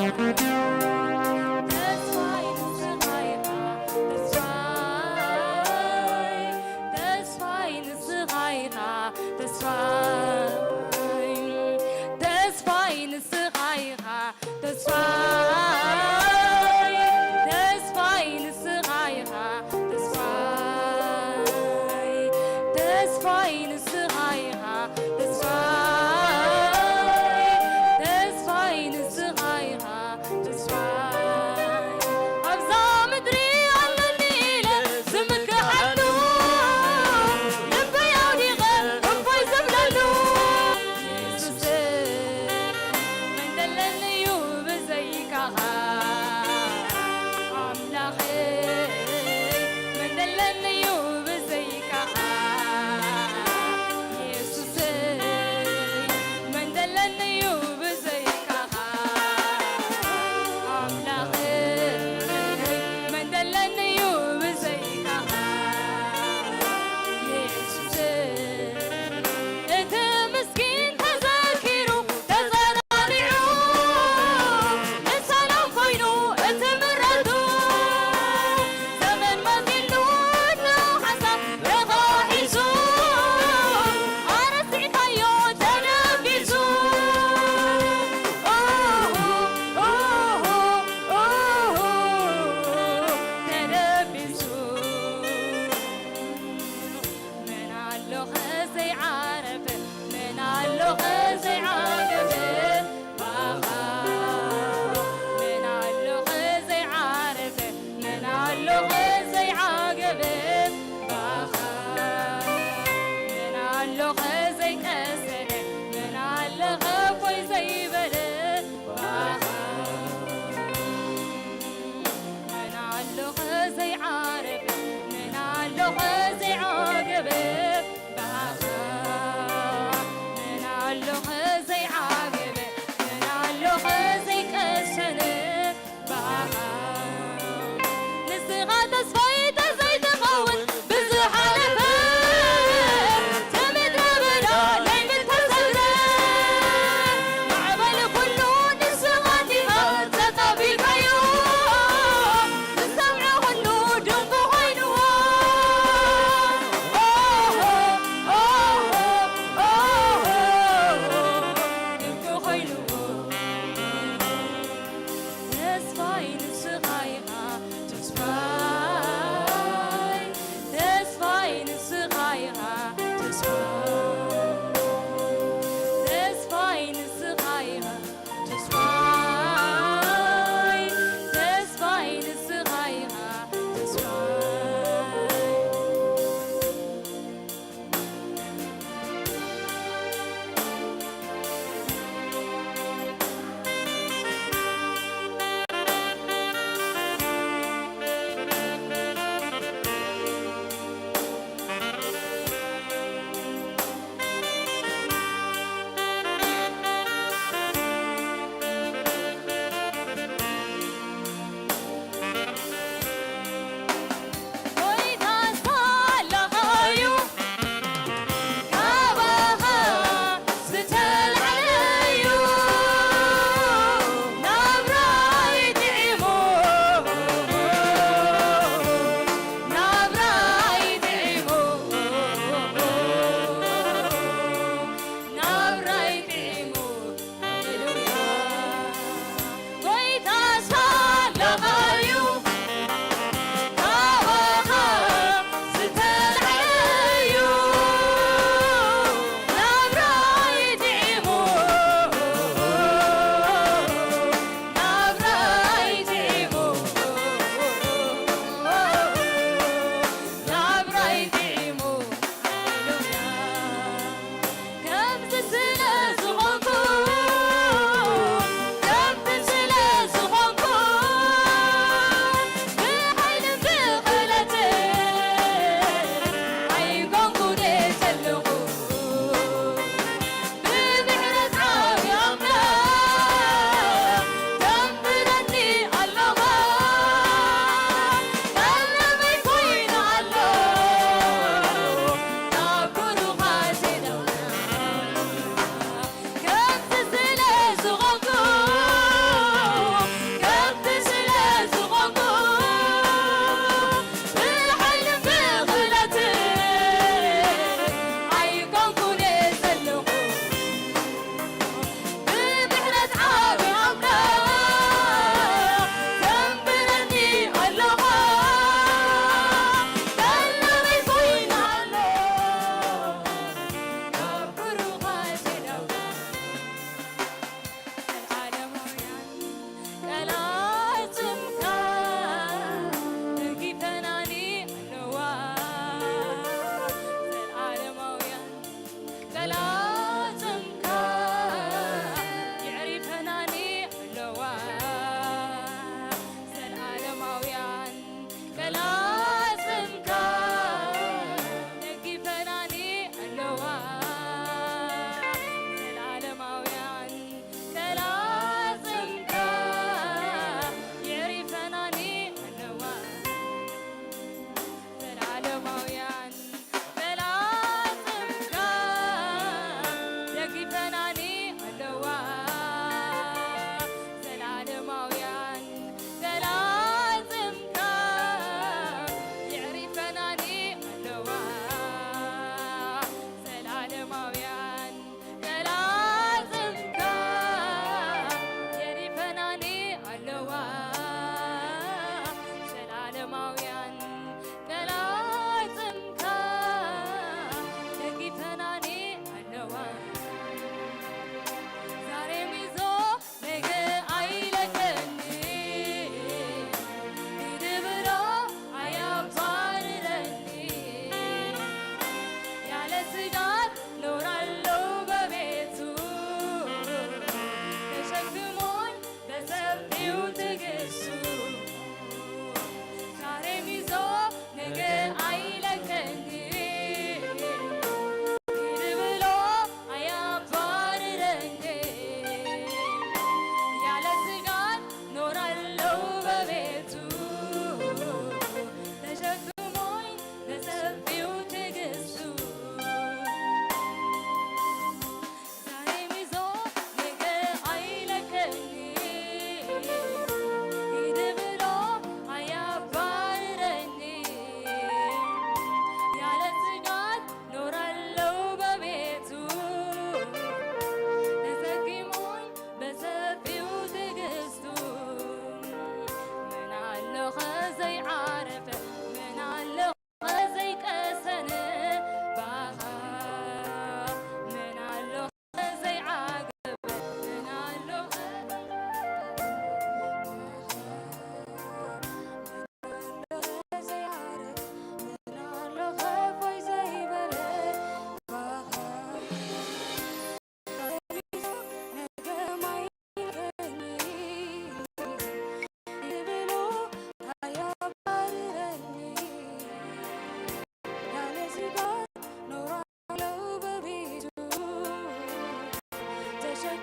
ተስፋይ ንስኻ ኢኻ ተስፋይ፣ ተስፋይ ንስኻ ኢኻ ተስፋይ፣ ተስፋይ ንስኻ ኢኻ ተስፋይ፣ ተስፋይ ንስኻ ኢኻ ተስፋይ፣ ተስፋይ ንስኻ ኢኻ ተስፋይ፣ ተስፋይ ንስኻ ኢኻ ተስፋይ፣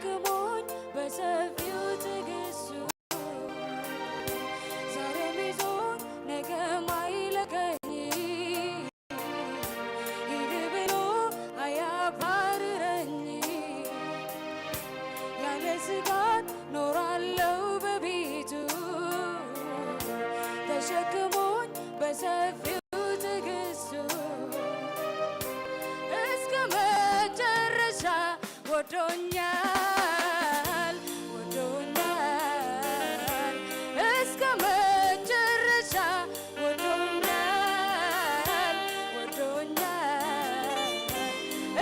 ተሸክሞኝ በሰፊው ትዕግስቱ፣ ዛሬም ይዞኝ ነገም አይለቀኝ። ሂድ ብሎ አያባርረኝ። ያለ ስጋት ኖራለው በቤቱ፣ ተሸክሞኝ በሰፊው ትዕግስቱ፣ እስከ መጨረሻ ወዶኛል፣ ወዶኛል፣ እስከ መጨረሻ ወዶኛል፣ ወዶኛል፣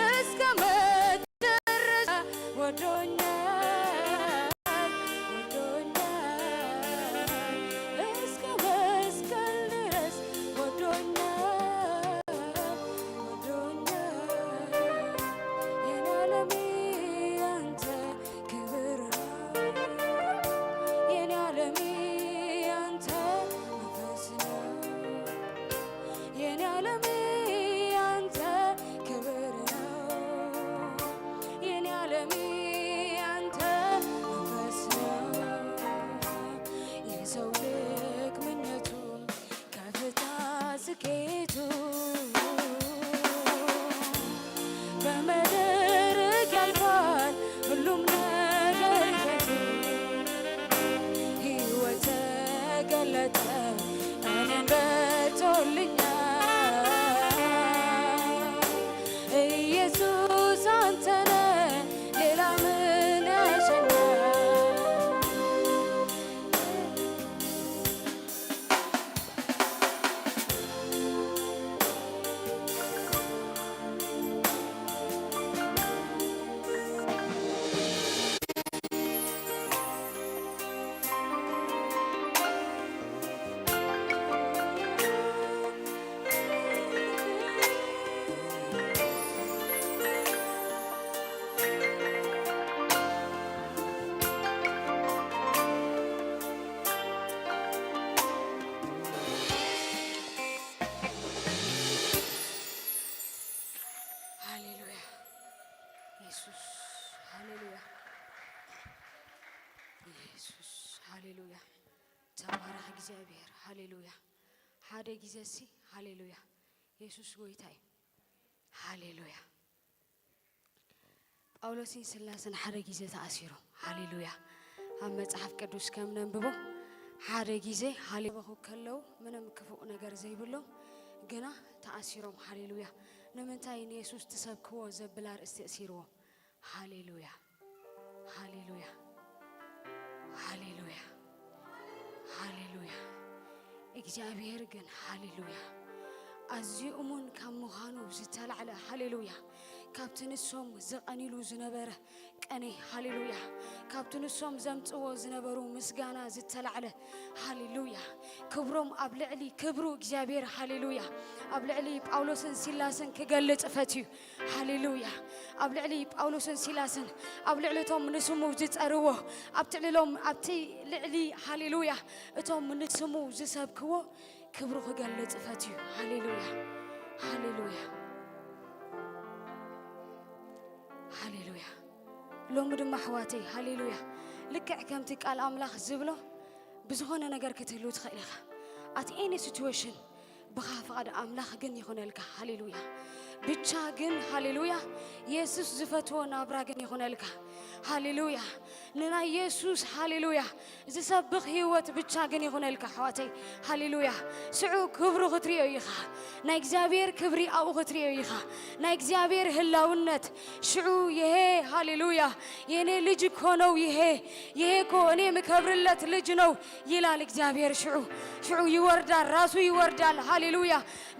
እስከ መጨረሻ ወዶኛል፣ ወዶኛል፣ እስከ መስቀል ድረስ ወዶኛል፣ ወዶኛል። የኔ ዓለሜ ያንተ ክብር ነው፣ የኔ ዓለሜ ያንተ መንፈስ ነው። የኔ ዓለሜ ያንተ ክብር ነው፣ የኔ ዓለሜ ያንተ መንፈስ ነው። የሰው ልክ ምኞቱ ከፍታ ስኬቱ በመድረክ ያልፋል ሁሉም ነገር ከንቱ። ሕይወት ተገለጠ እኔን በርቶልኛል። ኢየሱስ አንተነ ሌላ ምን ያሸኛል? ሃሌሉያ። ኢየሱስ፣ ሃሌሉያ። ኢየሱስ፣ ሃሌሉያ። ተባረኽ እግዚኣብሔር። ሃሌሉያ። ሓደ ግዜ ሲ፣ ሃሌሉያ። ኢየሱስ ጎይታ እዩ። ሃሌሉያ። ጳውሎስን ሲላስን ሓደ ግዜ ተኣሲሮም። ሃሌሉያ። ኣብ መጽሓፍ ቅዱስ ከም ነንብቦ ሓደ ግዜ ሃሌ-፣ በኹ ከለዉ ምንም ክፉእ ነገር ዘይብሎም ግና ተኣሲሮም። ሃሌሉያ። ንምንታይ ንየሱስ ትሰብክዎ ዘብል ኣርእስቲ እሲርዎም። ሃሌሉያ። ሃሌሉያ። ሃሌሉያ። ሃሌሉያ። እግዚኣብሔር ግን፣ ሃሌሉያ፣ ኣዝዩ እሙን ካብ ምዃኑ ዝተላዕለ፣ ሃሌሉያ፣ ካብቲ ንሶም ዝቐኒሉ ዝነበረ ቀኔ፣ ሃሌሉያ፣ ካብቲ ንሶም ዘምጽዎ ዝነበሩ ምስጋና ዝተላዕለ፣ ሃሌሉያ፣ ክብሮም ኣብ ልዕሊ ክብሩ እግዚኣብሔር፣ ሃሌሉያ፣ ኣብ ልዕሊ ጳውሎስን ሲላስን ክገልጽ ፈትዩ። ሃሌሉያ። ኣብ ልዕሊ ጳውሎስን ሲላስን፣ ኣብ ልዕሊ እቶም ንስሙ ዝጸርዎ፣ ኣብቲ ልዕሎም፣ ኣብቲ ልዕሊ፣ ሃሌሉያ፣ እቶም ንስሙ ዝሰብክዎ ክብሩ ክገልጽ ፈትዩ። ሃሌሉያ። ሃሌሉያ። ሃሌሉያ። ሎሚ ድማ ኣሕዋተይ፣ ሃሌሉያ፣ ልክዕ ከምቲ ቃል ኣምላኽ ዝብሎ፣ ብዝኾነ ነገር ክትህሉ ትኽእል ኢኻ። At any situation፣ ብኻ ፍቓድ ኣምላኽ ግን ይኹነልካ። ሃሌሉያ። ብቻ ግን፣ ሃሌሉያ፣ የሱስ ዝፈትዎ ናብራ ግን ይኹነልካ። ሃሌሉያ። ንናይ የሱስ፣ ሃሌሉያ፣ ዝሰብኽ ህይወት ብቻ ግን ይኹነልካ፣ ኣሕዋተይ። ሃሌሉያ። ሽዑ ክብሩ ክትሪኦ ኢኻ። ናይ እግዚኣብሔር ክብሪ ኣብኡ ክትሪኦ ኢኻ። ናይ እግዚኣብሔር ህላውነት። ሽዑ፣ ይሄ፣ ሃሌሉያ፣ የኔ ልጅ እኮ ነው ይሄ፣ ይሄ እኮ እኔ የምከብርለት ልጅ ነው ይላል እግዚኣብሔር። ሽዑ፣ ሽዑ ይወርዳል፣ ራሱ ይወርዳል። ሃሌሉያ።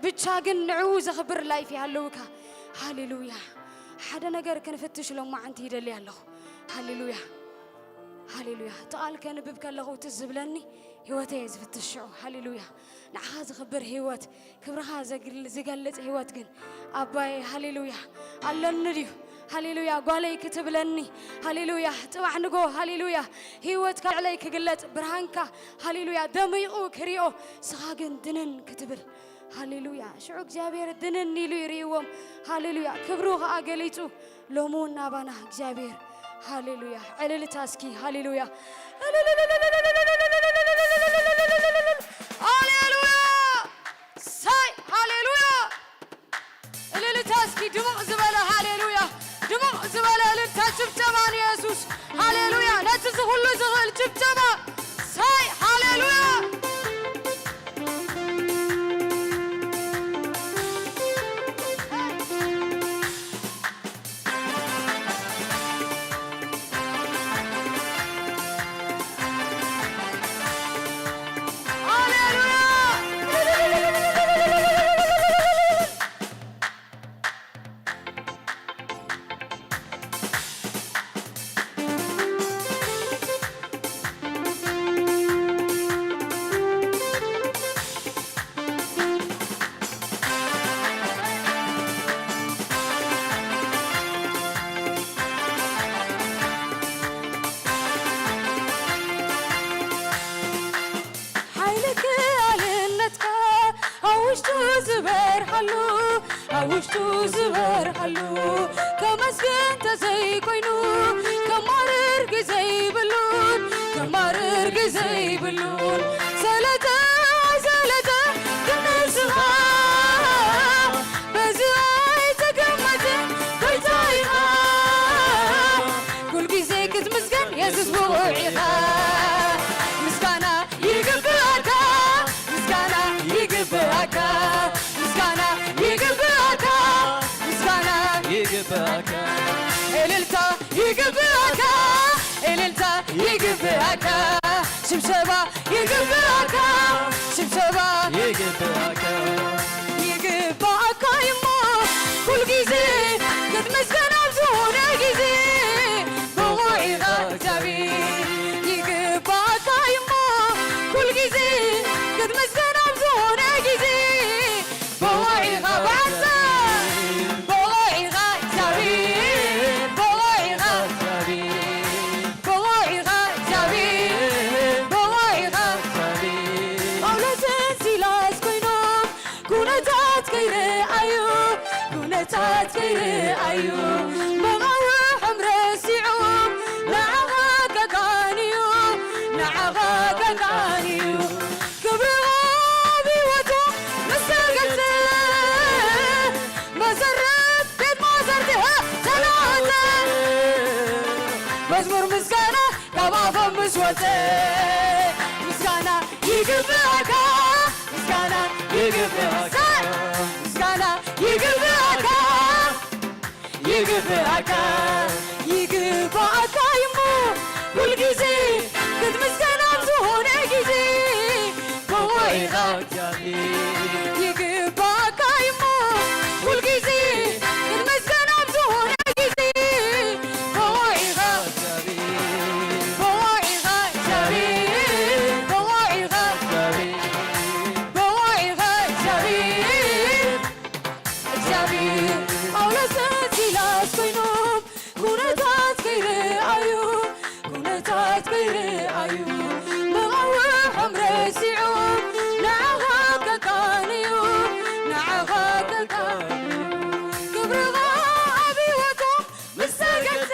ብቻ ግን ንዕኡ ዘኽብር ላይፍ ይሃልውካ። ሃሌሉያ። ሓደ ነገር ክንፍትሽ ሎማዓንቲ ይደሊ ኣለኹ። ሃሌሉያ። ሃሌሉያ። እቲ ቃል ከንብብ ከለኹ ትዝ ዝብለኒ፣ ህይወተይ እየ ዝፍትሽ ሽዑ። ሃሌሉያ። ንዓኻ ዝኽብር ህይወት፣ ክብርኻ ዘግል-፣ ዝገልጽ ህይወት ግን ኣባየ፣ ሃሌሉያ፣ ኣለኒ ድዩ? ሃሌሉያ፣ ጓለይ ክትብለኒ፣ ሃሌሉያ፣ ጽባሕ ንጎ፣ ሃሌሉያ፣ ህይወትካ ልዕለይ ክግለጽ፣ ብርሃንካ፣ ሃሌሉያ፣ ደሚቑ ክሪኦ፣ ስኻ ግን ድንን ክትብል፣ ሃሌሉያ። ሽዑ እግዚኣብሔር ድንን ኢሉ ይርእይዎም፣ ሃሌሉያ፣ ክብሩ ኸኣ ገሊጹ፣ ሎሚ እውን ናባና እግዚኣብሔር ሃሌሉያ። ዕልልታ እስኪ ሃሌሉያ። ሃሌሉያ። ሳይ ሃሌሉያ። እልልታ እስኪ ድሙቕ ዝበለ ሃሌሉያ። ድሙቕ ዝበለ እልልታ ጭብጨባ ንየሱስ። ሃሌሉያ። ነቲ ዝኹሉ ዝኽእል ጭብጨባ። ሳይ ሃሌሉያ። ሓይልክ ኣልነትካ ኣብ ውሽጡ ዝበርሃሉ፣ ኣብ ውሽጡ ዝበርሃሉ፣ ከመስግን ተዘይኮይኑ፣ ከማርር ግዜ ይብሉን፣ ከማርር ግዜ ይብሉን። ሰለተ፣ ሰለተ፣ ግን ንስኻ በዚ ኣይትግመትን፣ ጎይታ ኢኻ። ኩል ግዜ ክትምስገን የሱስ ብቑዕ ኢኻ። ምስጋና ይግብኣካ፣ ምስጋና ይግብኣካ፣ ምስጋና ይግብኣካ፣ ምስጋና ይግብኣካ። እልልታ ይግብኣካ፣ እልልታ ይግብኣካ፣ ሽብሸባ ይግብኣካ፣ ሽብሸባ ይግብኣካ። ይግብኣካ እሞ ኩል ግዜ ክትምስገን ኣብ ዝኾነ ግዜ ብቑዕ ኢኻ እግዚኣብሔር። ይግብኣካ እሞ ኩል ግዜ ክትምስገን ኣብ ዝኾነ ግዜ ብቑዕ ኢኻ ብዓሳ፣ ብቑዕ ኢኻ እግዚኣብሔር፣ ብቑዕ ኢኻ፣ ብቑዕ ኢኻ እግዚኣብሔር፣ ብቑዕ ኢኻ። ጳውሎስን ሲላስ ኮይኖም ኩነታት ከይረኣዩ፣ ኩነታት ከይረኣዩ፣ መቓውሖም ረሲዖም ንዓኻ ከቃንዩ፣ ንዓኻ ከቃንዩ። ክብርኻ ኣብ ህይወቶም ምስ ተገልጸ፣ መሰረት ቤት ማእሰርቲ ተናወጸ። መዝሙር ምስጋና ካብ ኣፎም ምስ ወጸ፣ ምስጋና ይግብኣካ፣ ምስጋና ይግብኣካ፣ ምስጋና ይግብኣካ። ይግብኣካ፣ ይግብኣካ እሞ ኩል ግዜ ክትምስገን ኣብ ዝኾነ ግዜ ብቑዕ ኢኻ እግዚኣብሔር። ይግብኣካ እሞ ኩል ግዜ ክትምስገን ኣብ ዝኾነ ግዜ ብቑዕ ኢኻ፣ ብቑዕ ኢኻ እግዚኣብሔር፣ ብቑዕ ኢኻ፣ ብቑዕ ኢኻ እግዚኣብሔር። እግዚኣብሔር ጳውሎስን ሲላስ ኮይኖም ኩነታት ከይረኣዩ፣ ኩነታት ከይረኣዩ፣ መቓውሖም ረሲዖም ንዓኻ ከቃንዩ፣ ንዓኻ ከቃንዩ። ክብርኻ ኣብ ህይወቶም ምስ ተገልጸ፣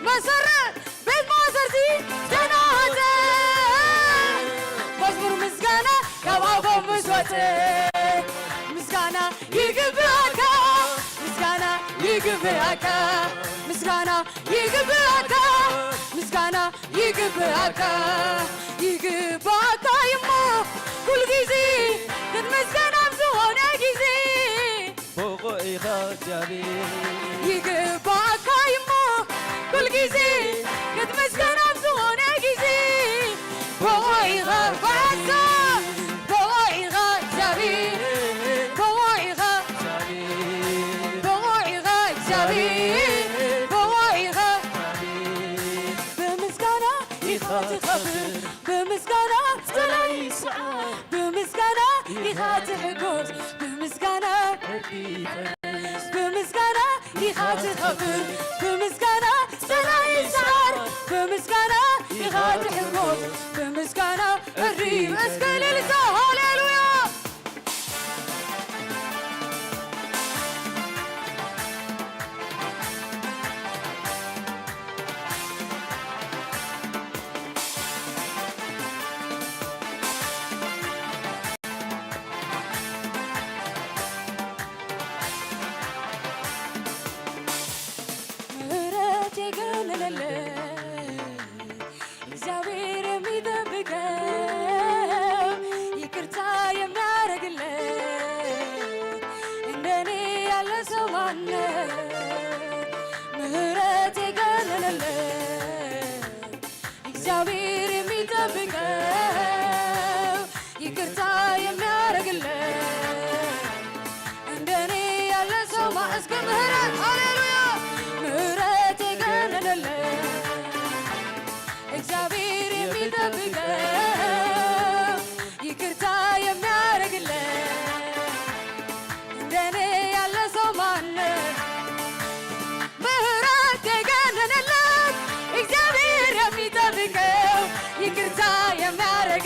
መሰረት ቤት ማእሰርቲ ተናወጸ። መዝሙር ምስጋና ካብ ኣፎም ምስ ወጸ፣ ምስጋና ይግብኣካ፣ ምስጋና ይግብኣካ፣ ምስጋና ይግብኣካ፣ ምስጋና ይግብኣካ። ይግብኣካ እሞ ኩል ግዜ ክትምስገን ኣብ ዝኾነ ግዜ ብቑዕ ኢኻ እግዚኣብሔር። ይግባእካ እሞ ኩል ግዜ ክትምስገን ኣብ ዝኾነ ግዜ። ብቑዕ ኢኻ ብዓሳ፣ ብቑዕ ኢኻ እግዚኣብሔር፣ ብቑዕ ኢኻ፣ ብቑዕ ኢኻ እግዚኣብሔር፣ ብቑዕ ኢኻ። ብምስጋና ኢኻ ትኸብር፣ ብምስጋና ጸላኢ ይስዓር፣ ብምስጋና ኢኻ ትሕጎስ፣ ብምስጋና ዕርቂ ይፈርስ። ብምስጋና ኢኻ ትኸብር፣ ብምስጋና ጸላኢ ይስዓር፣ ብምስጋና ኢኻ ትሕጎስ፣ ብምስጋና ዕርቂ። እስከ እልልታ፣ ሃሌሉያ።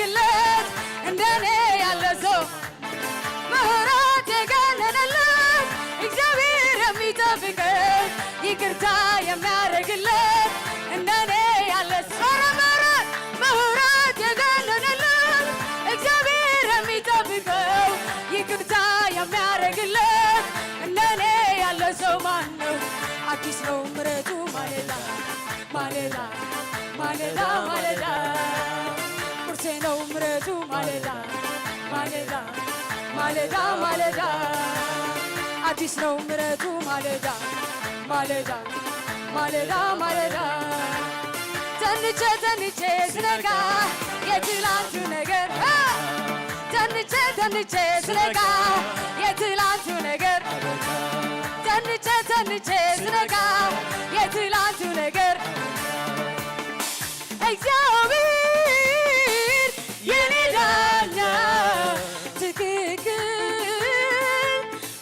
ግለት እንደኔ ያለ ሰው ምህረት የገነነለት እግዚአብሔር የሚጠብቀው ይቅርታ የሚያደርግለት እንደኔ ያለ ሰው ኧረ ምህረት ምህረት የገነነለት እግዚአብሔር የሚጠብቀው ይቅርታ የሚያደርግለት እንደኔ ያለ ሰው ማን ነው? አዲስ ነው ምሕረቱ ማለዳ ማለዳ ማለዳ ማለዳ ቁርሴ ነው ምሕረቱ ማለዳ ማለዳ ማለዳ ማለዳ አዲስ ነው ምሕረቱ ማለዳ ማለዳ ማለዳ ማለዳ ተንቼ ተንቼ ስነጋ የትላንቱ ነገር አ! ተንቼ ተንቼ ስነጋ የትላንቱ ነገር ተንቼ ተንቼ ስነጋ የትላንቱ ነገር እግዚአብሔር የኔ ዳኛ ትክክል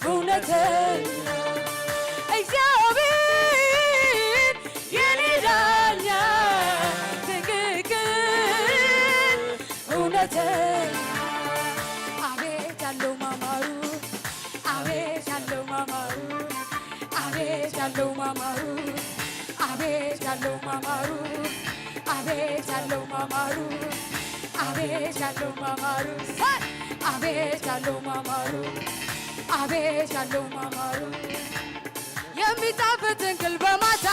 እውነተኛ እግዚአብሔር የኔ ዳኛ ትክክል እውነተኛ አቤት ያለው ማማሩ አቤት ያለው ማማሩ አቤት ያለው ማማሩ አቤት ያለው ማማሩ አቤት ያለው ማማሩ አቤት ያለው ማማሩ አቤት ያለው ማማሩ አቤት ያለው ማማሩ የሚጣፍጥ እንቅልፍ በማታ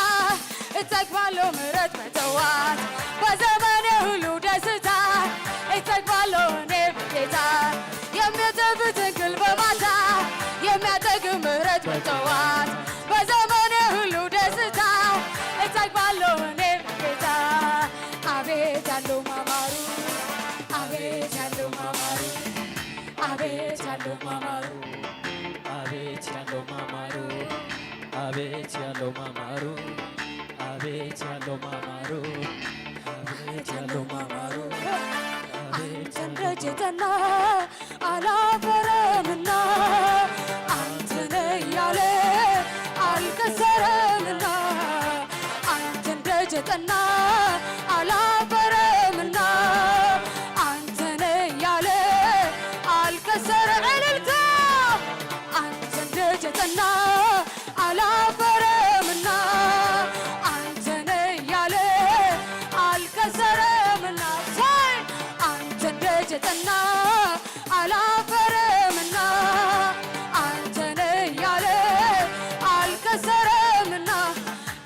እጠግባለሁ ምሕረት በጠዋት በዘመኔ ሁሉ ደስታ እጠግባለሁ እኔ በጌታ የሚያጠግብ እንቅልፍ በማታ የሚያጠግብ ምሕረት በጠዋት በዘመኔ ሁሉ ደስታ እጠግባለሁ እኔ በጌታ አቤት ያለው ማማሩ አቤት ያለው ማማሩ አቤት ያለው ማማሩ አቤት ያለው ማማሩ አቤት ያለው ማማሩ አቤት ያለው ማማሩ አቤት ያለው ማማሩ አቤት አንተን ደጅ የጠና አላፈረምና አንተን እያለ አልከሰረምና አንተን ደጅ የጠና አላፈረምና አንተን እያለ አልከሰረ እልልታ አንተን ደጅ የጠና አላፈረምና አንተን እያለ አልከሰረምና ሳይ አንተን ደጅ የጠና አላፈረምና አንተን እያለ አልከሰረምና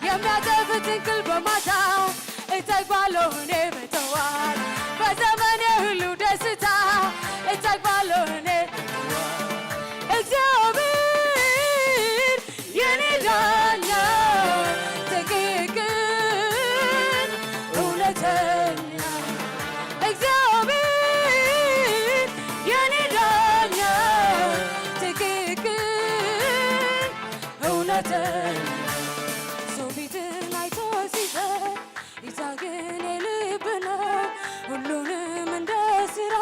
የሚያጠፍት እንቅልፍ በማታ እጠግባለሁ እኔ በጠዋት በዘመኔ ሁሉ ደስታ እጠግባለሁ እኔ እግዚአብሔር የኔ ዳኛ ትክክል እውነተኛ እግዚአብሔር የኔ ዳኛ ትክክል እውነተኛ ሰው ፊትን አይቶ ሲፈርድ ጌታ ግን የልብ ነው ሁሉንም እንደ ስራ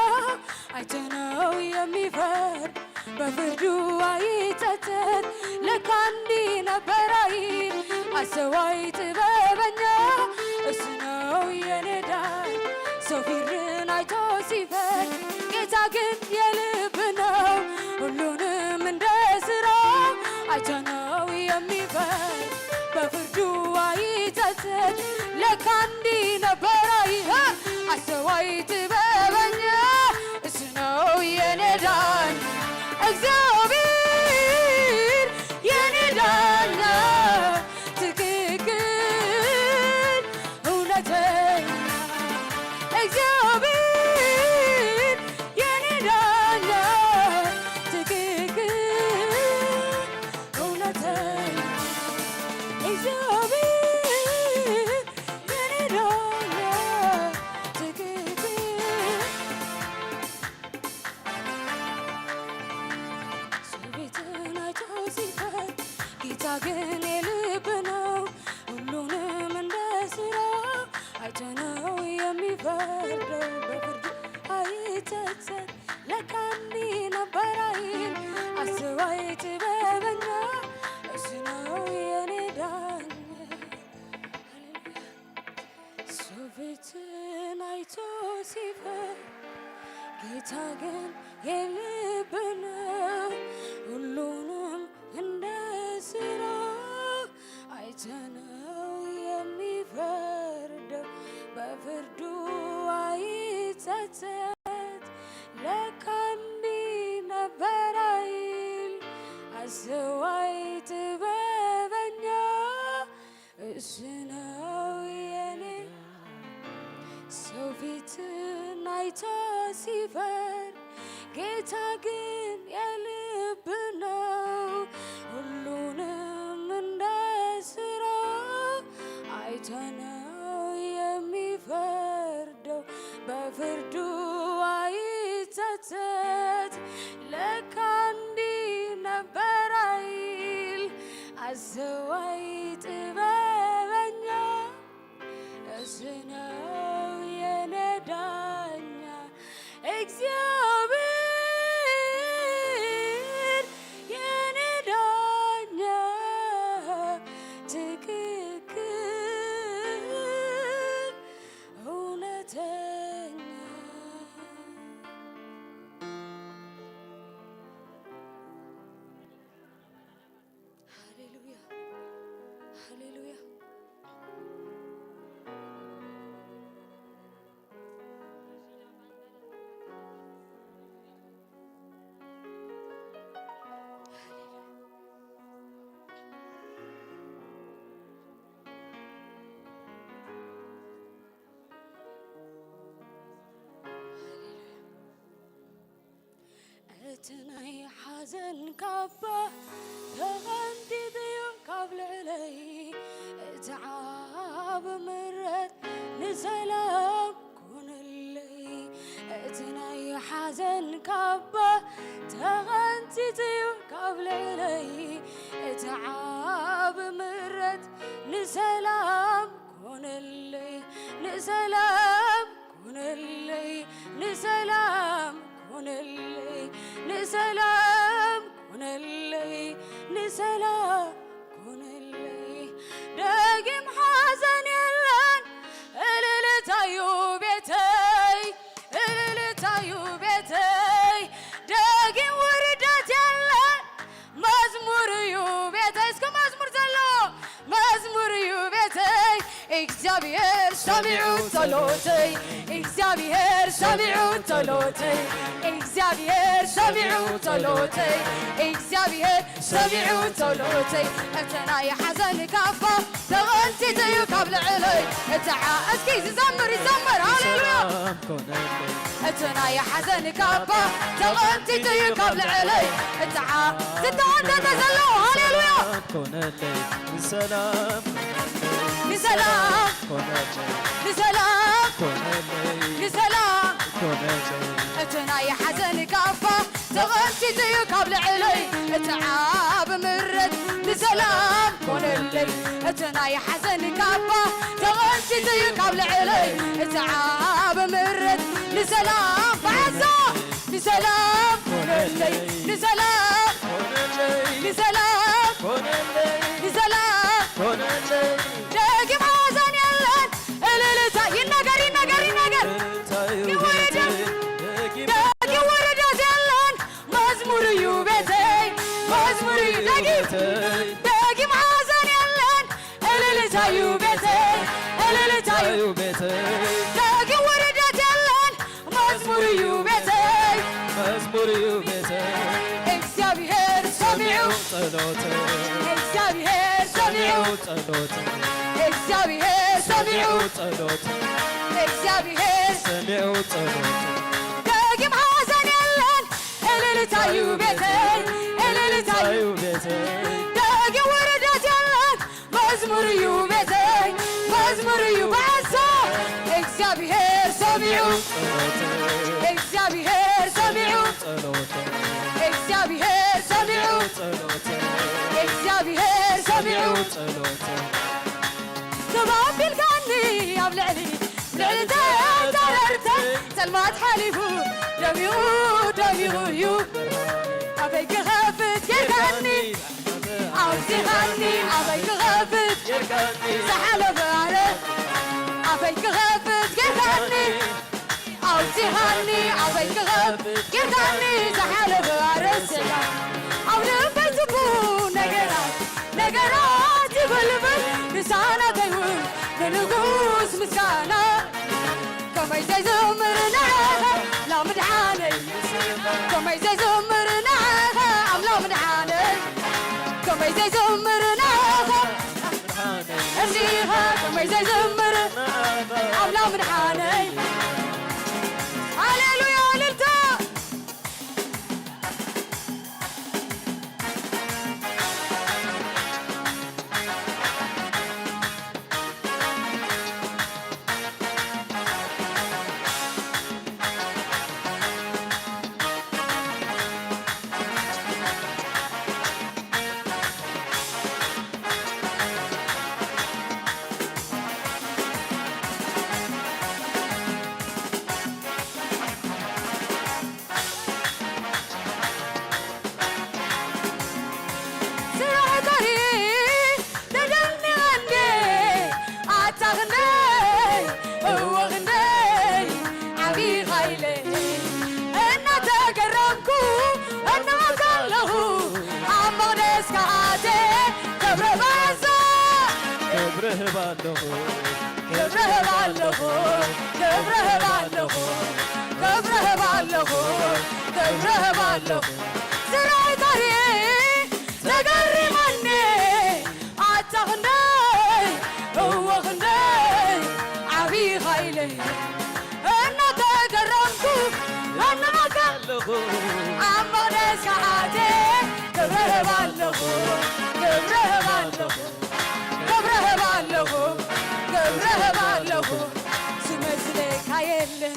አይቶ ነው የሚፈርድ በፍርዱ አይጸጸት ለካ እንዲህ ነበር አይል አስተዋይ ጥበበኛ እሱ ነው የኔ ዳኝ ሰው ፊትን አይቶ ሲፈርድ ጌታ ግን የልብ ነው ሁሉንም እንደ ስራ አይቶ ነው የሚፈርድ በፍርዱ አይጸጸት ለካ እንዲህ ነበር አይል አስተዋይ ጥበበኛ እሱ ነው የኔ ዳኝ እግዚአብሔር የኔ ዳኛ ትክክል እውነተኛ እግዚአብሔር የኔ ዳኛ ትክክል እውነተኛ እግዚአብሔር የኔ ዳኛ ትክክል ሰው ፊትን አይቶ ሲፈርድ ጌታ ግን የልብ ነው ሁሉንም እንደ ስራ አይቶ ነው የሚፈርደው በፍርዱ አይጸጸት ለካ እንዲህ ነበር አይል አስተዋይ ጥበበኛ እሱ ነው የኔ ዳኛ ጌታ ግን የልብ ነው፣ ሁሉንም እንደ ስራ አይተነው የሚፈርደው፣ በፍርዱ አይጸጸት። ለካ እንዲህ ነበር አይል አስተዋይ ጥበበኛ፣ እሱ ነው የኔ። ሰው ፊትን አይቶ ሲፈርድ፣ ጌታ ግን የልብ ነው። ሁሉንም እንደ ስራው አይቶ ነው የሚፈርደው፣ በፍርዱ አይጸጸት። ለካ እንዲህ ነበር አይል አስተዋይ ጥበበኛ፣ እሱ ነው የኔ ዳኛ። እግዚአብሔር የኔ ዳኛ፣ ትክክል እውነተኛ። ሃሌሉያ፣ ሃሌሉያ። እቲ ናይ ሓዘን ካባ ተቐንጢጥ'ዩ ካብ ልዕለይ፣ እቲ ዓቢ ምረት ንሰላም ኮነለይ። እቲ ናይ ሓዘን ካባ ተቐንጢጥ'ዩ ካብ ልዕለይ፣ እቲ ዓቢ ምረት ንሰላም ኮነለይ፣ ንሰላም ኮነለይ፣ ንሰላም ኮነለይ፣ ንሰላም ኮነለይ፣ ንሰላም ኮነለይ። ደጊም ሓዘን የለን፣ እልልታዩ ቤተይ፣ እልልታዩ ቤተይ። ደጊም ውርደት የለን፣ መዝሙር እዩ ቤተይ። እስከ መዝሙር ዘሎ፣ መዝሙር እዩ ቤተይ። እግዚኣብሔር ሰሚዑ ጸሎተይ፣ እግዚኣብሔር ሰሚዑ ጸሎተይ፣ እግዚኣብሔር ሰሚዑ ጸሎተይ፣ እግዚኣብሔር ሰሚዑ ጸሎተይ። እቲ ናይ ሓዘን ካባ ተቐንጢጡ እዩ ካብ ልዕለይ። እቲ ዓ-፣ እስኪ ዝዘምር ይዘምር፣ ሃሌሉያ። ሰላም ኮነለይ። እቲ ናይ ሓዘን ካባ ተቐንጢጡ እዩ ካብ ልዕለይ። እቲ ዓ-፣ ዝተቐንጠጠ ዘሎ፣ ሃሌሉያ። ሰላም ኮነለይ፣ ሰላም ንሰላም ኮነለይ፣ ንሰላም ኮነለይ፣ ንሰላም ኮነለይ። እቲ ናይ ሓዘን ካባ ተቐንጢጡ እዩ ካብ ልዕለይ፣ እቲ ዓቢ ምረት ንሰላም ኮነለይ። እቲ ናይ ሓዘን ካባ ተቐንጢጡ እዩ ካብ ልዕለይ፣ እቲ ዓቢ ምረት ንሰላም ብዓዛ ንሰላም ኮነለይ፣ ንሰላም ኮነለይ፣ ንሰላም ኮነለይ፣ ንሰላም ኮነለይ። ደጊም ሓዘን የለን፣ እልልታ ይነገር፣ ይነገር፣ ይነገር። ይወረድ። ደጊም ውርደት የለን፣ መዝሙር እዩ ቤተይ፣ መዝሙር እዩ። ደጊም፣ ደጊም ሓዘን የለን፣ እልልታ እዩ ቤተይ፣ እልልታ እዩ። ደጊም ውርደት የለን፣ መዝሙር እዩ ቤተይ፣ መዝሙር እዩ ቤተይ። እግዚኣብሔር ሰሚዑ ጸሎተይ፣ እግዚኣብሔር ሰሚዑ ጸሎተይ፣ እግዚኣብሔር ሰሚዑ ጸሎተይ፣ እግዚኣብሔር ሰሚዑ ጸሎተይ። ደጊም ሓዘን የለን፣ እልልታ እዩ ቤተይ፣ እልልታ እዩ ቤተይ። ደጊም ውርደት የለን፣ መዝሙር እዩ ቤተይ፣ መዝሙር እዩ ብዓሳ። እግዚኣብሔር ሰሚዑ፣ እግዚኣብሔር ሰሚዑ፣ እግዚኣብሔር ሰሚዑ፣ እግዚኣብሔር ሰሚዑ። ስብ ኣቢልካኒ ኣብ ልዕሊ፣ ልዕሊ ተጻረርተይ፣ ጸልማት ሓሊፉ ደሚቑ፣ ደሚቑ እዩ። ኣፈይ ክኸፍት ጌርካኒ፣ ኣውጺኻኒ ኣፈይ ክኸፍት፣ ዝሓለፈ ኣረ ኣፈይ ክኸፍት ጌርካኒ፣ ኣው ሲኻኒ ኣፈይ ክኸብ ጌርካኒ ዝሓለፈ ኣረስላ ኣብ ልበይ ዝቡ ነገራት ነገራት ይብልብል ልሳናተይ እውን ንንጉስ ምስጋና ከመይ ዘይዝምር ንዓኻ ላምድሓነይ ከመይ ዘይዝምር ንዓኻ ኣምላኽ ምድሓነይ ከመይ ዘይዝምር ንዓኻ እዚኻ ከመይ ዘይዝምር ኣምላኽ ምድሓነይ ሃሌሉያ እልልታ ስራሕ ታሪኽ ተደኒቐኒ ኣታ ክንደይ እወ ክንደይ ዓብኻ ኢለ እናተገረምኩ እነቐፍ ኣለኹ ኣብ መቕደስካ ኣትየ ክብሪ በዛ ክብርህብ ኣለኹ ክብርህብ ኣለኹ ክብርህብ ኣለኹ ክብርህብ ኣለኹ ክብርህብ ኣለኹ ስራይ ታሪኽ ተገሪመኒ ኣታ ክንደይ እወ ክንደይ ዓብኻ ኢለ እናተገረምኩ እናመካ ኣለኹ ኣብ መቕደስካ ኣትየ ክብርህብ ኣለኹ ክብርህብ ኣለኹ ክብርህብ ኣለኹ ክብርህብ ኣለኹ ዝመስለካ የለን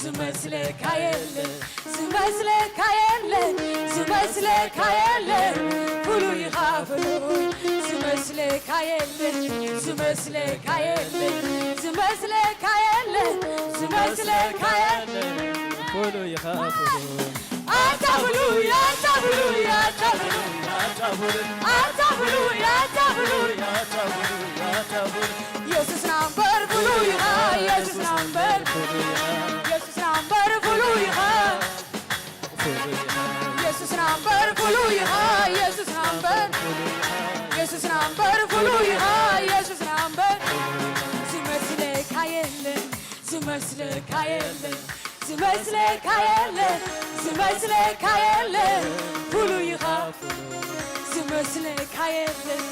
ዝመስለካ የለን ዝመስለካ የለን ዝመስለካ የለን ፍሉይ ኢኻ ፍሉይ ዝመስለካ የለን ዝመስለካ የለን ዝመስለካ የለን ዝመስለካ የለን ፍሉይ ኢኻ ፍሉይ ኣታ ፍሉይ ኣታ ፍሉይ ኣታ ፍሉይ ኣታ ፍሉይ ኣታ ፍሉይ ኣታ ፍሉይ ኣታ ፍሉይ ኣታ ፍሉይ ኢየሱስና እምበር ፍሉይ ኢኻ ኢየሱስና እምበር ፍሉይ ኢኻ ኢየሱስና እምበር ፍሉይ ኢኻ ኢየሱስና እምበር ፍሉይ ኢኻ ኢየሱስና እምበር ኢየሱስና እምበር ፍሉይ ኢኻ ኢየሱስና እምበር ዝመስለካ የለን ዝመስለካ የለን ዝመስለካ የለን ዝመስለካ የለን ፍሉይ ኢኻ ዝመስለካ የለን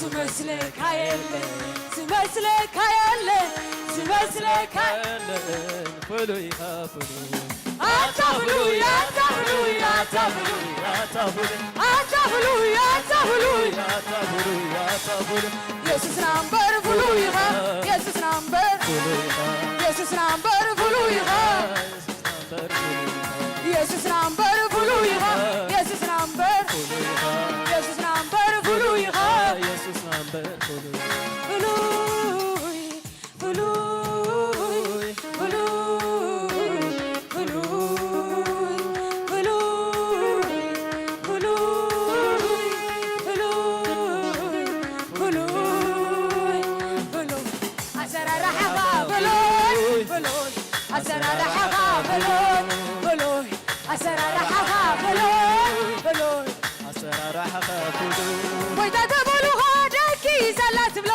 ዝመስለካ የለን ዝመስለካ የለን ዝመስለካ የለን ፍሉይ ኢኻ ፍሉይ ኣታ ፍሉይ ኣታ ፍሉይ ኣታ ፍሉይ ኣታ ፍሉይ ኣታ ፍሉይ ኣታ ፍሉይ ኣታ ፍሉይ ኣታ ፍሉይ ኢየሱስና እምበር ፍሉይ ኢኻ ኢየሱስና እምበር ፍሉይ ኢኻ ኢየሱስና እምበር ፍሉይ ኢኻ ኢየሱስና እምበር ፍሉይ ኢኻ ኢየሱስና እምበር ኢየሱስና እምበር ፍሉይ ኢኻ ኢየሱስና እምበር ፍሉይ ፍሉይ ፍሉይ ፍሉይ ፍሉይ ፍሉይ ፍሉይ ፍሉይ ፍሉይ ኣሰራርሓኻ ፍሉይ ፍሉይ ኣሰራርሓኻ ፍሉይ ፍሉይ ኣሰራርሓኻ ፍሉይ ፍሉይ ኣሰራርሓኻ ፍሉይ ጎይታ ተበሉኻ ደቂ ሰላ ትብሎ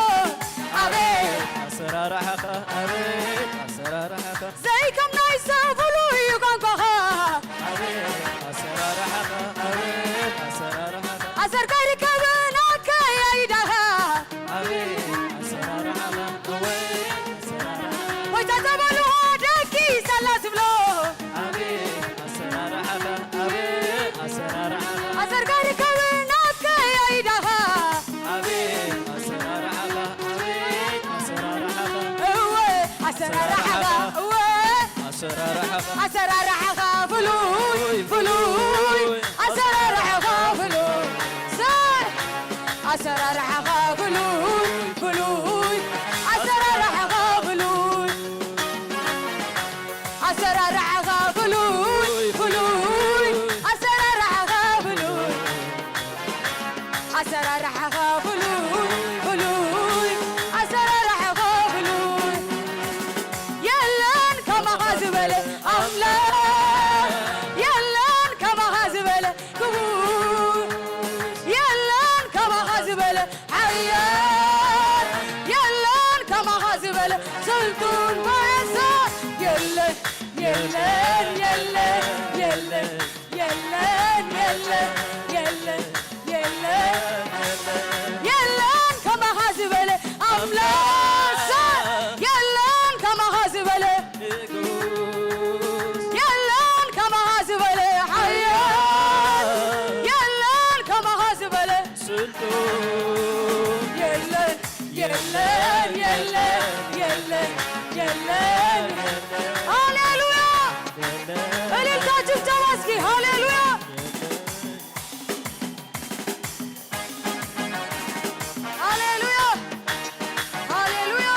ኣቤት ኣሰራርሓኻ ኣቤት ኣሰራርሓኻ ዘይከም ናይ ሰብ ፍሉይ እዩ ቋንቋኻ ኣቤት ኣሰራርሓኻ ኣቤት ኣሰራርሓኻ ኣሰርካ ይርከብን ኣከያይዳኻ ኣቤት ኣሰራርሓኻ እወ ኣሰራርሓኻ ጎይታ ተበሉኻ ደቂ ሰላ ትብሎ ኣቤት ኣሰራርሓኻ ኣቤት ኣሰራርሓኻ ኣሰርካ ይርከብን ኣከያይዳኻ ኣቤት ኣሰራርሓኻ ኣቤት ኣሰራርሓኻ እወ ኣሰራርሓኻ እወ ኣሰራርሓኻ ኣሰራርሓኻ ፍሉይ ፍሉይ ኣሰራርሓኻ ፍሉይ ሰ ኣሰራርሓኻ ፍሉይ ፍሉይ ኣሰራርሓኻ ፍሉይ ኣሰራርሓኻ ፍሉይ ፍሉይ ኣሰራርሓኻ ፍሉይ ኣሰራርሓኻ ፍሉይ ፍሉይ ኣሰራርሓኻ ፍሉይ የለን ከማኻ ዝበለ ኣብ ቱን ባሳ የለን የለን የለን የለን የለን የለን የለን የለን የለን ከማኻ ዝበለ ኣምላኽ የለን ከማኻ ዝበለ የለን ከማኻ ዝበለ ሓያል የለን ከማኻ ዝበለ ስልጡን የለን የለን የለን የለን የለን። ሃሌሉያ! እልልታ ጭብጨባ እስኪ ሃሌሉያ! ሃሌሉያ! ሃሌሉያ!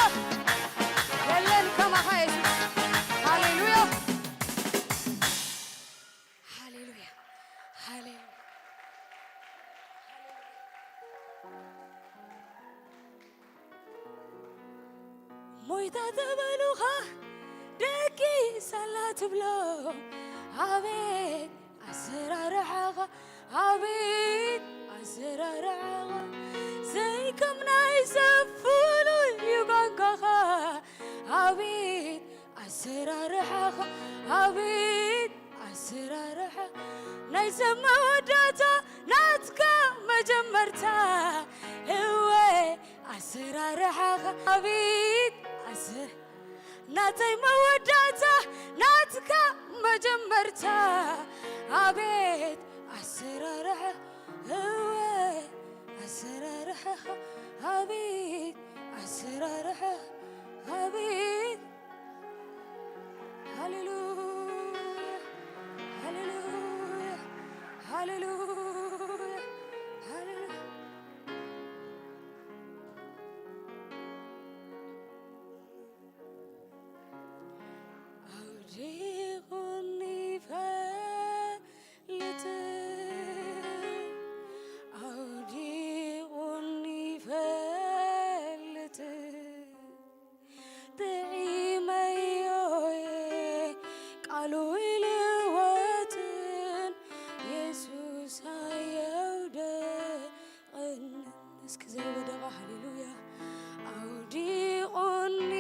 የለን ከማኻ የሱስ። ሃሌሉያ! ሃሌሉያ! ሃሌሉያ! ሞይታ ተበሉኻ ደቂ ሳላ ትብሎ ኣቤት ኣሰራርሓኻ ኣቤት ኣሰራርሓኻ ዘይከም ናይ ሰብ ፍሉይ እዩ ቋንቋኻ ኣቤት ኣሰራርሓኻ ኣቤት ኣሰራርሓ ናይ ሰብ መወዳእታ ናትካ መጀመርታ እወ ኣሰራርሓኻ ኣቤት ኣሰ ናተይ መወዳእታ ናትካ መጀመርታ ኣቤት ኣሰራርሓ እወ ኣሰራርሓኻ ኣቤት ኣሰራርሓ ኣቤት ሃሌሉያ ሃሌሉያ ሃሌሉያ ሃሌሉያ ኣውዲቑኒ ይፈልጥ ኣውዲቑኒ ይፈልጥ ጥዒመዮ እየ ቃሉ ይልወጥን የሱስ ኣየውደቕን እስኪ ዘይወደቐ ሃሌሉያ ኣውዲቑኒ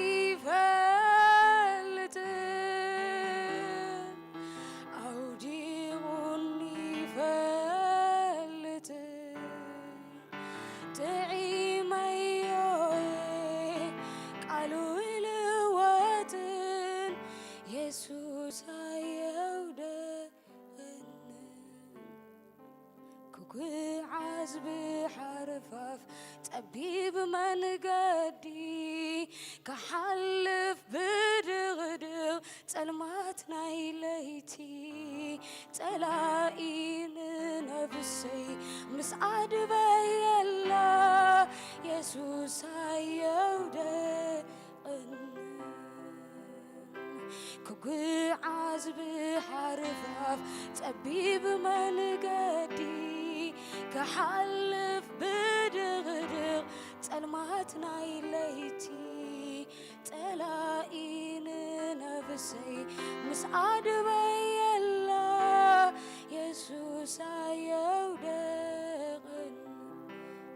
ይፈልጥን ኣውዲቑኒ ይፈልጥን ጥዒመዮ እየ ቃሉ ይልወጥን የሱስ ኣየውደቕን ክጉዓዝ ብሓርፋፍ ጸቢብ መንገዲ ክሓልፍ ብድቕድቕ ጸልማት ናይ ለይቲ ጸላኢ ንነፍሰይ ምስ ኣድበየላ የሱስ ኣየውደቕን ክጉዓዝ ብሓርፋፍ ጸቢብ መንገዲ ክሓልፍ ብድቕድቕ ጸልማት ናይ ለይቲ ጸላኢ ንነፍሰይ ምስ ኣድበየላ የሱስ ኣየውደቕን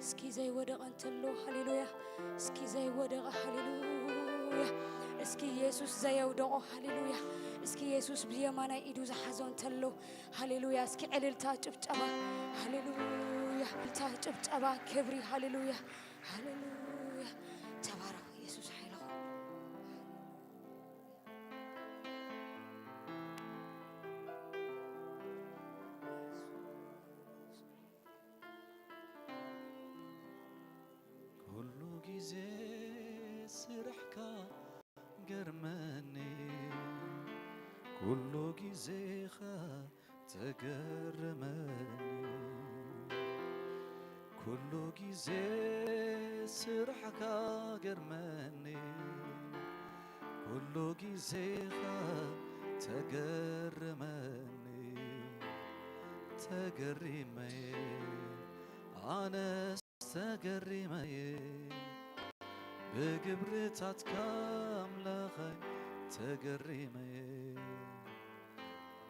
እስኪ ዘይወደቐ እንተሎ ሃሌሉያ እስኪ ዘይወደቐ ሃሌሉያ እስኪ የሱስ ዘየውደቖ ሃሌሉያ እስኪ የሱስ ብየማናይ ኢዱ ዝሓዞ እንተሎ ሃሌሉያ እስኪ ዕልልታ ጭብጨባ ሃሌሉያ ዕልልታ ጭብጨባ ክብሪ ሃሌሉያ ሃሌሉያ ተባረኹ የሱስ ሓይልኹም ኩሉ ግዜ ስራሕካ ገርመኒ ኩሉ ግዜኻ ተገርመኒ ኩሉ ግዜ ስራሕካ ገርመኒ ኩሉ ግዜኻ ተገርመኒ ተገሪመየ ኣነስ ተገሪመየ ብግብርታትካ ኣምላኸይ ተገሪመየ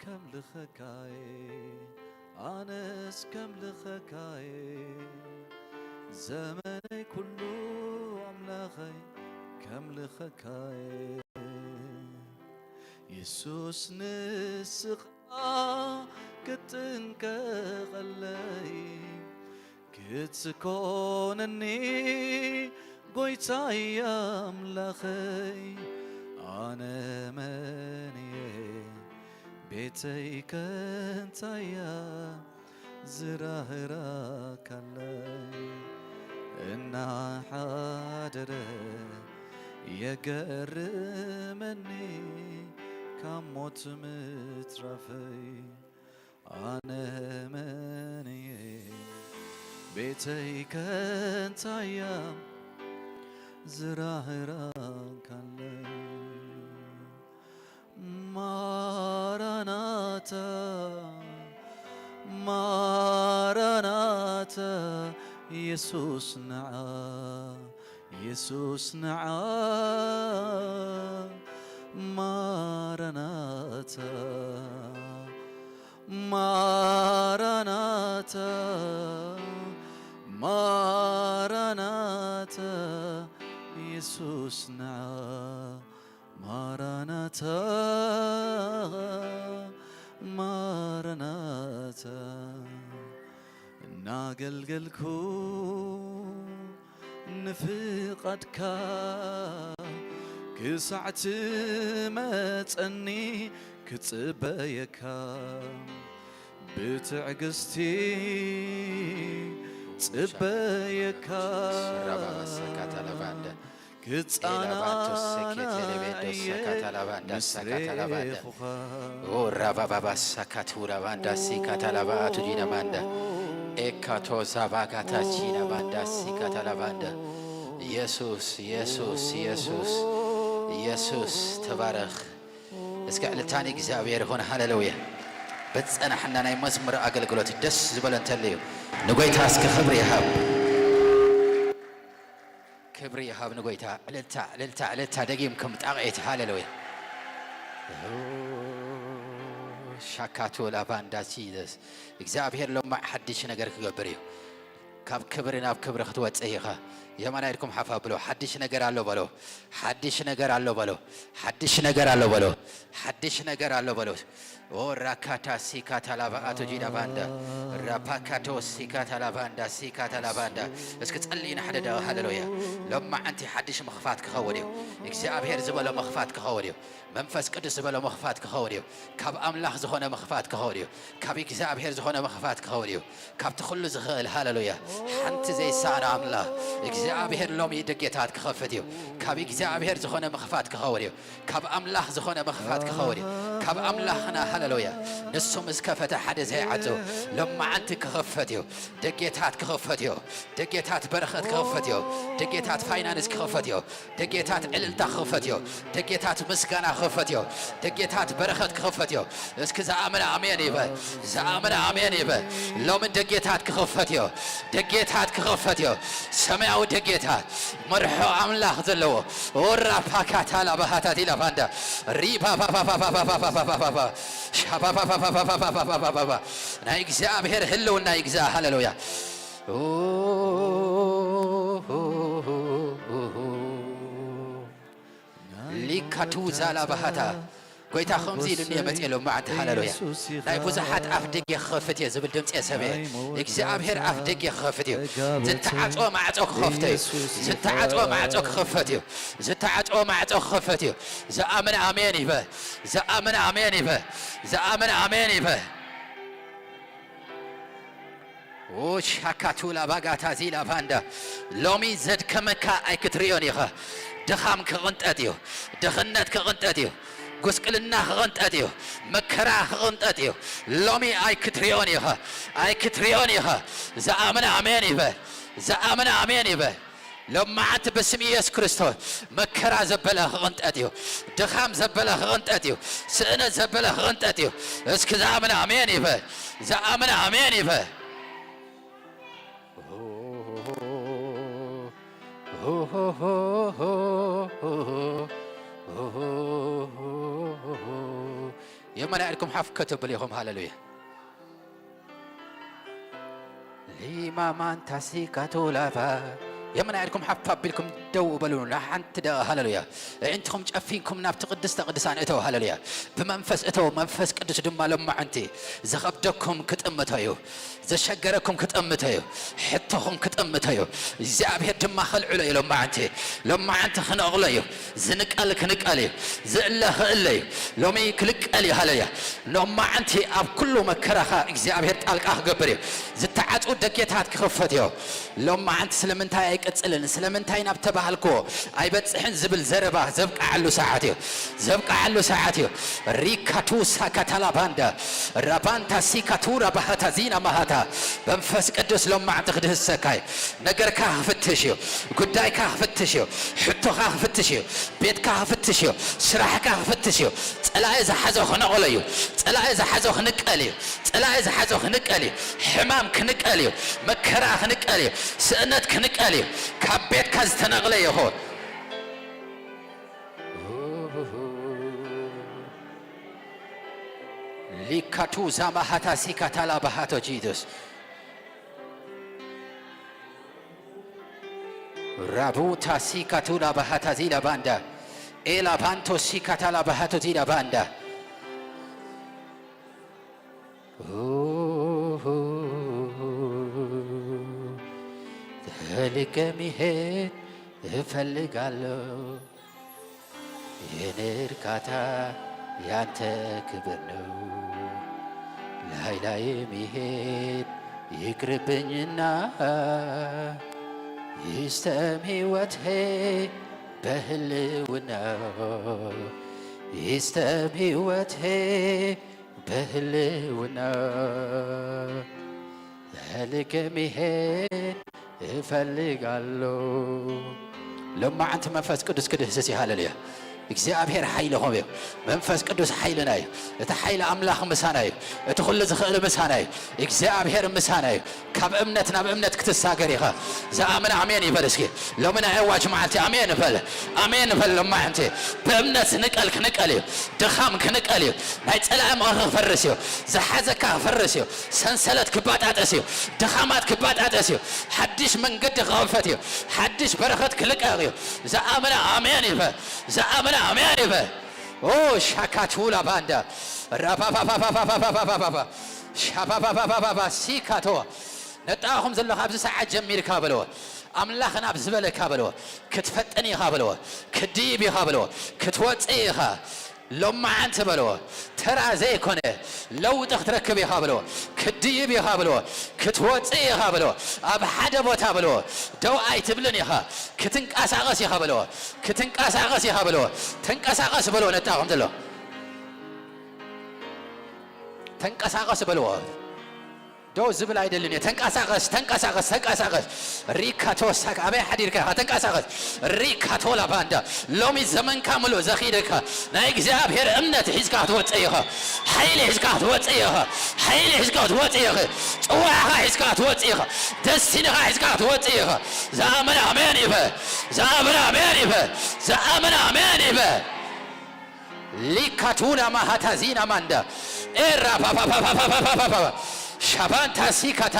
ከምልኸካየ ኣነስ ከምልኸካየ ዘመነይ ኩሉ ኣምላኸይ ከምልኸካየ። የሱስ ንስኻ ክትጥንቀቐለይ፣ ክትኮነኒ ጎይታይ ኣምላኸይ። ኣነ መን እየ ቤተይ ከንታያ ዝራህራካለይ እናሓደረ የገርመኒ ካብ ሞት ምትራፈይ። ኣነ መን እየ ቤተይ ከንታያ ዝራህራካለይ። ማራናታ ማራናታ የሱስ ንዓ የሱስ ንዓ ማራናታ ማራናታ ማራናታ የሱስ ንዓ ማራናታ ማራናታ እናገልገልኩ ንፍቓድካ ክሳዕ ትመጸኒ ክጽበየካ ብትዕግስቲ ጽበየካ። ራባባሳካታላባንዳ ክጻና ኤላባቶሰኬቴሌቤንዶሳካታላባንዳ ሳካታላባንዳ ራባባባሳካቱራባንዳ ሲካታላባቱዲናማንዳ ኤካቶዛባጋታቺናባንዳ ሲካታላባንዳ ኢየሱስ ኢየሱስ ኢየሱስ ኢየሱስ ተባረኽ። እስከ ዕልልታ ንእግዚኣብሔር ይኹን። ሃሌሉያ። በጸናሕና ናይ መዝሙር ኣገልግሎት ደስ ዝበሎ እንተልዩ ንጎይታ እስከ ክብሪ ይሃብ። ክብሪ ይሃብ ንጎይታ። ዕልልታ፣ ዕልልታ፣ ዕልልታ ደጊምኩም ጣቕዒት። ሃሌሉያ። ሻካቱ ላባንዳ ጂዘስ። እግዚኣብሔር ሎማዕ ሓድሽ ነገር ክገብር እዩ። ካብ ክብሪ ናብ ክብሪ ክትወጽእ ኢኻ። የማና ኢድኩም ሓፍ ኣብሎ። ሓድሽ ነገር ኣሎ በሎ። ሓድሽ ነገር ኣሎ በሎ። ሓድሽ ነገር ኣሎ በሎ። ሓድሽ ነገር ኣሎ በሎ። ኦ ራካታ ሲካታ ላባ ኣቶ ጂዳ ባንዳ። ራፓካቶ ሲካታ ላባንዳ፣ ሲካታ ላባንዳ። እስኪ ጸልይና ሓደ ደቂቕ። ሃሌሉያ። ሎማዓንቲ ሓድሽ ምኽፋት ክኸውን እዩ። እግዚኣብሔር ዝበሎ ምኽፋት ክኸውን እዩ። መንፈስ ቅዱስ ዝበሎ ምኽፋት ክኸውን እዩ። ካብ ኣምላኽ ዝኾነ ምኽፋት ክኸውን እዩ። ካብ እግዚኣብሔር ዝኾነ ምኽፋት ክኸውን እዩ። ካብቲ ኩሉ ዝኽእል፣ ሃሌሉያ፣ ሓንቲ ዘይሳኖ ኣምላኽ እግዚኣብሔር ሎሚ ደጌታት ክኸፍት እዩ። ካብ እግዚኣብሔር ዝኾነ ምኽፋት ክኸውን እዩ። ካብ ኣምላኽ ዝኾነ ምኽፋት ክኸውን እዩ። ካብ ኣምላኽና፣ ሃሌሉያ፣ ንሱ ምስ ከፈተ ሓደ ዘይዓጹ ሎማዓንቲ ክኸፈት እዩ። ደጌታት ክኸፈት እዩ። ደጌታት በረኸት ክኸፈት እዩ። ደጌታት ፋይናንስ ክኸፈት እዩ። ደጌታት ዕልልታ ክኸፈት እዩ። ደጌታት ምስጋና ክኸፈት እዩ። ደጌታት በረኸት ክኸፈት እዩ። እስኪ ዝኣመነ ኣሜን ይበል። ዝኣመነ ኣሜን ይበል። ሎሚ ደጌታት ክኸፈት እዩ። ደጌታት ክኸፈት እዩ። ሰማያዊ ደጌታት፣ መርሖ ኣምላኽ ዘለዎ። ኦራ ፓካታ ላባሃታት ኢላፋንዳ ሪባባባባባባባባባባ ሻባባባባባባባባባባ ናይ እግዚኣብሔር ህልውና ይግዛእ። ሃሌሉያ። ሊካቱ ዛላ ባህታ። ጎይታ ከምዚ ኢሉኒ እየ መፅእ ሎማዓንቲ። ሃሌሉያ። ናይ ብዙሓት ኣፍ ደገ ክኸፍት እየ ዝብል ድምፂ እየ ሰሚዐ። እግዚኣብሔር ኣፍ ደገ ክኸፍት እዩ። ዝተዓፅወ ማዕፆ ክኸፍት እዩ። ዝተዓፅወ ማዕፆ ክኸፈት እዩ። ዝተዓፅወ ማዕፆ ክኸፈት እዩ። ዝኣምን ኣሜን ይበል። ዝኣምን ኣሜን ይበል። ዝኣምን ኣሜን ይበል። ሻካቱላ ባጋታ ዚላ ባንዳ። ሎሚ ዘድከመካ ኣይክትርእዮን ኢኻ። ድኻም ክቕንጠጥ እዩ። ድኽነት ክቕንጠጥ እዩ። ጉስቅልና ክቕንጠጥ እዩ። መከራ ክቕንጠጥ እዩ። ሎሚ ኣይክትርእዮን ኢኻ። ኣይክትርእዮን ኢኻ። ዝኣምን ኣሜን ይበል። ዝኣምን ኣሜን ይበል። ሎማዓንቲ ብስም ኢየሱስ ክርስቶስ መከራ ዘበለ ክቕንጠጥ እዩ። ድኻም ዘበለ ክቕንጠጥ እዩ። ስእነት ዘበለ ክቕንጠጥ እዩ። እስኪ ዝኣምን ኣሜን ይበል። ዝኣምን ኣሜን ይበል። የመና ኢድኩም ሓፍ ከተብሉ ኢኹም። ሃሌሉያ። ሊማማንታሲካቶላቫ የመና ኢድኩም ሓፍ ኣቢልኩም ደው በሉ፣ ንሓንቲ ደቂቕ። ሃሌሉያ። ኣዒንትኹም ጨፊንኩም ናብቲ ቅድስተ ቅዱሳን እተው። ሃሌሉያ። ብመንፈስ እተው፣ መንፈስ ቅዱስ ድማ ሎማዕንቲ ዝኸብደኩም ክጥምቶ እዩ፣ ዘሸገረኩም ክጥምቶ እዩ፣ ሕቶኹም ክጥምቶ እዩ። እግዚኣብሔር ድማ ከልዕሎ እዩ። ሎማዕንቲ፣ ሎማዕንቲ ክነቕሎ እዩ። ዝንቀል ክንቀል እዩ፣ ዝእለ ክእለ እዩ። ሎሚ ክልቀል እዩ። ሃሌሉያ። ሎማዕንቲ ኣብ ኩሉ መከራኻ እግዚኣብሔር ጣልቃ ክገብር እዩ። ዝተዓጽዉ ደጌታት ክኽፈት እዩ። ሎማዕንቲ ስለምንታይ ኣይቅጽልን? ስለምንታይ ናብ ተባህልክዎ ኣይበጽሕን ዝብል ዘረባ ዘብቅዓሉ ሰዓት እዩ። ዘብቅዓሉ ሰዓት እዩ። ሪካቱ ሳካታላ ባንዳ ራባንታ ሲካቱ ራባሃታ ዚና ማሃታ መንፈስ ቅዱስ ሎማዕንቲ ክድህሰካ እዩ። ነገርካ ክፍትሽ እዩ። ጉዳይካ ክፍትሽ እዩ። ሕቶኻ ክፍትሽ እዩ። ቤትካ ክፍትሽ እዩ። ስራሕካ ክፍትሽ እዩ። ጸላኢ ዝሓዞ ክነቕሎ እዩ። ጸላኢ ዝሓዞ ክንቀል እዩ። ጸላኢ ዝሓዞ ክንቀል እዩ። ሕማም ክንቀል እዩ። መከራ ክንቀል እዩ። ስእነት ክንቀል እዩ። ካብ ቤትካ ዝተነቕለ ይኹን። ሊካቱ ዛማሃታ ሲካታላ ባሃቶ ጂዱስ ራቡታ ሲካቱላ ባሃታ ዚላ ባንዳ ኤላ ባንቶ ሲካታላ ባሃቶ ዚላ ባንዳ ተልቀ ሚሄድ እፈልጋለሁ። የኔ እርካታ ያንተ ክብር ነው። ላይ ላይ ሚሄድ ይቅርብኝና ይስተም ህይወቴ በህልውና ይስተም ህይወቴ በህልውና ተልቀ ሚሄድ እፈልጋለሁ። ሎማዓንቲ መንፈስ ቅዱስ ክድህስስ እዩ። ሃሌሉያ። እግዚኣብሔር ሓይልኹም እዩ። መንፈስ ቅዱስ ሓይልና እዩ። እቲ ሓይሊ ኣምላኽ ምሳና እዩ። እቲ ኩሉ ዝኽእል ምሳና እዩ። እግዚኣብሔር ምሳና እዩ። ካብ እምነት ናብ እምነት ክትሳገር ኢኻ። ዝኣምን ኣሜን ይበል እስኪ። ሎሚ ናይ ኣዋጅ መዓልቲ ኣሜን በል። ኣሜን በል። ሎማዓንቲ ብእምነት ንቀል ክንቀል እዩ። ድኻም ክንቀል እዩ። ናይ ጸላኢ መኸ ክፈርስ እዩ። ዝሓዘካ ክፈርስ እዩ። ሰንሰለት ክባጣጠስ እዩ። ድኻማት ክባጣጠስ እዩ። ሓድሽ መንገዲ ክኸፈት እዩ። ሓድሽ በረኸት ክልቀቕ እዩ። ዝኣመነ ኣሜን ይበል። ዝኣመነ ኣሜን ይበል። ኦ ሻካቱላ ባንዳ ራባባባባባባባባባ ሻባባባባባባ ሲካቶ ነጣኹም ዘለኻ ኣብዚ ሰዓት ጀሚርካ በለዎ። ኣምላኽ ናብ ዝበለካ በለዎ። ክትፈጥን ኢኻ በለዎ። ክትድይብ ኢኻ በለዎ። ክትወፅእ ኢኻ። ሎማዓንቲ በልዎ፣ ተራ ዘይኮነ ለውጢ ክትረክብ ኢኻ በልዎ፣ ክትድይብ ኢኻ በልዎ፣ ክትወፅእ ኢኻ በልዎ። ኣብ ሓደ ቦታ በልዎ፣ ደው ኣይትብልን ኢኻ፣ ክትንቀሳቐስ ኢኻ በልዎ፣ ክትንቀሳቐስ ኢኻ በልዎ። ተንቀሳቐስ በልዎ፣ ነጣኹም ዘሎ ተንቀሳቐስ በልዎ። ደው ዝብል ኣይደልን እየ። ተንቀሳቐስ፣ ተንቀሳቐስ፣ ተንቀሳቐስ። ሪካቶ ሳካ ኣበይ ሓዲርካ ኢኻ? ተንቀሳቐስ። ሪካቶ ላባንዳ ሎሚ ዘመንካ ምሉእ ዘኺደካ ናይ እግዚኣብሔር እምነት ሒዝካ ክትወፅእ ኢኻ። ሓይሊ ሒዝካ ክትወፅእ ኢኻ። ሓይሊ ሒዝካ ክትወፅእ ኢኻ። ፅዋዕኻ ሒዝካ ክትወፅእ ኢኻ። ደስቲንኻ ሒዝካ ክትወፅእ ኢኻ። ዝኣመነ ኣሜን ይበል። ዝኣመነ ኣሜን ይበል። ዝኣመነ ኣሜን ይበል። ሊካቱና ማሃታዚና ማንዳ ኤራ ፓፓፓፓፓፓፓፓ ሻባንታ ሲካታ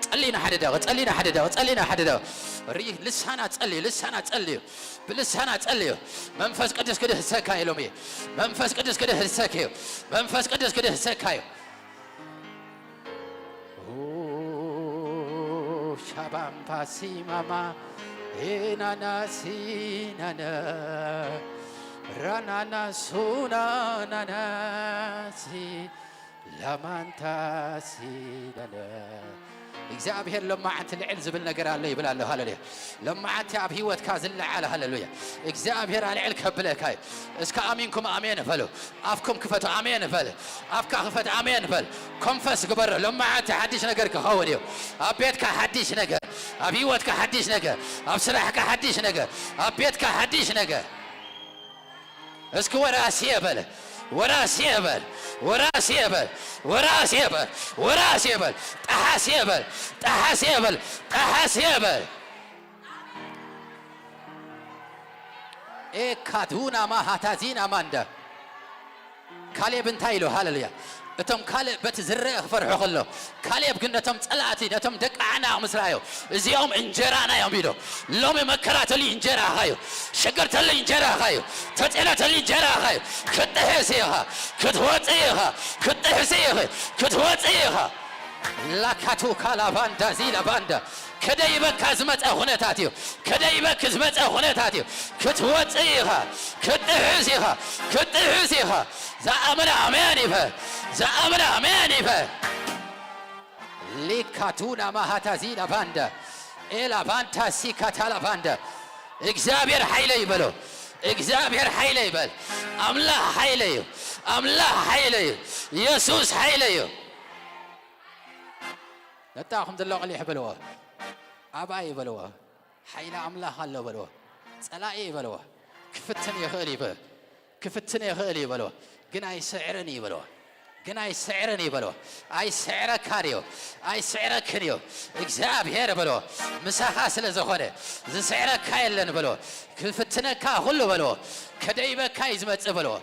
ጸሊና ሓደ ደቂቕ፣ ጸሊና ሓደ ደቂቕ፣ ጸሊና ሓደ ደቂቕ። ሪ-፣ ልሳና ጸልዩ፣ ልሳና ጸልዩ፣ ብልሳና ጸልዩ። መንፈስ ቅዱስ ክድህሰካ እዩ ሎሚ። መንፈስ ቅዱስ ክድህሰክ እዩ። መንፈስ ቅዱስ ክድህሰካ እዩ። ኦ፣ ሻባምፓ ሲማማ ኤናና ሲናና ራናና ሱናናና ሲ ላማንታ ሲናና። እግዚኣብሔር ሎማዓንቲ ልዕል ዝብል ነገር ኣሎ ይብል ኣሎ። ሃሌሉያ። ሎማዓንቲ ኣብ ህይወትካ ዝለዓል፣ ሃሌሉያ፣ እግዚኣብሔር ኣልዕል ከብለካ እዩ። እስከ ኣሚንኩም ኣሜን በሉ። ኣፍኩም ክፈቱ፣ ኣሜን በል። ኣፍካ ክፈት፣ ኣሜን በል። ኮንፈስ ግበር። ሎማዓንቲ ሓድሽ ነገር ክኸውን እዩ። ኣብ ቤትካ ሓድሽ ነገር፣ ኣብ ህይወትካ ሓድሽ ነገር፣ ኣብ ስራሕካ ሓድሽ ነገር፣ ኣብ ቤትካ ሓድሽ ነገር። እስኪ ወራስየ በል፣ ወራስየ በል፣ ወራስየ በል፣ ወራስየ በል፣ ወራስየ በል፣ ጠሓስየ በል፣ ጠሓስየ በል፣ ጠሓስየ በል። ኤካዱና ማሃታዚና ማንዳ ካሌብ እንታይ ኢሉ? ሃሌሉያ። እቶም ካልእ በቲ ዝረአ ክፈርሑ ከሎ፣ ካሌብ ግን ነቶም ጸላእቲ፣ ነቶም ደቂ ዓናቕ ምስ ረኣዮ፣ "እዚኦም እንጀራና እዮም" ኢሉ። ሎሚ መከራ ተልዩ እንጀራኻ እዩ። ሽግር ተልዩ እንጀራኻ እዩ። ተጽዕኖ ተልዩ እንጀራኻ እዩ። ክትጥሕስ ኢኻ፣ ክትወጽእ ኢኻ፣ ክትጥሕስ ኢኺ፣ ክትወጽእ ኢኻ። ላካቱ ካላባንዳ ዚላ ባንዳ። ከደይበካ ዝመጸ ኩነታት እዩ። ከደይበክ ዝመጸ ኩነታት እዩ። ክትወጽእ ኢኻ፣ ክትጥሕስ ኢኻ፣ ክትጥሕስ ኢኻ። ዝኣምን ኣሜን ይበል። ዝኣምን ኣሜን ይበል። ሊካቱና ማሃታዚ ላባንዳ ኤላባንታ ሲካታ ላባንዳ። እግዚኣብሔር ሓይለይ በሎ። እግዚኣብሔር ሓይለይ በል። ኣምላኽ ሓይለይ እዩ። ኣምላኽ ሓይለይ እዩ። የሱስ ሓይለይ እዩ። ነጣኹም ዘሎ ቀሊሕ በልዎ። ኣባይ በልዎ። ሓይሊ ኣምላኽ ኣሎ በልዎ። ጸላኢ በልዎ። ክፍትን ይኽእል እዩ በ-፣ ክፍትን ይኽእል እዩ በልዎ። ግን ኣይስዕርን እዩ በልዎ። ግን ኣይስዕርን እዩ በልዎ። ኣይስዕረካን እዩ። ኣይስዕረክን እዩ። እግዚኣብሔር በልዎ። ምሳኻ ስለ ዝኾነ ዝስዕረካ የለን በልዎ። ክፍትነካ ኩሉ በልዎ። ከደይበካ እዩ ዝመጽእ በልዎ።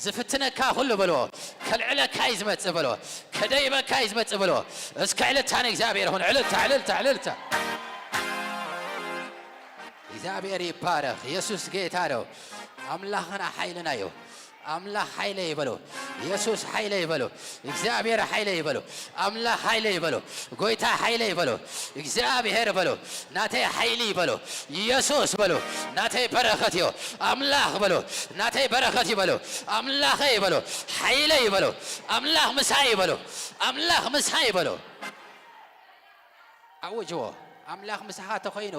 ዝፍትነካ ኩሉ በልዎ። ከልዕለካ እዩ ዝመጽእ በልዎ። ከደይበካ እዩ ዝመጽእ በልዎ። እስከ ዕልልታ ንእግዚኣብሔር ይኹን። ዕልልታ፣ ዕልልታ፣ ዕልልታ። እግዚኣብሔር ይባረኽ። የሱስ ጌታ ነው። ኣምላኽና ሓይልና እዩ። ኣምላኽ ሓይለይ በሉ። የሱስ ሓይለይ በሉ። እግዚኣብሔር ሓይለይ በሉ። ኣምላኽ ሓይለይ በሉ። ጎይታ ሓይለይ በሉ። እግዚኣብሔር በሉ። ናተይ ሓይሊ በሉ። የሱስ በሉ። ናተይ በረኸት እዩ። ኣምላኽ በሉ። ናተይ በረኸት እዩ በሉ። ኣምላኸይ በሉ። ሓይለይ በሉ። ኣምላኽ ምሳይ በሉ። ኣምላኽ ምሳይ በሉ። ኣውጅዎ። ኣምላኽ ምሳኻ ተኾይኑ፣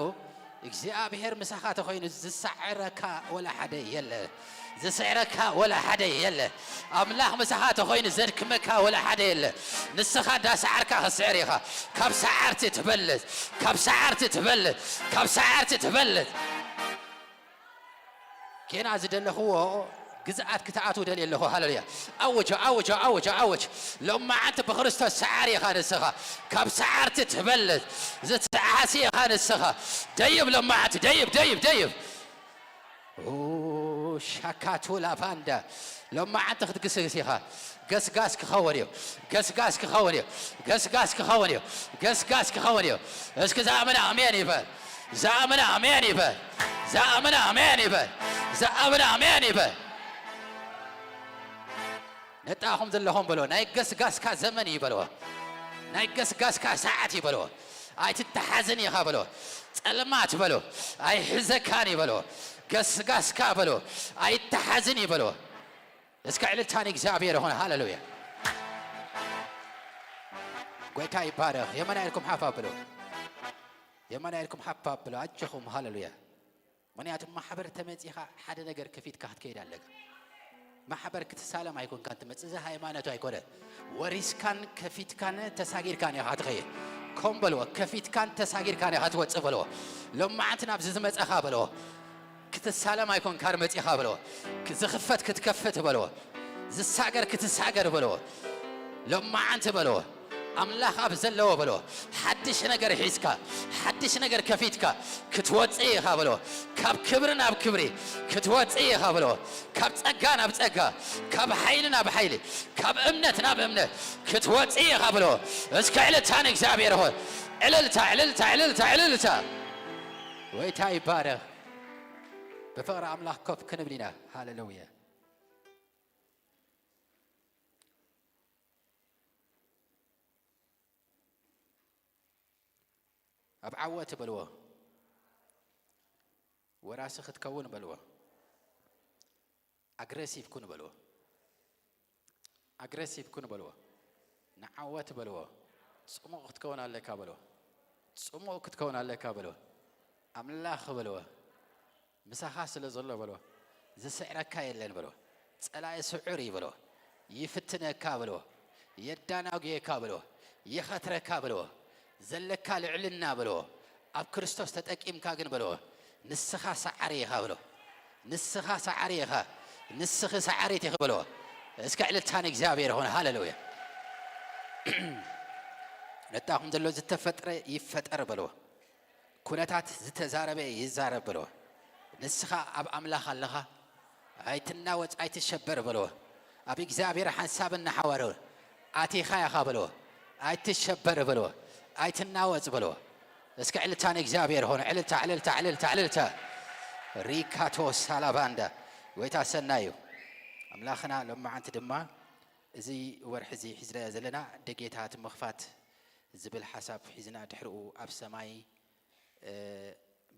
እግዚኣብሔር ምሳኻ ተኾይኑ ዝሰዕረካ ወላ ሓደ የለ። ዝስዕረካ ወላ ሓደ የለ። ኣምላኽ ምሳኻ ተኾይኑ ዘድክመካ ወላ ሓደ የለ። ንስኻ እንዳሰዓርካ ክትስዕር ኢኻ። ካብ ሰዓርቲ ትበልጽ፣ ካብ ሰዓርቲ ትበልጽ፣ ካብ ሰዓርቲ ትበልጽ። ጌና ዝደለኽዎ ግዝኣት ክትኣትው ደልየ ኣለኹ። ሃሌሉያ። ኣውጅ፣ ኣውጅ፣ ኣውጅ፣ ኣውጅ። ሎማዓንቲ ብክርስቶስ ሰዓሪ ኢኻ ንስኻ። ካብ ሰዓርቲ ትበልጽ። ዝተዓሲ ኢኻ ንስኻ። ደይብ ሎማዓንቲ፣ ደይብ፣ ደይብ፣ ደይብ። ኦ፣ ሻካቱ ላፋንዳ። ሎማዓንቲ ክትግስግስ ኢኻ። ገስጋስ ክኸውን እዩ። ገስጋስ ክኸውን እዩ። ገስጋስ ክኸውን እዩ። ገስጋስ ክኸውን እዩ። እስኪ ዝኣምን ኣሜን ይበል። ዝኣምን ኣሜን ይበል። ዝኣምን ኣሜን ይበል። ዝኣምን ኣሜን ይበል። ነጣኹም ዘለኹም በሎ፣ ናይ ገስጋስካ ዘመን እዩ በሎ። ናይ ገስጋስካ ሰዓት እዩ በሎ። ኣይትተሓዝን ኢኻ በሎ። ጸልማት በሎ። ኣይሕዘካን እዩ በሎ። ገስጋስካ በሎ። ኣይተሓዝን እዩ በሎ። እስከ ዕልልታ ንእግዚኣብሔር ይኹን። ሃሌሉያ። ጎይታ ይባረኽ። የመና ኢልኩም ሓፍ ኣብሉ። የመና ኢልኩም ሓፍ ኣብሉ። ኣጆኹም። ሃሌሉያ። ምኽንያቱ ማሕበር ተመጺኻ ሓደ ነገር ከፊትካ ክትከይድ ኣለካ። ማሕበር ክትሳለም ኣይኮንካን ትመጽእ። እዚ ሃይማኖት ኣይኮነ። ወሪስካን ከፊትካን ተሳጊርካን ኢኻ ትኸይድ። ኮም በልዎ። ከፊትካን ተሳጊርካን ኢኻ ትወጽእ በልዎ። ሎማዓንቲ ናብዚ ዝመጻኻ በልዎ። ክትሳለም ኣይኮንካን መጺኻ በልዎ። ክ-፣ ዝኽፈት ክትከፍት በልዎ። ዝሳገር ክትሳገር በልዎ። ሎማዓንቲ በልዎ። ኣምላኽ ኣብ ዘለዎ በልዎ። ሓድሽ ነገር ሒዝካ፣ ሓድሽ ነገር ከፊትካ ክትወጽእ ኢኻ በልዎ። ካብ ክብሪ ናብ ክብሪ ክትወጽእ ኢኻ በልዎ። ካብ ጸጋ ናብ ጸጋ፣ ካብ ሓይሊ ናብ ሓይሊ፣ ካብ እምነት ናብ እምነት ክትወጽእ ኢኻ በልዎ። እስከ ዕልልታ ንእግዚኣብሔር ይኹን። ዕልልታ፣ ዕልልታ፣ ዕልልታ፣ ዕልልታ። ጎይታ ይባረኽ። ብፍቕሪ ኣምላኽ ኮፍ ክንብል ኢና። ሃሌሉያ። ኣብ ዓወት በልዎ። ወራሲ ክትከውን በልዎ። ኣግሬሲቭ ኩን በልዎ። ኣግሬሲቭ ኩን በልዎ። ንዓወት በልዎ። ጽሙቕ ክትከውን ኣለካ በልዎ። ጽሙቕ ክትከውን ኣለካ በልዎ። ኣምላኽ በልዎ። ምሳኻ ስለ ዘሎ በልዎ። ዝስዕረካ የለን በልዎ። ጸላኢ ስዑር እዩ በልዎ። ይፍትነካ በልዎ። የዳናጉየካ በልዎ። ይኸትረካ በልዎ። ዘለካ ልዕልና በልዎ። ኣብ ክርስቶስ ተጠቂምካ ግን በልዎ። ንስኻ ሰዓሪ ኢኻ በልዎ። ንስኻ ሰዓሪ ኢኻ። ንስኺ ሰዓሪት ኢኺ በልዎ። እስከ ዕልልታ ንእግዚኣብሔር ይኹን። ሃሌሉያ። ነጣኹም ዘሎ ዝተፈጥረ ይፈጠር በልዎ። ኩነታት ዝተዛረበ ይዛረብ በልዎ። ንስኻ ኣብ ኣምላኽ ኣለኻ። ኣይትናወጽ፣ ኣይትሸበር በልዎ። ኣብ እግዚኣብሔር ሓንሳብ እናሓወረ ኣቲኻ ኢኻ በልዎ። ኣይትሸበር በልዎ። ኣይትናወጽ በልዎ። እስከ ዕልልታ ንእግዚኣብሔር ሆነ። ዕልልታ፣ ዕልልታ፣ ዕልልታ፣ ዕልልታ። ሪካቶ ሳላባንዳ። ጎይታ ሰናይ እዩ። ኣምላኽና ሎማዓንቲ ድማ እዚ ወርሒ እዚ ሒዝናዮ ዘለና ደጌታት ምኽፋት ዝብል ሓሳብ ሒዝና ድሕሪኡ ኣብ ሰማይ፣ እ፣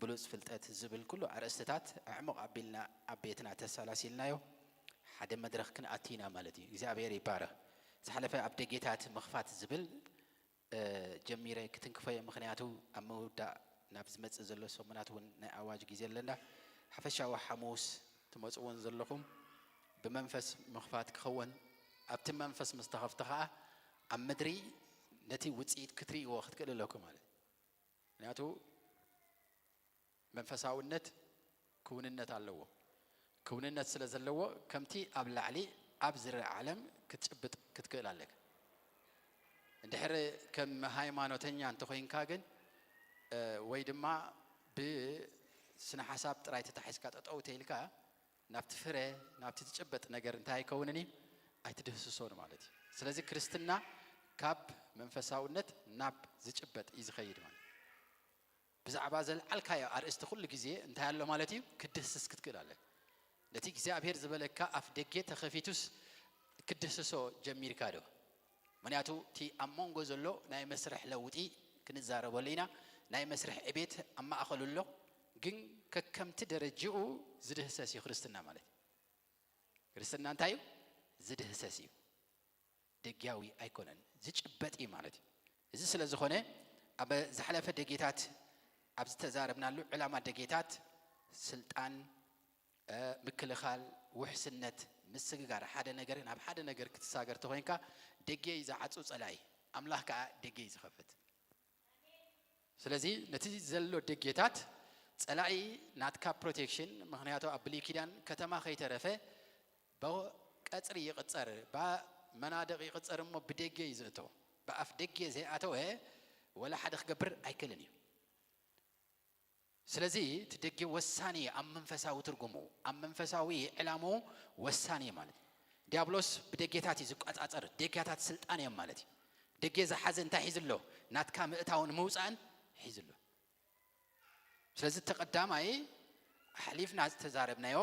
ብሉጽ ፍልጠት ዝብል ኩሉ ኣርእስትታት ኣዕሙቕ ኣቢልና ኣብ ቤትና ተሳላሲልናዮ ሓደ መድረኽ ክንኣቱ ኢና ማለት እዩ። እግዚኣብሔር ይባረኽ። ዝሓለፈ ኣብ ደጌታት ምኽፋት ዝብል፣ እ፣ ጀሚረ ክትንክፎ እየ። ምኽንያቱ ኣብ ምውዳእ ናብ ዝመጽእ ዘሎ ሰሙናት እውን ናይ ኣዋጅ ግዜ ኣለና። ሓፈሻዊ ሓሙስ ትመጽእዎን ዘለኹም ብመንፈስ ምኽፋት ክኸውን፣ ኣብቲ መንፈስ ምስ ተኸፍተ ኸኣ ኣብ ምድሪ ነቲ ውጽኢት ክትርእይዎ ክትክእል ኣለኩም ማለት እዩ። ምኽንያቱ መንፈሳውነት ክውንነት ኣለዎ። ክውንነት ስለ ዘለዎ ከምቲ ኣብ ላዕሊ ኣብ ዝረአ ዓለም ክትጭብጥ ክትክእል ኣለካ። እንድሕር ከም ሃይማኖተኛ እንተኾይንካ ግን፣ እ፣ ወይ ድማ ብስነ ሓሳብ ጥራይ ተታሒዝካ ጠጠው ተኢልካ ናብቲ ፍረ፣ ናብቲ ዝጭበጥ ነገር እንታይ ኣይከውንን እዩ? ኣይትድህስሶን ማለት እዩ። ስለዚ ክርስትና ካብ መንፈሳውነት ናብ ዝጭበጥ እዩ ዝኸይድ ማለት እዩ። ብዛዕባ ዘልዓልካዮ ኣርእስቲ ኩሉ ግዜ እንታይ ኣሎ ማለት እዩ? ክድህስስ ክትክእል ኣለካ። ነቲ እግዚኣብሔር ዝበለካ ኣፍ ደጌ ተኸፊቱስ ክድህስሶ ጀሚርካ ዶ? ምኽንያቱ እቲ ኣብ መንጎ ዘሎ ናይ መስርሕ ለውጢ ክንዛረበሉ ኢና። ናይ መስርሕ ዕቤት ኣብ ማእከሉ ኣሎ፣ ግን ከከምቲ ደረጅኡ ዝድህሰስ እዩ ክርስትና ማለት እዩ። ክርስትና እንታይ እዩ? ዝድህሰስ እዩ። ደጊያዊ ኣይኮነን፣ ዝጭበጥ እዩ ማለት እዩ። እዚ ስለ ዝኾነ ኣብ ዝሓለፈ ደጌታት ኣብ ዝተዛረብናሉ ዕላማ ደጌታት ስልጣን፣ እ፣ ምክልኻል፣ ውሕስነት፣ ምስግጋር፣ ሓደ ነገር ናብ ሓደ ነገር ክትሳገር ተኾይንካ ደጌ እዩ ዝዓጹ ጸላኢ፣ ኣምላኽ ከኣ ደጌ እዩ ዝኸፍት። ስለዚ ነቲ ዘሎ ደጌታት ጸላኢ ናትካ ፕሮቴክሽን፣ ምኽንያቱ ኣብ ብሉይ ኪዳን ከተማ ከይተረፈ ብቐጽሪ ይቕጸር፣ ብመናድቕ ይቕጸር እሞ ብደገ እዩ ዝእቶ። ብኣፍ ደገ ዘይኣተወ ወላ ሓደ ክገብር ኣይክእልን እዩ። ስለዚ እቲ ደገ ወሳኒ እዩ ኣብ መንፈሳዊ ትርጉሙ፣ ኣብ መንፈሳዊ ዕላምኡ ወሳኒ እዩ ማለት እዩ። ዲያብሎስ ብደጌታት እዩ ዝቆጻጸር፣ ደጌታት ስልጣን እዮም ማለት እዩ። ደገ ዝሓዘ እንታይ ሒዙ ኣሎ? ናትካ ምእታውን ምውጻእን ሒዙ ኣሎ። ስለዚ እቲ ቀዳማይ ኣሕሊፍና ዝተዛረብናዮ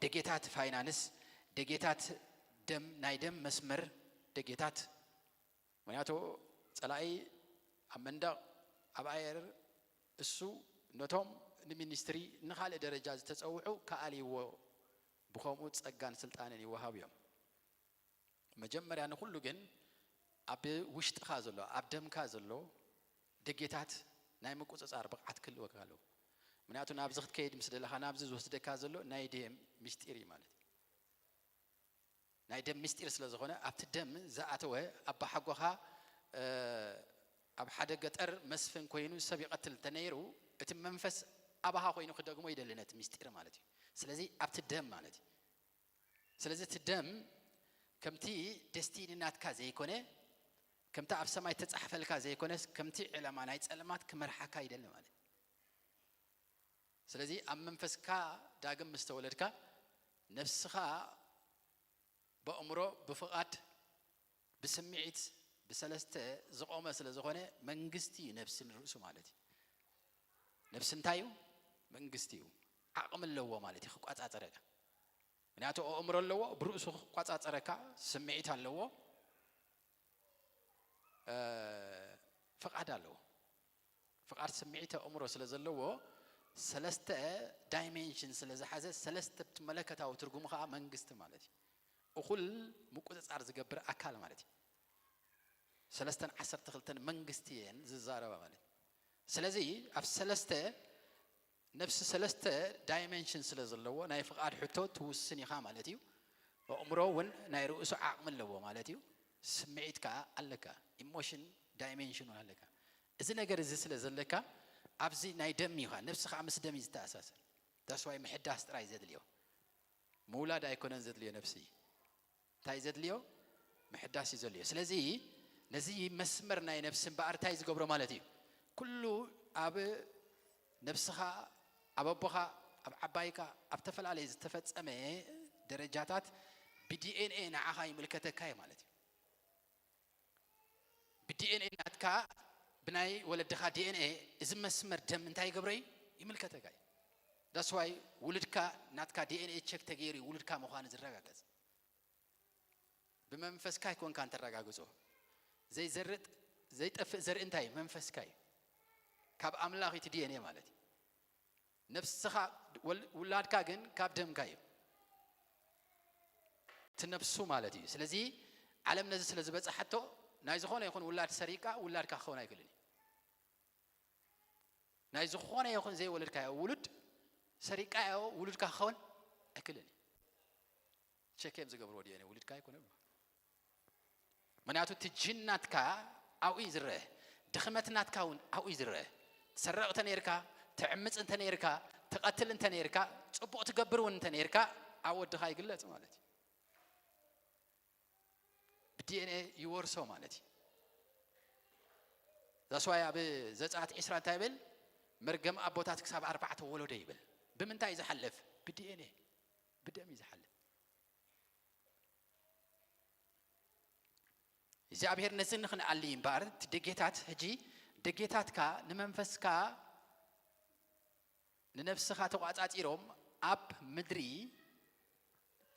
ደጌታት ፋይናንስ፣ ደጌታት ደም፣ ናይ ደም መስመር ደጌታት። ምኽንያቱ ጸላኢ ኣብ መንደቕ፣ ኣብ ኣየር እሱ ነቶም ንሚኒስትሪ ንኻልእ ደረጃ ዝተጸውዑ ከኣልይዎ ብኸምኡ ጸጋን ስልጣንን ይወሃብዮም። መጀመርያ ንኹሉ ግን ኣብ ውሽጥኻ ዘሎ፣ ኣብ ደምካ ዘሎ ደጌታት ናይ ምቁጽጻር ብቕዓት ክህልወካ ኣለዎ። ምኽንያቱ ናብዚ ክትከይድ ምስ ደለኻ ናብዚ ዝወስደካ ዘሎ ናይ ደም ምስጢር እዩ ማለት እዩ። ናይ ደም ምስጢር ስለ ዝኾነ ኣብቲ ደም ዝኣተወ ኣባሓጎኻ፣ እ፣ ኣብ ሓደ ገጠር መስፍን ኮይኑ ሰብ ይቐትል እንተነይሩ እቲ መንፈስ ኣባኻ ኮይኑ ክደግሞ ይደሊ ነቲ ምስጢር ማለት እዩ። ስለዚ ኣብቲ ደም ማለት እዩ። ስለዚ እቲ ደም ከምቲ ደስቲኒ ናትካ ዘይኮነ፣ ከምቲ ኣብ ሰማይ ተጻሕፈልካ ዘይኮነስ ከምቲ ዕላማ ናይ ጸልማት ክመርሓካ ይደሊ ማለት እዩ። ስለዚ ኣብ መንፈስካ ዳግም ምስ ተወለድካ ነፍስኻ ብኣእምሮ፣ ብፍቓድ፣ ብስምዒት፣ ብሰለስተ ዝቖመ ስለ ዝኾነ መንግስቲ እዩ ነፍሲ ንርእሱ ማለት እዩ። ነፍሲ እንታይ እዩ? መንግስቲ እዩ። ዓቕሚ ኣለዎ ማለት እዩ ክቋጻጸረካ። ምክንያቱ ኣእምሮ ኣለዎ፣ ብርእሱ ክቋጻጸረካ፣ ስምዒት ኣለዎ፣ እ፣ ፍቓድ ኣለዎ። ፍቓድ ስምዒት ኣእምሮ ስለ ዘለዎ ሰለስተ ዳይሜንሽን ስለ ዝሓዘ ሰለስተ መለከታዊ ትርጉሙ ከዓ መንግስቲ ማለት እዩ። እኹል ምቁጽጻር ዝገብር ኣካል ማለት እዩ። ሰለስተን ዓሰርተ ክልተን መንግስቲ እየን ዝዛረባ ማለት እዩ። ስለዚ ኣብ ሰለስተ ነፍሲ ሰለስተ ዳይሜንሽን ስለ ዘለዎ ናይ ፍቓድ ሕቶ ትውስን ኢኻ ማለት እዩ። ኣእምሮ እውን ናይ ርእሱ ዓቕሚ ኣለዎ ማለት እዩ። ስምዒት ከዓ ኣለካ፣ ኢሞሽን ዳይሜንሽን እውን ኣለካ። እዚ ነገር እዚ ስለ ዘለካ ኣብዚ ናይ ደም ኢኻ፣ ነፍሲ ከዓ ምስ ደም እዩ ዝተኣሳሰር። ዳስዋይ ምሕዳስ ጥራይ ዘድልዮ፣ ምውላድ ኣይኮነን ዘድልዮ ነፍሲ። እንታይ ዘድልዮ? ምሕዳስ እዩ ዘድልዮ። ስለዚ ነዚ መስመር ናይ ነፍሲ እምበኣር እንታይ ዝገብሮ ማለት እዩ? ኩሉ ኣብ ነብስኻ፣ ኣብ ኣቦኻ፣ ኣብ ዓባይካ፣ ኣብ ተፈላለየ ዝተፈጸመ ደረጃታት ብዲኤንኤ ንዓኻ ይምልከተካ እዩ ማለት እዩ። ብዲኤንኤ ናትካ፣ ብናይ ወለድኻ ዲኤንኤ፣ እዚ መስመር ደም እንታይ ይገብሮ እዩ? ይምልከተካ እዩ። ዳስዋይ ውሉድካ ናትካ ዲኤንኤ ቸክ ተገይሩ እዩ ውሉድካ ምዃኑ ዝረጋገጽ። ብመንፈስካ ኣይኮንካን ተረጋግጾ። ዘይዘርእ ዘይጠፍእ ዘርኢ እንታይ እዩ? መንፈስካ እዩ። ካብ ኣምላኽ እዩ እቲ ዲኤንኤ ማለት እዩ። ነፍስኻ፣ ወል- ውላድካ ግን ካብ ደምካ እዩ፣ እቲ ነፍሱ ማለት እዩ። ስለዚ ዓለም ነዚ ስለ ዝበጻሓቶ፣ ናይ ዝኾነ ይኹን ውላድ ሰሪቃ ውላድካ ክኸውን ኣይክእልን እዩ። ናይ ዝኾነ ይኹን ዘይወለድካዮ ውሉድ ሰሪቃዮ ውሉድካ ክኸውን ኣይክእልን እዩ። ቸክ እዮም ዝገብርዎ፣ ዲኤንኤ ውሉድካ ኣይኮነ። ምክንያቱ እቲ ጅን ናትካ ኣብኡ እዩ ዝረአ፣ ድኽመት ናትካ እውን ኣብኡ እዩ ዝረአ። ትሰርቕ እንተ ነይርካ፣ ትዕምፅ እንተ ነይርካ፣ ትቐትል እንተ ነይርካ፣ ፅቡቕ ትገብር እውን እንተ ነይርካ፣ ኣብ ወድኻ ይግለፅ ማለት እዩ። ብዲኤንኤ ይወርሶ ማለት እዩ። ዛስዋይ ኣብ ዘጸኣት ዒስራ እንታይ ይብል? መርገም ኣቦታት ክሳብ ኣርባዕተ ወለዶ ይብል። ብምንታይ እዩ ዝሓልፍ? ብዲኤንኤ፣ ብደም እዩ ዝሓልፍ። እግዚኣብሔር ነዚ ንኽንኣሊ እምበኣር፣ እቲ ደጌታት፣ ሕጂ ደጌታትካ ንመንፈስካ፣ ንነፍስኻ ተቋጻጺሮም ኣብ ምድሪ፣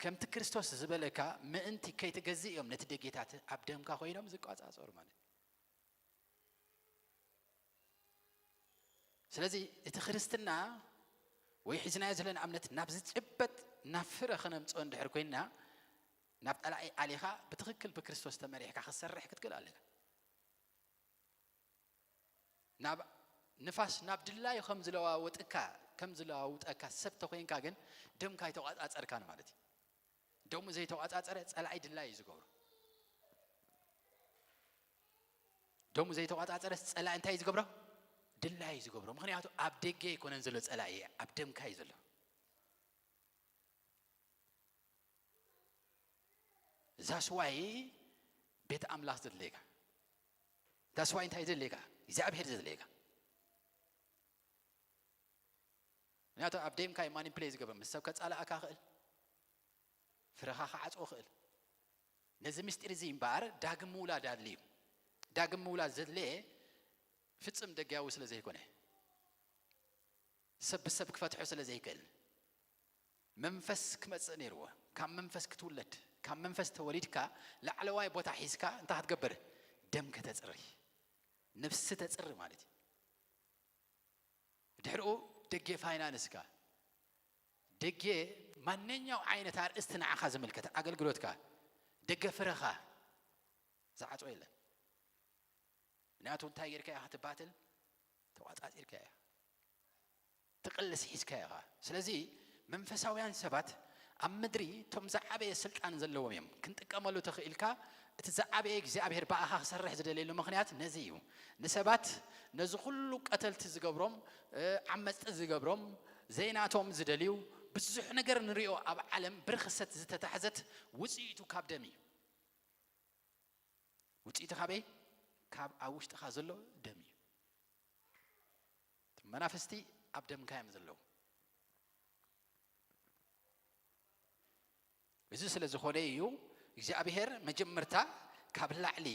ከምቲ ክርስቶስ ዝበለካ፣ ምእንቲ ከይትገዝእ እዮም ነቲ ደጌታት ኣብ ደምካ ኮይኖም ዝቋጻጸሩ ማለት። ስለዚ እቲ ክርስትና ወይ ሒዝናዮ ዘለና እምነት ናብ ዝጭበጥ፣ ናብ ፍረ ከነምጽኦ እንድሕር ኮይንና፣ ናብ ጠላኢ ኣሊኻ ብትኽክል ብክርስቶስ ተመሪሕካ ክትሰርሕ ክትክእል ኣለካ። ናብ ንፋስ ናብ ድላዩ ከም ዝለዋወጥካ፣ ከም ዝለዋውጠካ ሰብ ተኮይንካ ግን ደምካ ኣይተቋጻጸርካን ማለት እዩ። ደሙ ዘይተቋጻጸረ ጸላኢ ድላዩ እዩ ዝገብሮ። ደሙ ዘይተቋጻጸረ ጸላኢ እንታይ እዩ ዝገብሮ? ድላዩ እዩ ዝገብሮ። ምክንያቱ ኣብ ደገ ኣይኮነን ዘሎ ጸላኢ፣ ኣብ ደምካ እዩ ዘሎ። ዛስዋይ ቤት ኣምላኽ ዘድለየካ፣ ዛስዋይ እንታይ ዘድለየካ? እግዚኣብሔር ዘድለየካ። ምክንያቱ ኣብ ደምካ እዩ ማኒፕሌት ዝገብር፣ ምስ ሰብ ከጻልኣካ ክእል፣ ፍረኻ ክዓጽዎ ክእል። ነዚ ምስጢር እዚ እምበኣር ዳግም ምውላድ ኣድልዩ። ዳግም ምውላድ ዘድለየ ፍጽም ደጊያዊ ስለ ዘይኮነ፣ ሰብ ብሰብ ክፈትሖ ስለ ዘይክእል፣ መንፈስ ክመጽእ ነይርዎ። ካብ መንፈስ ክትውለድ፣ ካብ መንፈስ ተወሊድካ ላዕለዋይ ቦታ ሒዝካ እንታይ ክትገብር? ደም ከተጽሪ፣ ነፍሲ ተጽሪ ማለት እዩ። ድሕሪኡ ደጌ ፋይናንስካ፣ ደጌ ማንኛው ዓይነት ኣርእስቲ ንዓኻ ዝምልከት ኣገልግሎትካ፣ ደገ ፍረኻ ዝዓጾ የለን። ምክንያቱ እንታይ ጌርካ ኢኻ ትባትል? ተቋጻጺርካ ኢኻ። ትቕልስ ሒዝካ ኢኻ። ስለዚ መንፈሳውያን ሰባት ኣብ ምድሪ እቶም ዝዓበየ ስልጣን ዘለዎም እዮም። ክንጥቀመሉ ተኽኢልካ እቲ ዝዓበየ እግዚኣብሔር ብኣኻ ክሰርሕ ዝደልየሉ ምኽንያት ነዚ እዩ። ንሰባት ነዚ ኩሉ ቀተልቲ ዝገብሮም፣ እ፣ ዓመጽቲ ዝገብሮም፣ ዘይናቶም ዝደልዩ፣ ብዙሕ ነገር ንሪኦ ኣብ ዓለም ብርኽሰት ዝተታሕዘት ውጽኢቱ ካብ ደም እዩ። ውጽኢቱ ካበይ? ካብ ኣብ ውሽጥኻ ዘሎ ደም እዩ። እቲ መናፍስቲ ኣብ ደምካ እዮም ዘለዉ። እዚ ስለ ዝኾነ እዩ እግዚኣብሔር መጀመርታ ካብ ላዕሊ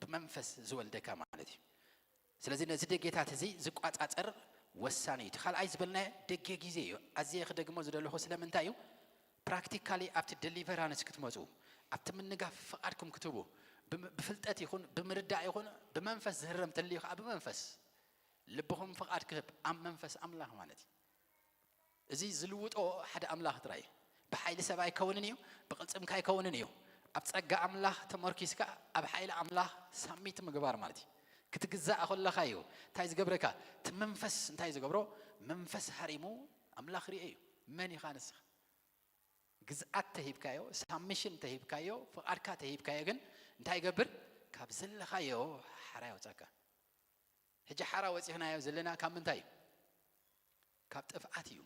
ብመንፈስ ዝወልደካ ማለት እዩ። ስለዚ ነዚ ደጌታት እዚ ዝቋጻጸር ወሳኒ እዩ። እቲ ካልኣይ ዝበልናዮ ደጌ ግዜ እዩ። ኣዝየ ክደግሞ ዝደለኹ ስለምንታይ እዩ? ፕራክቲካሊ ኣብቲ ደሊቨራንስ ክትመጹ፣ ኣብቲ ምንጋፍ ፍቓድኩም ክትህቡ፣ ብም-፣ ብፍልጠት ይኹን፣ ብምርዳእ ይኹን፣ ብመንፈስ ዝህረም ተልዩ ከዓ ብመንፈስ ልብኹም ፍቓድ ክህብ ኣብ መንፈስ ኣምላኽ ማለት እዩ። እዚ ዝልውጦ ሓደ ኣምላኽ ጥራይ እዩ። ብሓይሊ ሰብ ኣይከውንን እዩ፣ ብቕልጽምካ ኣይከውንን እዩ። ኣብ ጸጋ ኣምላኽ ተመርኪስካ ኣብ ሓይሊ ኣምላኽ ሳሚት ምግባር ማለት እዩ። ክትግዛእ ከለኻ እዩ እንታይ ዝገብረካ? እቲ መንፈስ እንታይ ዝገብሮ? መንፈስ ሃሪሙ ኣምላኽ ርኤ እዩ። መን ኢኻ ንስኻ? ግዝኣት ተሂብካዮ፣ ሳሚሽን ተሂብካዮ፣ ፍቓድካ ተሂብካዮ፣ ግን እንታይ ይገብር? ካብ ዘለኻዮ ሓራ የውጻካ። ሕጂ ሓራ ወጺኽናዮ ዘለና ካብ ምንታይ እዩ? ካብ ጥፍኣት እዩ።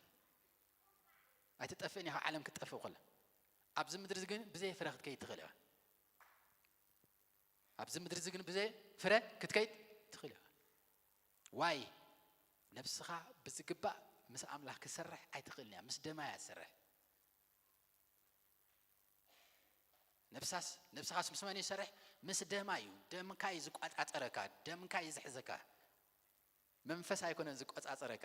ኣይትጠፍእን ኢኻ፣ ዓለም ክትጠፍእ ከላ። ኣብዚ ምድሪ እዚ ግን ብዘይ ፍረ ክትከይድ ትኽእል ኢኻ። ኣብዚ ምድሪ እዚ ግን ብዘይ ፍረ ክትከይድ ትኽእል ኢኻ። ዋይ? ነብስኻ ብዝግባእ ምስ ኣምላኽ ክሰርሕ ኣይትኽእልን እያ፣ ምስ ደማ እያ ትሰርሕ። ነብሳስ ነብስኻስ ምስ መን ይሰርሕ? ምስ ደማ እዩ። ደምካ እዩ ዝቋጻጸረካ፣ ደምካ እዩ ዝሕዘካ። መንፈስ ኣይኮነን ዝቆጻጸረካ።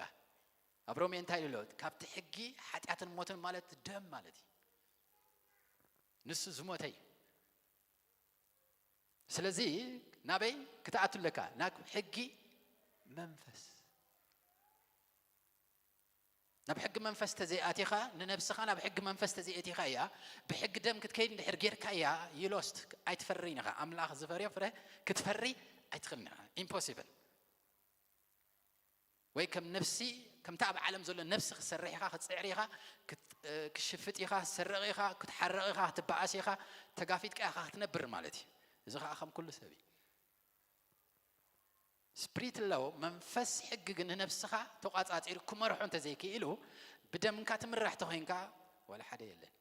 ኣብ ሮሜ እንታይ ኢሉ ኣሎ? ካብቲ ሕጊ ሓጢኣትን ሞትን ማለት ደም ማለት እዩ። ንሱ ዝሞተ እዩ። ስለዚ ናበይ ክትኣቱ ኣለካ? ናብ ሕጊ መንፈስ። ናብ ሕጊ መንፈስ ተዘይኣቲኻ፣ ንነብስኻ ናብ ሕጊ መንፈስ ተዘይኣቲኻ እያ። ብሕጊ ደም ክትከይድ እንድሕር ጌርካ እያ፣ you lost። ኣይትፈርይን ኢኻ። ኣምላኽ ዝፈርዮ ፍረ ክትፈሪ ኣይትኽእልን ኢኻ። ኢምፖሲብል። ወይ ከም ነፍሲ፣ ከምታ ኣብ ዓለም ዘሎ ነፍሲ ክትሰርሕ ኢኻ፣ ክትጽዕር ኢኻ፣ ክት-፣ እ፣ ክሽፍጥ ኢኻ፣ ክትሰርቕ ኢኻ፣ ክትሓረቕ ኢኻ፣ ክትበኣስ ኢኻ፣ ተጋፊጥካ ኢኻ ክትነብር ማለት እዩ። እዚ ኸኣ ከም ኩሉ ሰብ እዩ። ስፕሪት ኣለዎ፣ መንፈስ ሕጊ ግን ንነፍስኻ ተቋጻጺሩ ክመርሖ እንተዘይክኢሉ፣ ብደምካ ትምራሕ ተኾይንካ ዋላ ሓደ የለን።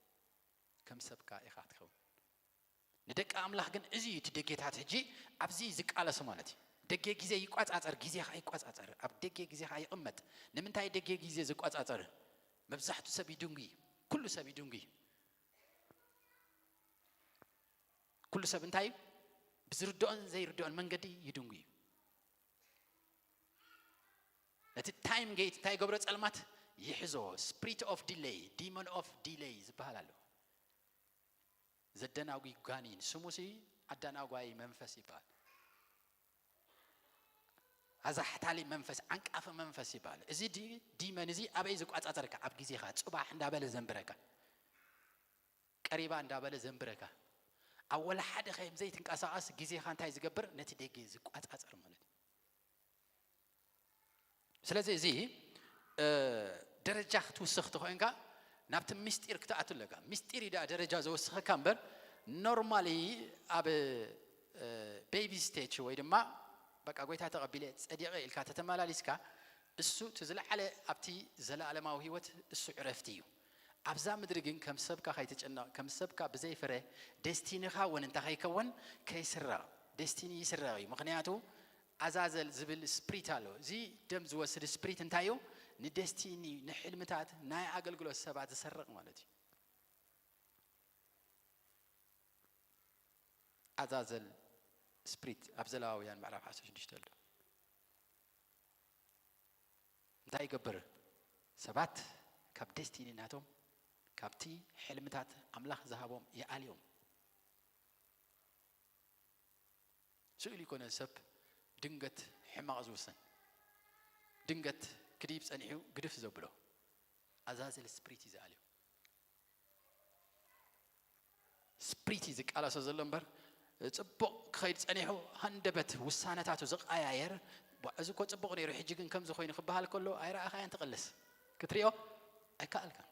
ከም ሰብካ ኢኻ ትኸውን። ንደቂ ኣምላኽ ግን እዚ እዩ እቲ ደጌታት ሕጂ ኣብዚ እዩ ዝቃለሱ ማለት እዩ። ደጌ ግዜ ይቋጻጸር፣ ግዜኻ ይቋጻጸር፣ ኣብ ደጌ ግዜኻ ይቕመጥ። ንምንታይ ደጌ ግዜ ዝቋጻጸር? መብዛሕቱ ሰብ ይድንጉ እዩ። ኩሉ ሰብ ይድንጉ እዩ። ኩሉ ሰብ እንታይ እዩ? ብዝርድኦን ዘይርድኦን መንገዲ ይድንጉ እዩ። ነቲ ታይም ጌት እንታይ ይገብሮ? ጸልማት ይሕዞ። ስፕሪት ኦፍ ዲሌይ፣ ዲሞን ኦፍ ዲሌይ ዝበሃል ኣሎ። ዘደናጉ ጋኔን፣ ስሙሲ ኣደናጓይ መንፈስ ይበሃል። ኣዛሕታሊ መንፈስ፣ ዓንቃፊ መንፈስ ይበሃል። እዚ ዲ-፣ ዲመን እዚ ኣበይ ዝቋጻጸረካ? ኣብ ግዜኻ፣ ጽባሕ እንዳበለ ዘንብረካ፣ ቀሪባ እንዳበለ ዘንብረካ። ኣብ ወላ ሓደ ኸይም ዘይትንቀሳቐስ ግዜኻ እንታይ ዝገብር? ነቲ ደጌ ዝቋጻጸር ማለት እዩ። ስለዚ እዚ፣ እ፣ ደረጃ ክትውስኽ ተኾይንካ ናብቲ ምስጢር ክትኣቱ ኣለካ። ምስጢር እዩ ደኣ ደረጃ ዘወስኸካ እምበር፣ ኖርማሊ ኣብ፣ እ፣ ቤቢ ስቴጅ ወይ ድማ በቃ ጎይታ ተቐቢለ ጸዲቐ ኢልካ ተተመላሊስካ፣ እሱ እቲ ዝለዓለ ኣብቲ ዘለኣለማዊ ህይወት እሱ ዕረፍቲ እዩ። ኣብዛ ምድሪ ግን ከም ሰብካ ከይትጨነቕ፣ ከም ሰብካ ብዘይ ፍረ ደስቲኒኻ እውን እንተ ከይከወን ከይስረቕ፣ ደስቲኒ ይስረቕ እዩ። ምኽንያቱ ኣዛዘል ዝብል ስፕሪት ኣሎ። እዚ ደም ዝወስድ ስፕሪት እንታይ እዩ? ንደስቲኒ፣ ንሕልምታት፣ ናይ ኣገልግሎት ሰባት ዝሰርቕ ማለት እዩ። ኣዛዘል ስፕሪት ኣብ ዘለዋውያን ምዕራፍ ዓሰርተ ሽዱሽተ ኣሎ። እንታይ ይገብር? ሰባት ካብ ደስቲኒ ናቶም፣ ካብቲ ሕልምታት ኣምላኽ ዝሃቦም ይኣልዮም። ስእሉ ይኮነ ሰብ ድንገት ሕማቕ ዝውስን፣ ድንገት ክድይብ ጸኒሑ ግድፍ ዘብሎ ኣዛዘል ስፕሪት እዩ ዝኣልዮ። ስፕሪት እዩ ዝቃለሶ ዘሎ እምበር፣ ጽቡቕ ክኸይድ ጸኒሑ ሃንደበት ውሳነታቱ ዝቀያየር፣ "ቧ፣ እዚ እኮ ጽቡቕ ነይሩ፣ ሕጂ ግን ከምዚ ኮይኑ" ክበሃል ከሎ ኣይረኣኻያን ትቕልስ። ክትሪኦ ኣይከኣልካን።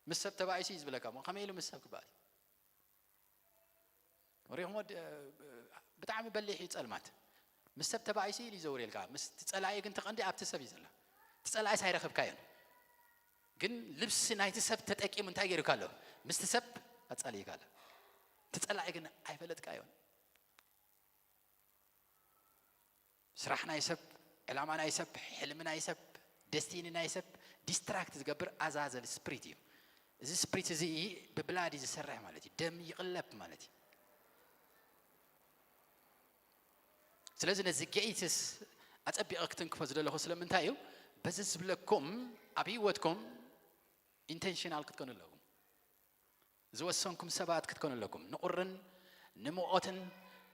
ምስ ሰብ ተባኢሱ እዩ ዝብለካ። እሞ ከመይ ኢሉ ምስ ሰብ ክበኣስ? ሪኹሞ ድ-፣ ብጣዕሚ በሊሕ እዩ ጸልማት። ምስ ሰብ ተባኢሱ ኢሉ ይዘውር ኢልካ። ምስ እቲ ጸላኢ ግን እቲ ቀንዲ ኣብቲ ሰብ እዩ ዘሎ። እቲ ጸላኢስ ኣይረኸብካዮን። ግን ልብሲ ናይቲ ሰብ ተጠቂሙ እንታይ ገይሩካ ኣሎ? ምስቲ ሰብ ኣጻሊእካ ኣሎ። እቲ ጸላኢ ግን ኣይፈለጥካዮን። ስራሕ ናይ ሰብ፣ ዕላማ ናይ ሰብ፣ ሕልሚ ናይ ሰብ፣ ደስቲኒ ናይ ሰብ ዲስትራክት ዝገብር ኣዛዘል ስፕሪት እዩ። እዚ ስፕሪት እዚ ብብላድ እዩ ዝሰርሕ ማለት እዩ። ደም ይቕለብ ማለት እዩ። ስለዚ ነዚ ጌይትስ ኣጸቢቐ ክትንክፎ ዝደለኹ ስለምንታይ እዩ? በዚ ዝብለኩም ኣብ ህይወትኩም ኢንቴንሽናል ክትኮኑ ኣለኩም። ዝወሰንኩም ሰባት ክትኮኑ ኣለኩም። ንቑርን ንሙቐትን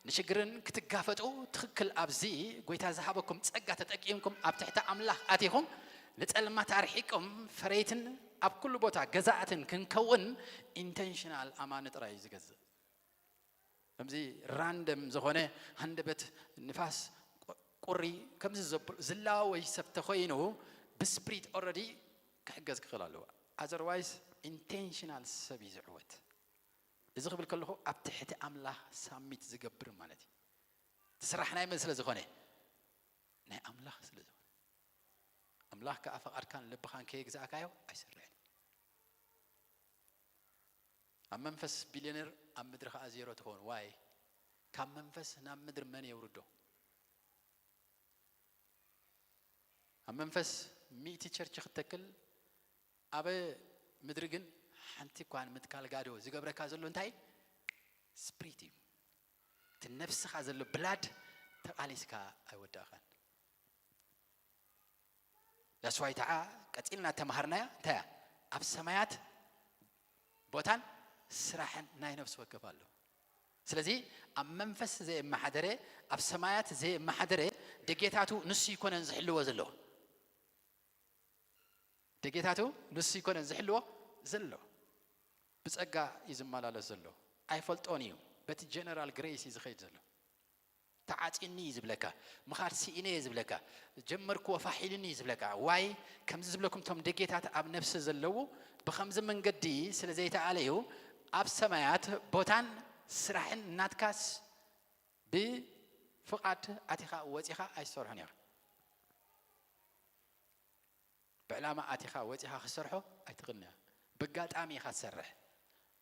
ንሽግርን ክትጋፈጡ ትኽክል ኣብዚ ጎይታ ዝሃበኩም ጸጋ ተጠቂምኩም ኣብ ትሕቲ ኣምላኽ ኣቲኹም ንጸልማት ኣርሒቅም ፈረይትን ኣብ ኩሉ ቦታ ገዛእትን ክንከውን ኢንቴንሽናል ኣማኒ ጥራይ እዩ ዝገዝእ። ከምዚ ራንደም ዝኾነ ሃንደበት ንፋስ ቁ-፣ ቁሪ ከምዚ ዘብ-፣ ዝላወይ ሰብ ተኾይኑ ብስፕሪት ኦልሬዲ ክሕገዝ ክኽእል ኣለዎ። ኣዘርዋይስ ኢንቴንሽናል ሰብ እዩ ዝዕወት። እዚ ክብል ከለኹ ኣብ ትሕቲ ኣምላኽ ሳሚት ዝገብር ማለት እዩ። እቲ ስራሕ ናይ መን ስለ ዝኾነ? ናይ ኣምላኽ ስለ ዝኾነ። ኣምላኽ ከኣ ፈቓድካን ልብኻን ከየግዛእካዮ ኣይሰርሕን። ኣብ መንፈስ ቢልዮነር ኣብ ምድሪ ከኣ ዜሮ ትኸውን። ዋይ? ካብ መንፈስ ናብ ምድሪ መን የውርዶ? ኣብ መንፈስ ሚእቲ ቸርች ክትተክል ኣብ ምድሪ ግን ሓንቲ እኳ ንምትካል ጋዶ ዝገብረካ ዘሎ እንታይ? ስፕሪት እዩ። እቲ ነፍስኻ ዘሎ ብላድ ተቓሊስካ ኣይወዳእኻን። ዳስዋይ ተዓ ቀጺልና ተማሃርናያ እንታይ እያ? ኣብ ሰማያት ቦታን ስራሕን ናይ ነፍሲ ወከፍ ኣሎ። ስለዚ ኣብ መንፈስ ዘየመሓደረ፣ ኣብ ሰማያት ዘየመሓደረ ደጌታቱ ንሱ ይኮነን ዝሕልዎ ዘሎ። ደጌታቱ ንሱ ይኮነን ዝሕልዎ ዘሎ። ብጸጋ እዩ ዝመላለስ ዘሎ። ኣይፈልጦን እዩ። በቲ ጀነራል ግሬስ እዩ ዝኸይድ ዘሎ። ተዓጺኒ እዩ ዝብለካ። ምኻድ ስኢነ እየ ዝብለካ። ጀመርክዎ ፋሕ ኢሉኒ እዩ ዝብለካ። ዋይ ከምዚ ዝብለኩም እቶም ደጌታት ኣብ ነፍሲ ዘለዉ ብኸምዚ መንገዲ ስለ ዘይተኣለዩ ኣብ ሰማያት ቦታን ስራሕን ናትካስ ብፍቓድ ኣቲኻ ወጺኻ ኣይትሰርሖን ኢኻ። ብዕላማ ኣቲኻ ወጺኻ ክትሰርሖ ኣይትኽእልን ኢኻ። ብጋጣሚ ኢኻ ትሰርሕ።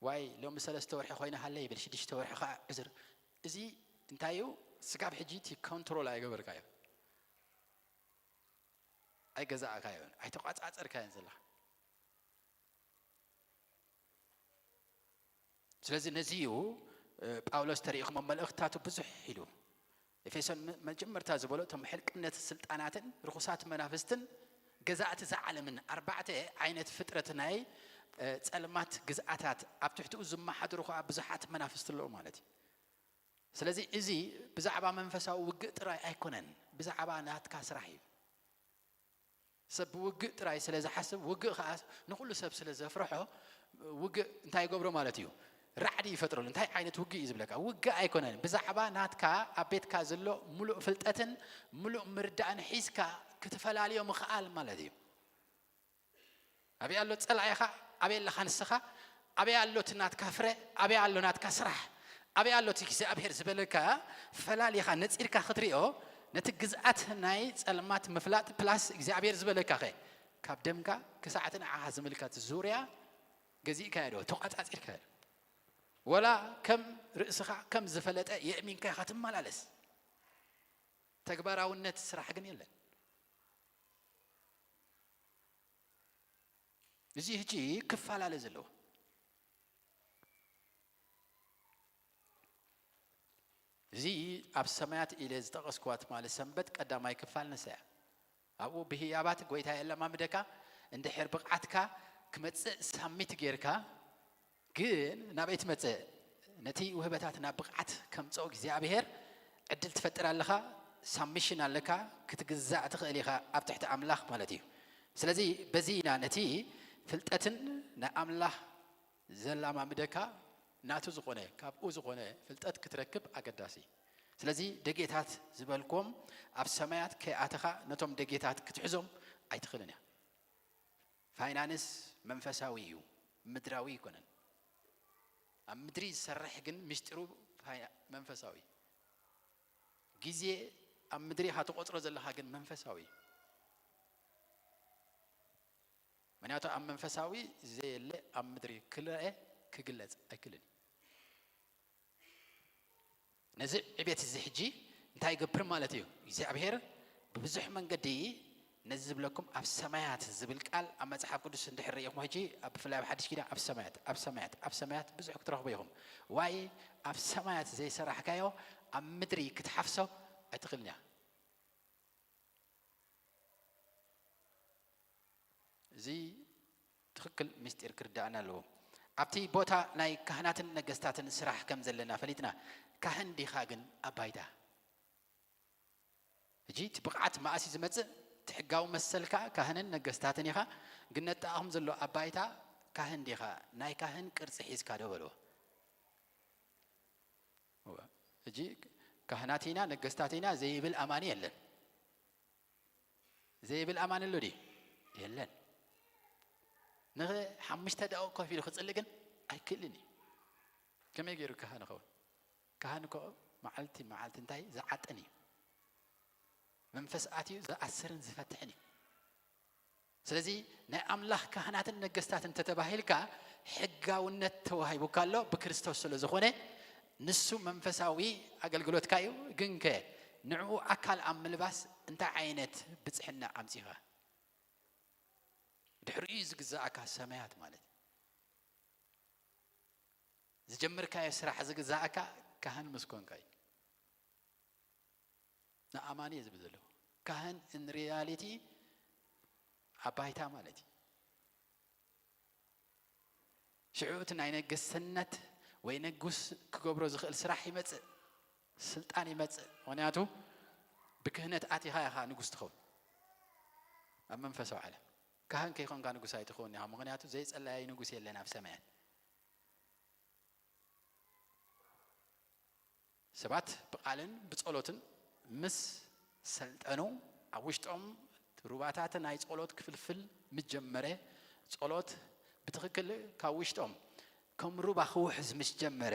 ዋይ ሎሚ ሰለስተ ወርሒ ኮይነ ሃለ ይብል፣ ሽዱሽተ ወርሒ ኸዓ ዕዝር። እዚ እንታይ እዩ? ስጋብ ሕጂ እቲ ኮንትሮል ኣይገበርካዮ፣ ኣይገዛእካዮን፣ ኣይተቋጻጸርካዮን ዘለኻ። ስለዚ ነዚ እዩ እ፣ ጳውሎስ ተሪኢኹም ኣብ መልእኽትታቱ ብዙሕ ኢሉ። ኤፌሶን መ-፣ መጀመርታ ዝበሎ እቶም ሕልቅነት ስልጣናትን ርኹሳት መናፍስትን ገዛእቲ እዛ ዓለምን ኣርባዕተ ዓይነት ፍጥረት ናይ እ፣ ጸልማት ግዝኣታት ኣብ ትሕቲኡ ዝመሓድሩ ከኣ ብዙሓት መናፍስቲ ኣለዉ ማለት እዩ። ስለዚ እዚ ብዛዕባ መንፈሳዊ ውግእ ጥራይ ኣይኮነን፣ ብዛዕባ ናትካ ስራሕ እዩ። ሰብ ብውግእ ጥራይ ስለ ዝሓስብ፣ ውግእ ኸዓ ንኹሉ ሰብ ስለ ዘፍርሖ፣ ውግእ እንታይ ይገብሮ ማለት እዩ? ራዕዲ ይፈጥረሉ። እንታይ ዓይነት ውግእ እዩ ዝብለካ? ውግእ ኣይኮነን። ብዛዕባ ናትካ ኣብ ቤትካ ዘሎ ምሉእ ፍልጠትን ምሉእ ምርዳእን ሒዝካ ክትፈላልዮ ምኽኣል ማለት እዩ። ኣበይ ኣሎ ጸላኢኻ? ኣበይ ኣለኻ ንስኻ? ኣበይ ኣሎ እቲ ናትካ ፍረ? ኣበይ ኣሎ ናትካ ስራሕ? ኣበይ ኣሎ እቲ እግዚኣብሔር ዝበለካ? ፈላሊኻ ነጺርካ ክትሪኦ፣ ነቲ ግዝኣት ናይ ጸልማት ምፍላጥ ፕላስ እግዚኣብሔር ዝበለካ ኸ ካብ ደምካ ክሳዕ እቲ ንዓኻ ዝምልከት ዙርያ ገዚእካዮ ዶ? ተቋጻጺርካዮ ዶ? ወላ ከም ርእስኻ ከም ዝፈለጠ የእሚንካ ኢኻ ትመላለስ። ተግባራውነት ስራሕ ግን የለን። እዚ ሕጂ ክፈላለ ዘለዎ። እዚ ኣብ ሰማያት ኢለ ዝጠቐስክዋ ትማሊ ሰንበት ቀዳማይ ክፋል ንሳ እያ። ኣብኡ ብህያባት ጐይታ የለማምደካ፣ እንድሕር ብቕዓትካ ክመጽእ ሳሚት ጌርካ፣ ግን ናበይ ትመጽእ? ነቲ ውህበታት ናብ ብቕዓት ከምጽኦ እግዚኣብሔር ዕድል ትፈጥር ኣለኻ፣ ሳሚሽን ኣለካ፣ ክትግዛእ ትኽእል ኢኻ ኣብ ትሕቲ ኣምላኽ ማለት እዩ። ስለዚ በዚ ኢና ነቲ ፍልጠትን ናይ ኣምላኽ ዘላማምደካ ናቱ ዝኾነ፣ ካብኡ ዝኾነ ፍልጠት ክትረክብ ኣገዳሲ። ስለዚ ደጌታት ዝበልክዎም ኣብ ሰማያት ከይኣተኻ ነቶም ደጌታት ክትሕዞም ኣይትኽእልን እያ። ፋይናንስ መንፈሳዊ እዩ፣ ምድራዊ ኣይኮነን። ኣብ ምድሪ ዝሰርሕ ግን ምስጢሩ ፋይና-፣ መንፈሳዊ። ግዜ ኣብ ምድሪ ኢኻ ትቖጽሮ ዘለኻ ግን መንፈሳዊ እዩ። ምክንያቱ ኣብ መንፈሳዊ ዘየለ ኣብ ምድሪ ክረአ ክግለጽ ኣይክልን እዩ። ነዚ ዕቤት እዚ ሕጂ እንታይ ይገብር ማለት እዩ? እግዚኣብሔር ብብዙሕ መንገዲ ነዚ ዝብለኩም ኣብ ሰማያት ዝብል ቃል ኣብ መጽሓፍ ቅዱስ እንድሕር ርኢኹም ሕጂ ኣብ ብፍላይ ኣብ ሓድሽ ኪዳን ኣብ ሰማያት፣ ኣብ ሰማያት፣ ኣብ ሰማያት ብዙሕ ክትረኽቡ ኢኹም። ዋይ ኣብ ሰማያት ዘይሰራሕካዮ ኣብ ምድሪ ክትሓፍሶ ኣይትኽእልን እያ። እዚ ትኽክል ምስጢር ክርዳእና ኣለዎ። ኣብቲ ቦታ ናይ ካህናትን ነገስታትን ስራሕ ከም ዘለና ፈሊጥና። ካህን ዲኻ ግን ኣብ ባይታ? ሕጂ እቲ ብቕዓት መኣስ እዩ ዝመጽእ? እቲ ሕጋዊ መሰልካ ካህንን ነገስታትን ኢኻ፣ ግን ነጣቕኹም ዘሎ ኣብ ባይታ ካህን ዲኻ? ናይ ካህን ቅርጺ ሒዝካ ዶ በልዎ። እወ። ሕጂ ካህናት ኢና፣ ነገስታት ኢና ዘይብል ኣማኒ የለን። ዘይብል ኣማኒ ኣሎ ድዩ? የለን። ንኸ ሓሙሽተ ደቂቕ ኮፍ ኢሉ ክጽሊ ግን ኣይክእልን እዩ። ከመይ ገይሩ ካህን ይኸውን? ካህን እኮ መዓልቲ መዓልቲ እንታይ ዝዓጥን እዩ። መንፈስ ኣትዩ ዝኣስርን ዝፈትሕን እዩ። ስለዚ ናይ ኣምላኽ ካህናትን ነገስታትን እንተተባሂልካ ሕጋውነት ተዋሂቡካ ኣሎ ብክርስቶስ ስለ ዝኾነ ንሱ መንፈሳዊ ኣገልግሎትካ እዩ። ግንከ ንዕኡ ኣካል ኣብ ምልባስ እንታይ ዓይነት ብጽሕና ኣምጺኻ? ድሕሪኡ እዩ ዝግዛእካ ሰማያት ማለት እዩ። ዝጀመርካዮ ስራሕ ዝግዛእካ ካህን ምስ ኮንካ እዩ። ንኣማኒ እየ ዝብል ዘለኹ። ካህን in reality ኣብ ባይታ ማለት እዩ። ሽዑ እቲ ናይ ነገስነት ወይ ንጉስ ክገብሮ ዝኽእል ስራሕ ይመጽእ፣ ስልጣን ይመጽእ። ምኽንያቱ ብክህነት ኣቲኻ ኢኻ ንጉስ ትኸውን ኣብ መንፈሳዊ ዓለም። ካህን ከይኮንካ ንጉስ ኣይትኸውን ኢኻ፣ ምኽንያቱ ዘይጸላያይ ንጉስ የለን ኣብ ሰማያት። ሰባት ብቓልን ብጸሎትን ምስ ሰልጠኑ ኣብ ውሽጦም ሩባታት ናይ ጸሎት ክፍልፍል ምስ ጀመረ፣ ጸሎት ብትኽክል ካብ ውሽጦም ከም ሩባ ክውሕዝ ምስ ጀመረ፣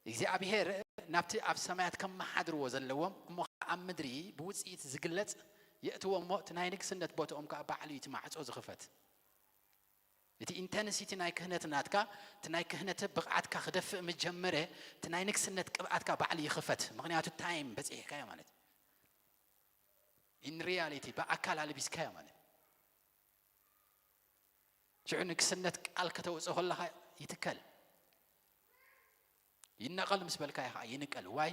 እግዚኣብሔር ናብቲ ኣብ ሰማያት ከመሓድርዎ ዘለዎም እሞ ኸዓ ኣብ ምድሪ ብውጽኢት ዝግለጽ የእትዎ እሞ እቲ ናይ ንግስነት ቦትኦም ከኣ ባዕሉ እዩ እቲ ማዕጾ ዝኽፈት። እቲ ኢንተንሲቲ ናይ ክህነት ናትካ፣ እቲ ናይ ክህነት ብቕዓትካ ክደፍእ ምስ ጀመረ፣ እቲ ናይ ንግስነት ቅብኣትካ ባዕሉ ይኽፈት። ምኽንያቱ ታይም በጺሕካዮ ማለት እዩ። ኢን ሪያሊቲ ብኣካል ኣልቢስካዮ ማለት እዩ። ሽዑ ንግስነት ቃል ከተውፅእ ከለኻ ይትከል። ይነቐል ምስ በልካዮ ከዓ ይንቀል። ዋይ?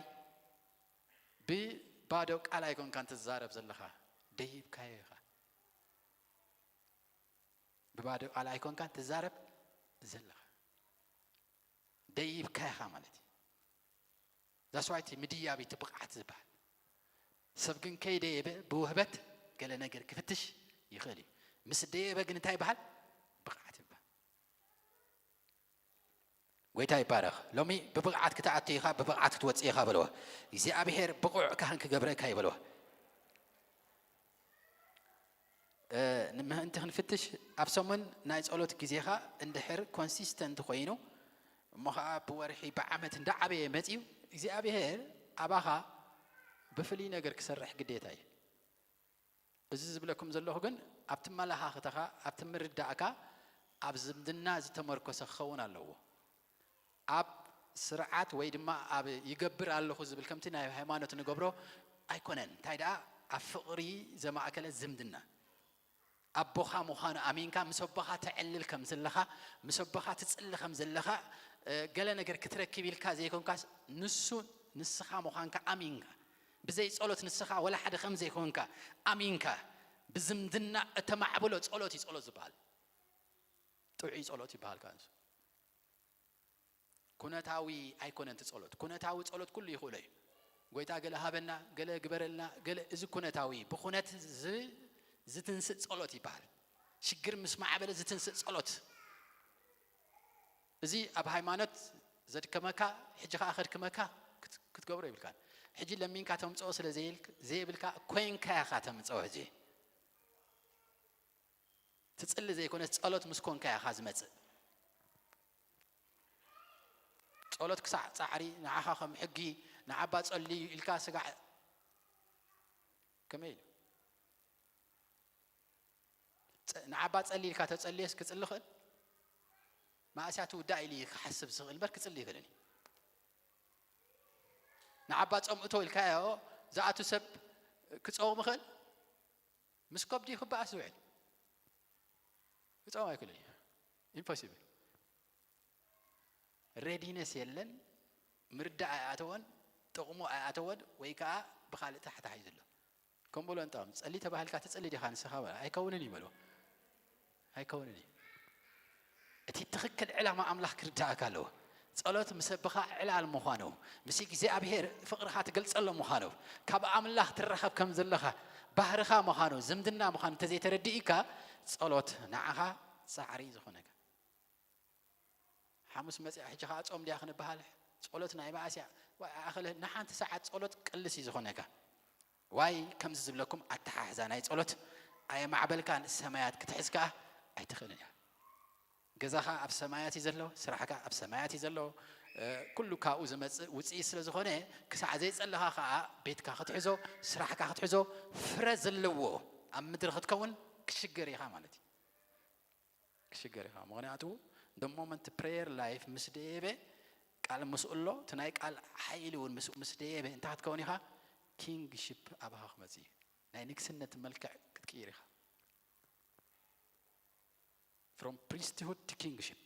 ብባዶ ቃል ኣይኮንካን ትዛረብ ዘለኻ፣ ደይብካዮ ኢኻ። ብባዶ ቃል ኣይኮንካን ትዛረብ ዘለኻ፣ ደይብካ ኢኻ ማለት እዩ። ዛስዋይ እቲ ምድያብ እቲ ብቕዓት ዝበሃል። ሰብ ግን ከይደየበ ብውህበት ገለ ነገር ክፍትሽ ይኽእል እዩ። ምስ ደየበ ግን እንታይ ይበሃል? ብቕዓት ይበሃል። ጎይታ ይባረኽ። ሎሚ ብብቕዓት ክትኣቱ ኢኻ፣ ብብቕዓት ክትወፅእ ኢኻ በልዎ። እግዚኣብሔር ብቑዕ ካህን ክገብረካ እዩ በልዎ። እ፣ ንምእንቲ ክንፍትሽ ኣብ ሰሙን ናይ ጸሎት ግዜኻ እንድሕር ኮንሲስተንት ኮይኑ፣ እሞ ኸዓ ብወርሒ ብዓመት እንዳዓበየ መጺኡ፣ እግዚኣብሔር ኣባኻ ብፍሉይ ነገር ክሰርሕ ግዴታ እዩ። እዚ ዝብለኩም ዘለኹ ግን ኣብቲ መለኻኽተኻ፣ ኣብቲ ምርዳእካ፣ ኣብ ዝምድና ዝተመርኮሰ ክኸውን ኣለዎ። ኣብ ስርዓት ወይ ድማ ኣብ ይገብር ኣለኹ ዝብል ከምቲ ናይ ሃይማኖት ንገብሮ ኣይኮነን። እንታይ ደኣ ኣብ ፍቕሪ ዘማእከለ ዝምድና። ኣቦኻ ምዃኑ ኣሚንካ ምስ ኣቦኻ ተዕልል ከም ዘለኻ፣ ምስ ኣቦኻ ትጽሊ ከም ዘለኻ፣ እ፣ ገለ ነገር ክትረክብ ኢልካ ዘይኮንካስ ንሱ ንስኻ ምዃንካ ኣሚንካ፣ ብዘይ ጸሎት ንስኻ ወላ ሓደ ከም ዘይኮንካ ኣሚንካ፣ ብዝምድና እተማዕብሎ ጸሎት እዩ ጸሎት ዝበሃል። ጥዑይ ጸሎት ይበሃል ከኣ ንሱ። ኩነታዊ ኣይኮነን እቲ ጸሎት። ኩነታዊ ጸሎት ኩሉ ይኽእሎ እዩ። ጎይታ ገለ ሃበና፣ ገለ ግበረልና፣ ገለ፣ እዚ ኩነታዊ፣ ብኩነት ዝ-፣ ዝትንስእ ጸሎት ይበሃል። ሽግር ምስ ማዕበለ ዝትንስእ ጸሎት። እዚ ኣብ ሃይማኖት ዘድከመካ፣ ሕጂ ኸኣ ከድክመካ ክት-፣ ክትገብሮ ይብልካን። ሕጂ ለሚንካ ተምጽኦ ስለ ዘይል-፣ ዘይብልካ፣ ኮይንካ ኢኻ ተምጽኦ ሕጂ። ትጽሊ ዘይኮነስ ጸሎት ምስ ኮንካ ኢኻ ዝመጽእ። ጸሎት ክሳዕ ጻዕሪ፣ ንዓኻ ከም ሕጊ፣ ንዓባ ጸልዩ ኢልካ ስጋዕ ከመይ ኢሉ? ጸ-፣ ንዓባ ጸሊ ኢልካ ተጸልየስ ክጽሊ ይኽእል? መኣስያ ትውዳእ ኢሉ እዩ ክሓስብ ዝኽእል እምበር ክጽሊ ይኽእልን እዩ። ንዓባ ጸምእቶ ኢልካዮ ዝኣቱ ሰብ ክጸውም ይኽእል? ምስ ከብዱ ክበኣስ ዝውዕል ክጸውም ኣይክእልን እዩ። ኢምፖሲብል። ሬዲነስ የለን። ምርዳእ ኣይኣተወን፣ ጥቕሙ ኣይኣተወን፣ ወይ ከዓ ብኻልእ ታሕታሒዙ ኣሎ። ከም በሎ እንጣም ጸሊ ተባሂልካ ትጸሊ ዲኻ ንስኻ በላ። ኣይከውንን እዩ በልዎ። ኣይከውንን እዩ። እቲ ትኽክል ዕላማ ኣምላኽ ክርዳእካ ኣለዎ። ጸሎት ምስ ኣቦኻ ዕላል ምዃኑ፣ ምስ እግዚኣብሔር ፍቕርኻ ትገልጸሉ ምዃኑ፣ ካብ ኣምላኽ ትራኸብ ከም ዘለኻ ባህርኻ ምዃኑ፣ ዝምድና ምዃኑ እንተዘይተረዲእካ፣ ጸሎት ንዓኻ ጻዕሪ ዝኾነካ። ሓሙስ መጽያ፣ ሕጂ ኸኣ ጾም ድያ ክንበሃል? ጸሎት ናይ መኣስ እያ? ዋ-፣ ኣኸለ ንሓንቲ ሰዓት ጸሎት ቅልስ እዩ ዝኾነካ። ዋይ፣ ከምዚ ዝብለኩም ኣተሓሕዛ ናይ ጸሎት ኣየማዕበልካን፣ ሰማያት ክትሕዝ ከኣ ኣይትኽእልን እያ። ገዛኻ ኣብ ሰማያት እዩ ዘሎ፣ ስራሕካ ኣብ ሰማያት እዩ ዘሎ። እ፣ ኩሉ ካብኡ ዝመጽእ ውጽኢት ስለ ዝኾነ፣ ክሳዕ ዘይጸለኻ ከኣ ቤትካ ክትሕዞ፣ ስራሕካ ክትሕዞ፣ ፍረ ዘለዎ ኣብ ምድሪ ክትከውን ክሽገር ኢኻ ማለት እዩ። ክሽገር ኢኻ። ምኽንያቱ፣ the moment prayer life ምስ ደየበ፣ ቃል ምስኡ ኣሎ፣ እቲ ናይ ቃል ሓይሊ እውን ምስኡ ምስ ደየበ፣ እንታይ ክትከውን ኢኻ? ኪንግሺፕ ኣባኻ ክመጽእ እዩ። ናይ ንግስነት መልክዕ ክትቅይር ኢኻ። From priesthood to kingship።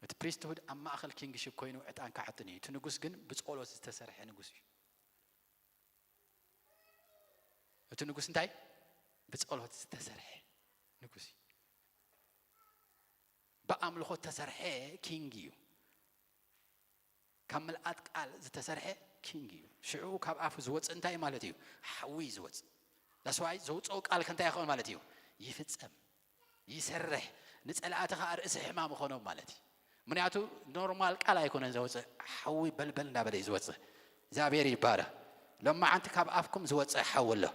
እቲ ፕሪስትሁድ ኣብ ማእኸል ኪንግሽፕ ኮይኑ ዕጣን ክዓጥን እዩ። እቲ ንጉስ ግን ብጸሎት ዝተሰርሐ ንጉስ እዩ። እቲ ንጉስ እንታይ? ብጸሎት ዝተሰርሐ ንጉስ እዩ። ብኣምልኾ ዝተሰርሐ ኪንግ እዩ። ካብ ምልኣት ቃል ዝተሰርሐ ኪንግ እዩ። ሽዑ ካብ ኣፉ ዝወፅእ እንታይ ማለት እዩ? ሓዊ እዩ ዝወፅእ። ዳስዋይ ዘውፅኦ ቃል ከንታይ ይኸውን ማለት እዩ? ይፍፀም፣ ይሰርሕ። ንፀላእቲ ከዓ ርእሲ ሕማም ይኾኖም ማለት እዩ። ምክንያቱ ኖርማል ቃል ኣይኮነን ዘውፅእ፣ ሓዊ በልበል እንዳበለ እዩ ዝወፅእ። እግዚኣብሔር ይባረክ። ሎማዓንቲ ካብ ኣፍኩም ዝወፅእ ሓዊ ኣሎ።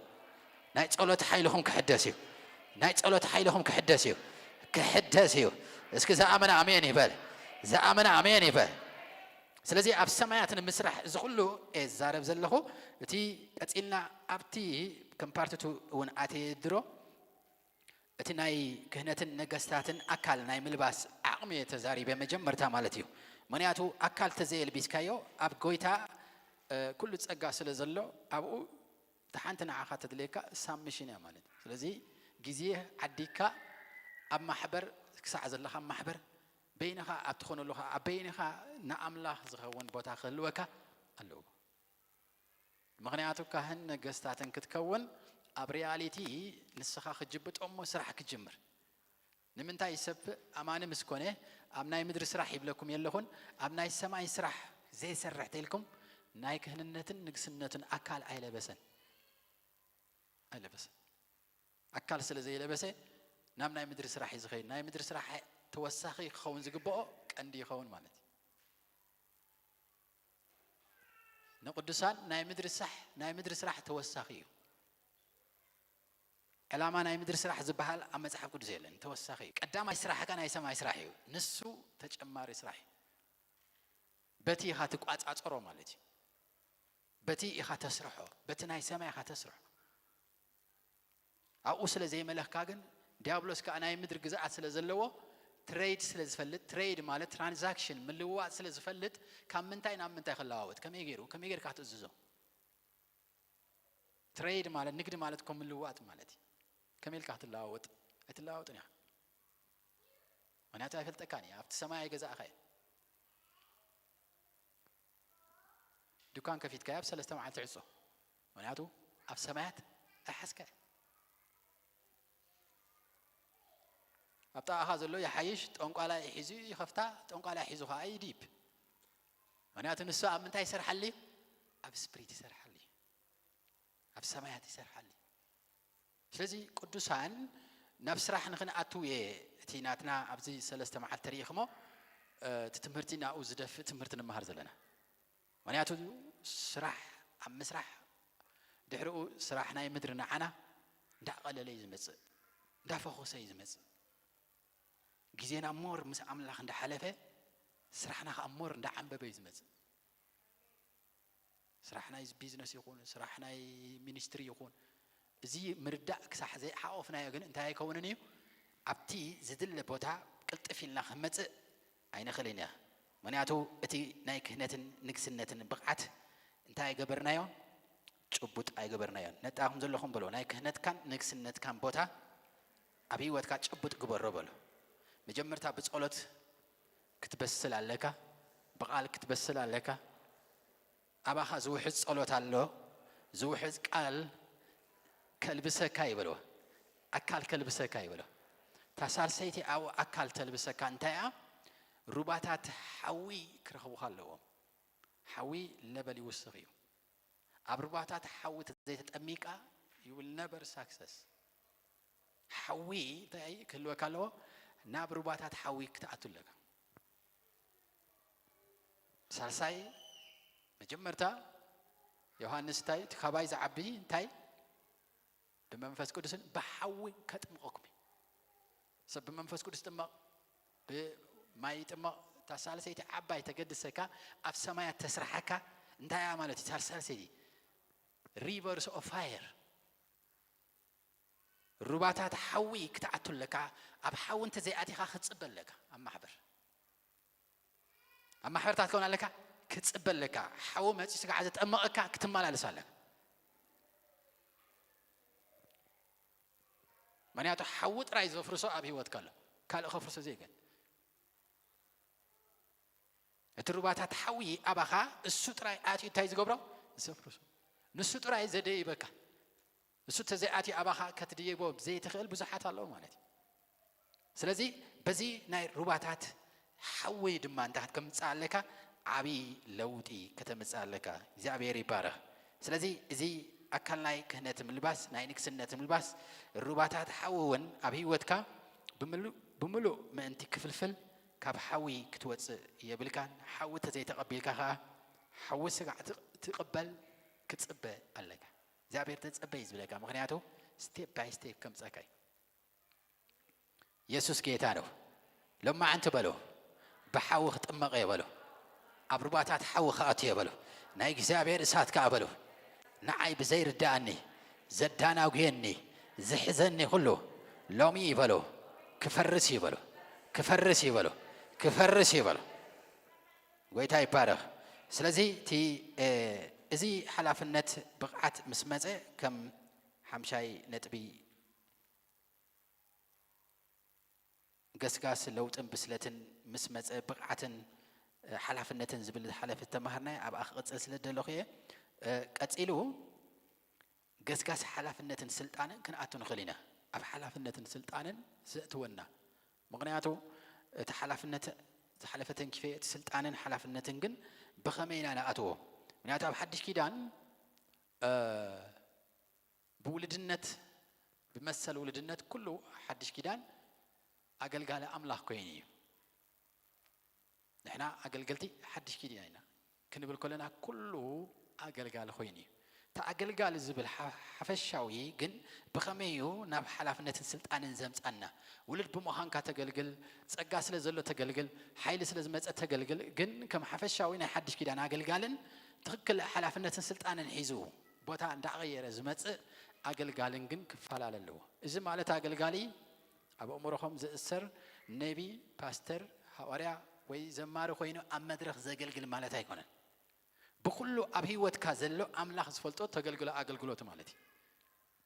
ናይ ጸሎት ሓይልኹም ክሕደስ እዩ። ናይ ጸሎት ሓይልኹም ክሕደስ እዩ። ክሕደስ እዩ። እስኪ ዝኣመነ ኣሜን ይበል። ዝኣመነ ኣሜን ይበል። ስለዚ ኣብ ሰማያት ንምስራሕ እዚ ኩሉ እየ ዝዛረብ ዘለኹ። እቲ ቀጺልና ኣብቲ ከም ፓርትቱ እውን ኣተየ ድሮ እቲ ናይ ክህነትን ነገስታትን ኣካል ናይ ምልባስ ዓቕሚ እየ ተዛሪበ መጀመርታ ማለት እዩ። ምክንያቱ ኣካል ተዘየልቢስካዮ ኣብ ጎይታ እ፣ ኩሉ ጸጋ ስለ ዘሎ ኣብኡ እታ ሓንቲ ንዓኻ ተድልየካ ሳብሚሽን እያ ማለት እዩ። ስለዚ ግዜ ዓዲካ ኣብ ማሕበር ክሳዕ ዘለኻ ኣብ ማሕበር በይንኻ ኣብ ትኾነሉ ኸዓ ኣብ በይንኻ ንኣምላኽ ዝኸውን ቦታ ክህልወካ ኣለዎ። ምኽንያቱ ካህን ነገስታትን ክትከውን ኣብ ሪያሊቲ ንስኻ ክጅብጦ እሞ ስራሕ ክጅምር። ንምንታይ ሰብ ኣማኒ ምስ ኮነ ኣብ ናይ ምድሪ ስራሕ ይብለኩም የለኹን፣ ኣብ ናይ ሰማይ ስራሕ ዘይሰርሕ ተልኩም ናይ ክህንነትን ንግስነትን ኣካል ኣይለበሰን ኣይለበሰን። ኣካል ስለ ዘይለበሰ ናብ ናይ ምድሪ ስራሕ እዩ ዝኸይድ። ናይ ምድሪ ስራሕ ተወሳኺ ክኸውን ዝግብኦ ቀንዲ ይኸውን ማለት እዩ። ንቅዱሳን ናይ ምድሪ ሳሕ ናይ ምድሪ ስራሕ ተወሳኺ እዩ። ዕላማ ናይ ምድሪ ስራሕ ዝበሃል ኣብ መጽሓፍ ቅዱስ የለን፣ ተወሳኺ እዩ። ቀዳማይ ስራሕካ ናይ ሰማይ ስራሕ እዩ፣ ንሱ ተጨማሪ ስራሕ እዩ። በቲ ኢኻ ትቋጻጸሮ ማለት እዩ። በቲ ኢኻ ተስርሖ፣ በቲ ናይ ሰማይ ኢኻ ተስርሖ። ኣብኡ ስለ ዘይመለኽካ ግን ዲያብሎስ ከኣ ናይ ምድሪ ግዝኣት ስለ ዘለዎ ትሬድ ስለ ዝፈልጥ፣ ትሬድ ማለት ትራንዛክሽን ምልውዋጥ ስለ ዝፈልጥ ካብ ምንታይ ናብ ምንታይ ክለዋወጥ ከመይ ገይሩ ከመይ ጌርካ ክትእዝዞ? ትሬድ ማለት ንግዲ ማለት እኮ ምልውዋጥ ማለት እዩ። ከመይ ኢልካ ክትለዋወጥ? ኣይትለዋወጥን ኢኻ። ምክንያቱ ኣይፈልጠካን እዩ። ኣብቲ ሰማይ ኣይገዛእኻ እዩ። ድኳን ከፊትካዮ ኣብ ሰለስተ መዓልቲ ዕጾ። ምክንያቱ ኣብ ሰማያት ኣይሓዝካዮ። ኣብ ጥቓኻ ዘሎ ይሓይሽ፣ ጠንቋላይ ሒዙ ይኸፍታ፣ ጠንቋላይ ሒዙ ኸዓ ይዲብ። ምክንያቱ ንሱ ኣብ ምንታይ ይሰርሓሉ እዩ? ኣብ ስፕሪት ይሰርሓሉ እዩ። ኣብ ሰማያት ይሰርሓሉ እዩ። ስለዚ ቅዱሳን ናብ ስራሕ ንክንኣትው እየ እቲ ናትና ኣብዚ ሰለስተ መዓልቲ ተሪኢኽሞ እቲ ትምህርቲ ናብኡ ዝደፍእ ትምህርቲ ንመሃር ዘለና። ምክንያቱ ስራሕ ኣብ ምስራሕ ድሕሪኡ ስራሕ ናይ ምድሪ ንዓና እንዳቐለለ እዩ ዝመፅእ፣ እንዳፈኾሰ እዩ ዝመፅእ። ግዜና ሞር ምስ ኣምላኽ እንዳሓለፈ ስራሕና ከዓ ሞር እንዳዓንበበ እዩ ዝመፅእ። ስራሕ ናይ ቢዝነስ ይኹን ስራሕ ናይ ሚኒስትሪ ይኹን እዚ ምርዳእ ክሳሕ ዘይሓቆፍናዮ ግን እንታይ ኣይከውንን እዩ? ኣብቲ ዝድለ ቦታ ቅልጥፍ ኢልና ክንመፅእ ኣይንኽእልን ኢና። ምክንያቱ እቲ ናይ ክህነትን ንግስነትን ብቕዓት እንታይ ኣይገበርናዮ? ጭቡጥ ኣይገበርናዮን። ነጣኹም ዘለኹም በሎ ናይ ክህነትካን ንግስነትካን ቦታ ኣብ ህይወትካ ጭቡጥ ግበሮ በሎ። መጀመርታ ብጸሎት ክትበስል ኣለካ፣ ብቓል ክትበስል ኣለካ። ኣባኻ ዝውሕዝ ጸሎት ኣሎ፣ ዝውሕዝ ቃል ከልብሰካ ይበልዎ፣ ኣካል ከልብሰካ ይበልዎ። እታ ሳልሰይቲ ኣብኡ ኣካል ተልብሰካ እንታይ እያ? ሩባታት ሓዊ ክረኽቡኻ ኣለዎም። ሓዊ ለበል ይውስኽ እዩ። ኣብ ሩባታት ሓዊ ተዘይተጠሚቃ you will never success። ሓዊ እንታይ ክህልወካ ኣለዎ? ናብ ሩባታት ሓዊ ክትኣቱ ኣለካ። ሳልሳይ መጀመርታ ዮሃንስ እንታይ እቲ ካባይ ዝዓቢ እንታይ ብመንፈስ ቅዱስን ብሓዊ ከጥምቐኩም እዩ። ሰብ ብመንፈስ ቅዱስ ጥመቕ ብማይ ይጥመቕ። እታ ሳልሰይቲ ዓባይ ተገድሰካ ኣብ ሰማያት ተስርሓካ እንታይ እያ ማለት እዩ? ሳልሰይቲ rivers of fire ሩባታት ሓዊ ክትኣቱ ኣለካ። ኣብ ሓዊ እንተዘይኣቲኻ ክትፅበ ኣለካ። ኣብ ማሕበር ኣብ ማሕበርታት ከውን ኣለካ ክትፅበ ኣለካ። ሓዊ መፂ ስጋዓ ዘጠመቐካ ክትመላለስ ኣለካ። ምክንያቱ ሓዊ ጥራይ ዘፍርሶ ኣብ ህይወትካ ኣሎ፣ ካልእ ከፍርሶ ዘይገን። እቲ ሩባታት ሓዊ ኣባኻ እሱ ጥራይ ኣትዩ እንታይ ዝገብሮ? ዘፍርሱ። ንሱ ጥራይ ዘደይበካ። እሱ ተዘይኣትዩ ኣባኻ ከትድይቦ ዘይትኽእል ብዙሓት ኣለዉ ማለት እዩ። ስለዚ በዚ ናይ ሩባታት ሓዊ ድማ እንተ ከምጽእ ኣለካ፣ ዓብዪ ለውጢ ከተምጽእ ኣለካ። እግዚኣብሔር ይባረኽ። ስለዚ እዚ ኣካል ናይ ክህነት ምልባስ፣ ናይ ንግስነት ምልባስ፣ ሩባታት ሓዊ እውን ኣብ ህይወትካ ብምሉ-፣ ብምሉእ ምእንቲ ክፍልፍል ካብ ሓዊ ክትወጽእ የብልካን። ሓዊ ተዘይተቐቢልካ ኸዓ ሓዊ ስጋዕ ትቕ-፣ ትቕበል ክጽበ ኣለካ። እግዚኣብሔር ተጸበይ ዝብለካ፣ ምኽንያቱ ስቴፕ ባይ ስቴፕ ከምጸካ እዩ። የሱስ ጌታ ነው። ሎማዓንቲ በሎ፣ ብሓዊ ክጥመቕ እየ በሎ፣ ኣብ ሩባታት ሓዊ ክኣቱ እየ በሎ፣ ናይ እግዚኣብሔር እሳት ከኣ በሎ፣ ንዓይ ብዘይርድኣኒ፣ ዘዳናጉየኒ፣ ዝሕዘኒ ኩሉ ሎሚ እዩ በሎ፣ ክፈርስ እዩ በሎ፣ ክፈርስ እዩ በሎ፣ ክፈርስ እዩ በሎ። ጎይታ ይባረኽ። ስለዚ እቲ፣ እ፣ እዚ ሓላፍነት ብቕዓት ምስ መጸ ከም ሓምሻይ ነጥቢ ገስጋስ ለውጥን ብስለትን ምስ መጸ ብቕዓትን፣ እ፣ ሓላፍነትን ዝብል ዝሓለፈ ዝተማሃርናዮ ኣብኣ ክቕጽል ስለ ዝደለኹ እየ። እ፣ ቀጺሉ ገስጋስ ሓላፍነትን ስልጣንን ክንኣቱ ንኽእል ኢና። ኣብ ሓላፍነትን ስልጣንን ዘእትወና። ምኽንያቱ እቲ ሓላፍነት ዝሓለፈ ተንኪፈ፣ እቲ ስልጣንን ሓላፍነትን ግን ብኸመይ ኢና ንኣትዎ? ምኽንያቱ ኣብ ሓድሽ ኪዳን፣ እ፣ ብውልድነት፣ ብመሰል ውልድነት ኩሉ ሓድሽ ኪዳን ኣገልጋሊ ኣምላኽ ኮይኑ እዩ። ንሕና ኣገልገልቲ ሓድሽ ኪዳን ኢና ክንብል ከለና ኩሉ ኣገልጋሊ ኮይኑ እዩ። እቲ ኣገልጋሊ ዝብል ሓ-፣ ሓፈሻዊ ግን ብኸመይ እዩ ናብ ሓላፍነትን ስልጣንን ዘምጻና? ውሉድ ብምዃንካ ተገልግል፣ ጸጋ ስለ ዘሎ ተገልግል፣ ሓይሊ ስለ ዝመጸ ተገልግል። ግን ከም ሓፈሻዊ ናይ ሓድሽ ኪዳን ኣገልጋልን ትኽክል ሓላፍነትን ስልጣንን ሒዙ ቦታ እንዳቐየረ ዝመጽእ ኣገልጋልን ግን ክፈላለ ኣለዎ። እዚ ማለት ኣገልጋሊ ኣብ ኣእምሮኹም ዝእሰር ነቢ፣ ፓስተር፣ ሃዋርያ ወይ ዘማሪ ኮይኑ ኣብ መድረኽ ዘገልግል ማለት ኣይኮነን። ብኹሉ ኣብ ህይወትካ ዘሎ ኣምላኽ ዝፈልጦ ተገልግሎ ኣገልግሎት ማለት እዩ።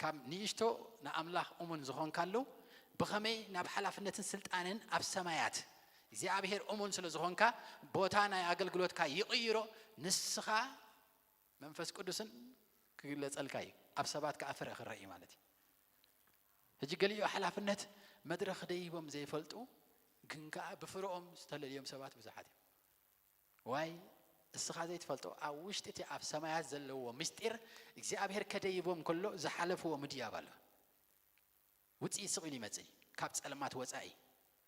ካብ ንእሽቶ ንኣምላኽ እሙን ዝኾንካሉ ብኸመይ ናብ ሓላፍነትን ስልጣንን ኣብ ሰማያት እግዚኣብሔር እሙን ስለ ዝኾንካ ቦታ ናይ ኣገልግሎትካ ይቕይሮ። ንስኻ መንፈስ ቅዱስን ክግለጸልካ እዩ። ኣብ ሰባት ከኣ ፍረ ክረኢ ማለት እዩ። ሕጂ ገሊኡ ሓላፍነት መድረኽ ደይቦም ዘይፈልጡ ግን ከኣ ብፍረኦም ዝተለልዮም ሰባት ብዙሓት እዮም። ዋይ እስኻ ዘይትፈልጦ ኣብ ውሽጢ እቲ ኣብ ሰማያት ዘለዎ ምስጢር እግዚኣብሔር ከደይቦም ከሎ ዝሓለፍዎ ምድያብ ኣሎ። ውፅኢት ስቕ ኢሉ ይመፅእ እዩ። ካብ ፀለማት ወፃኢ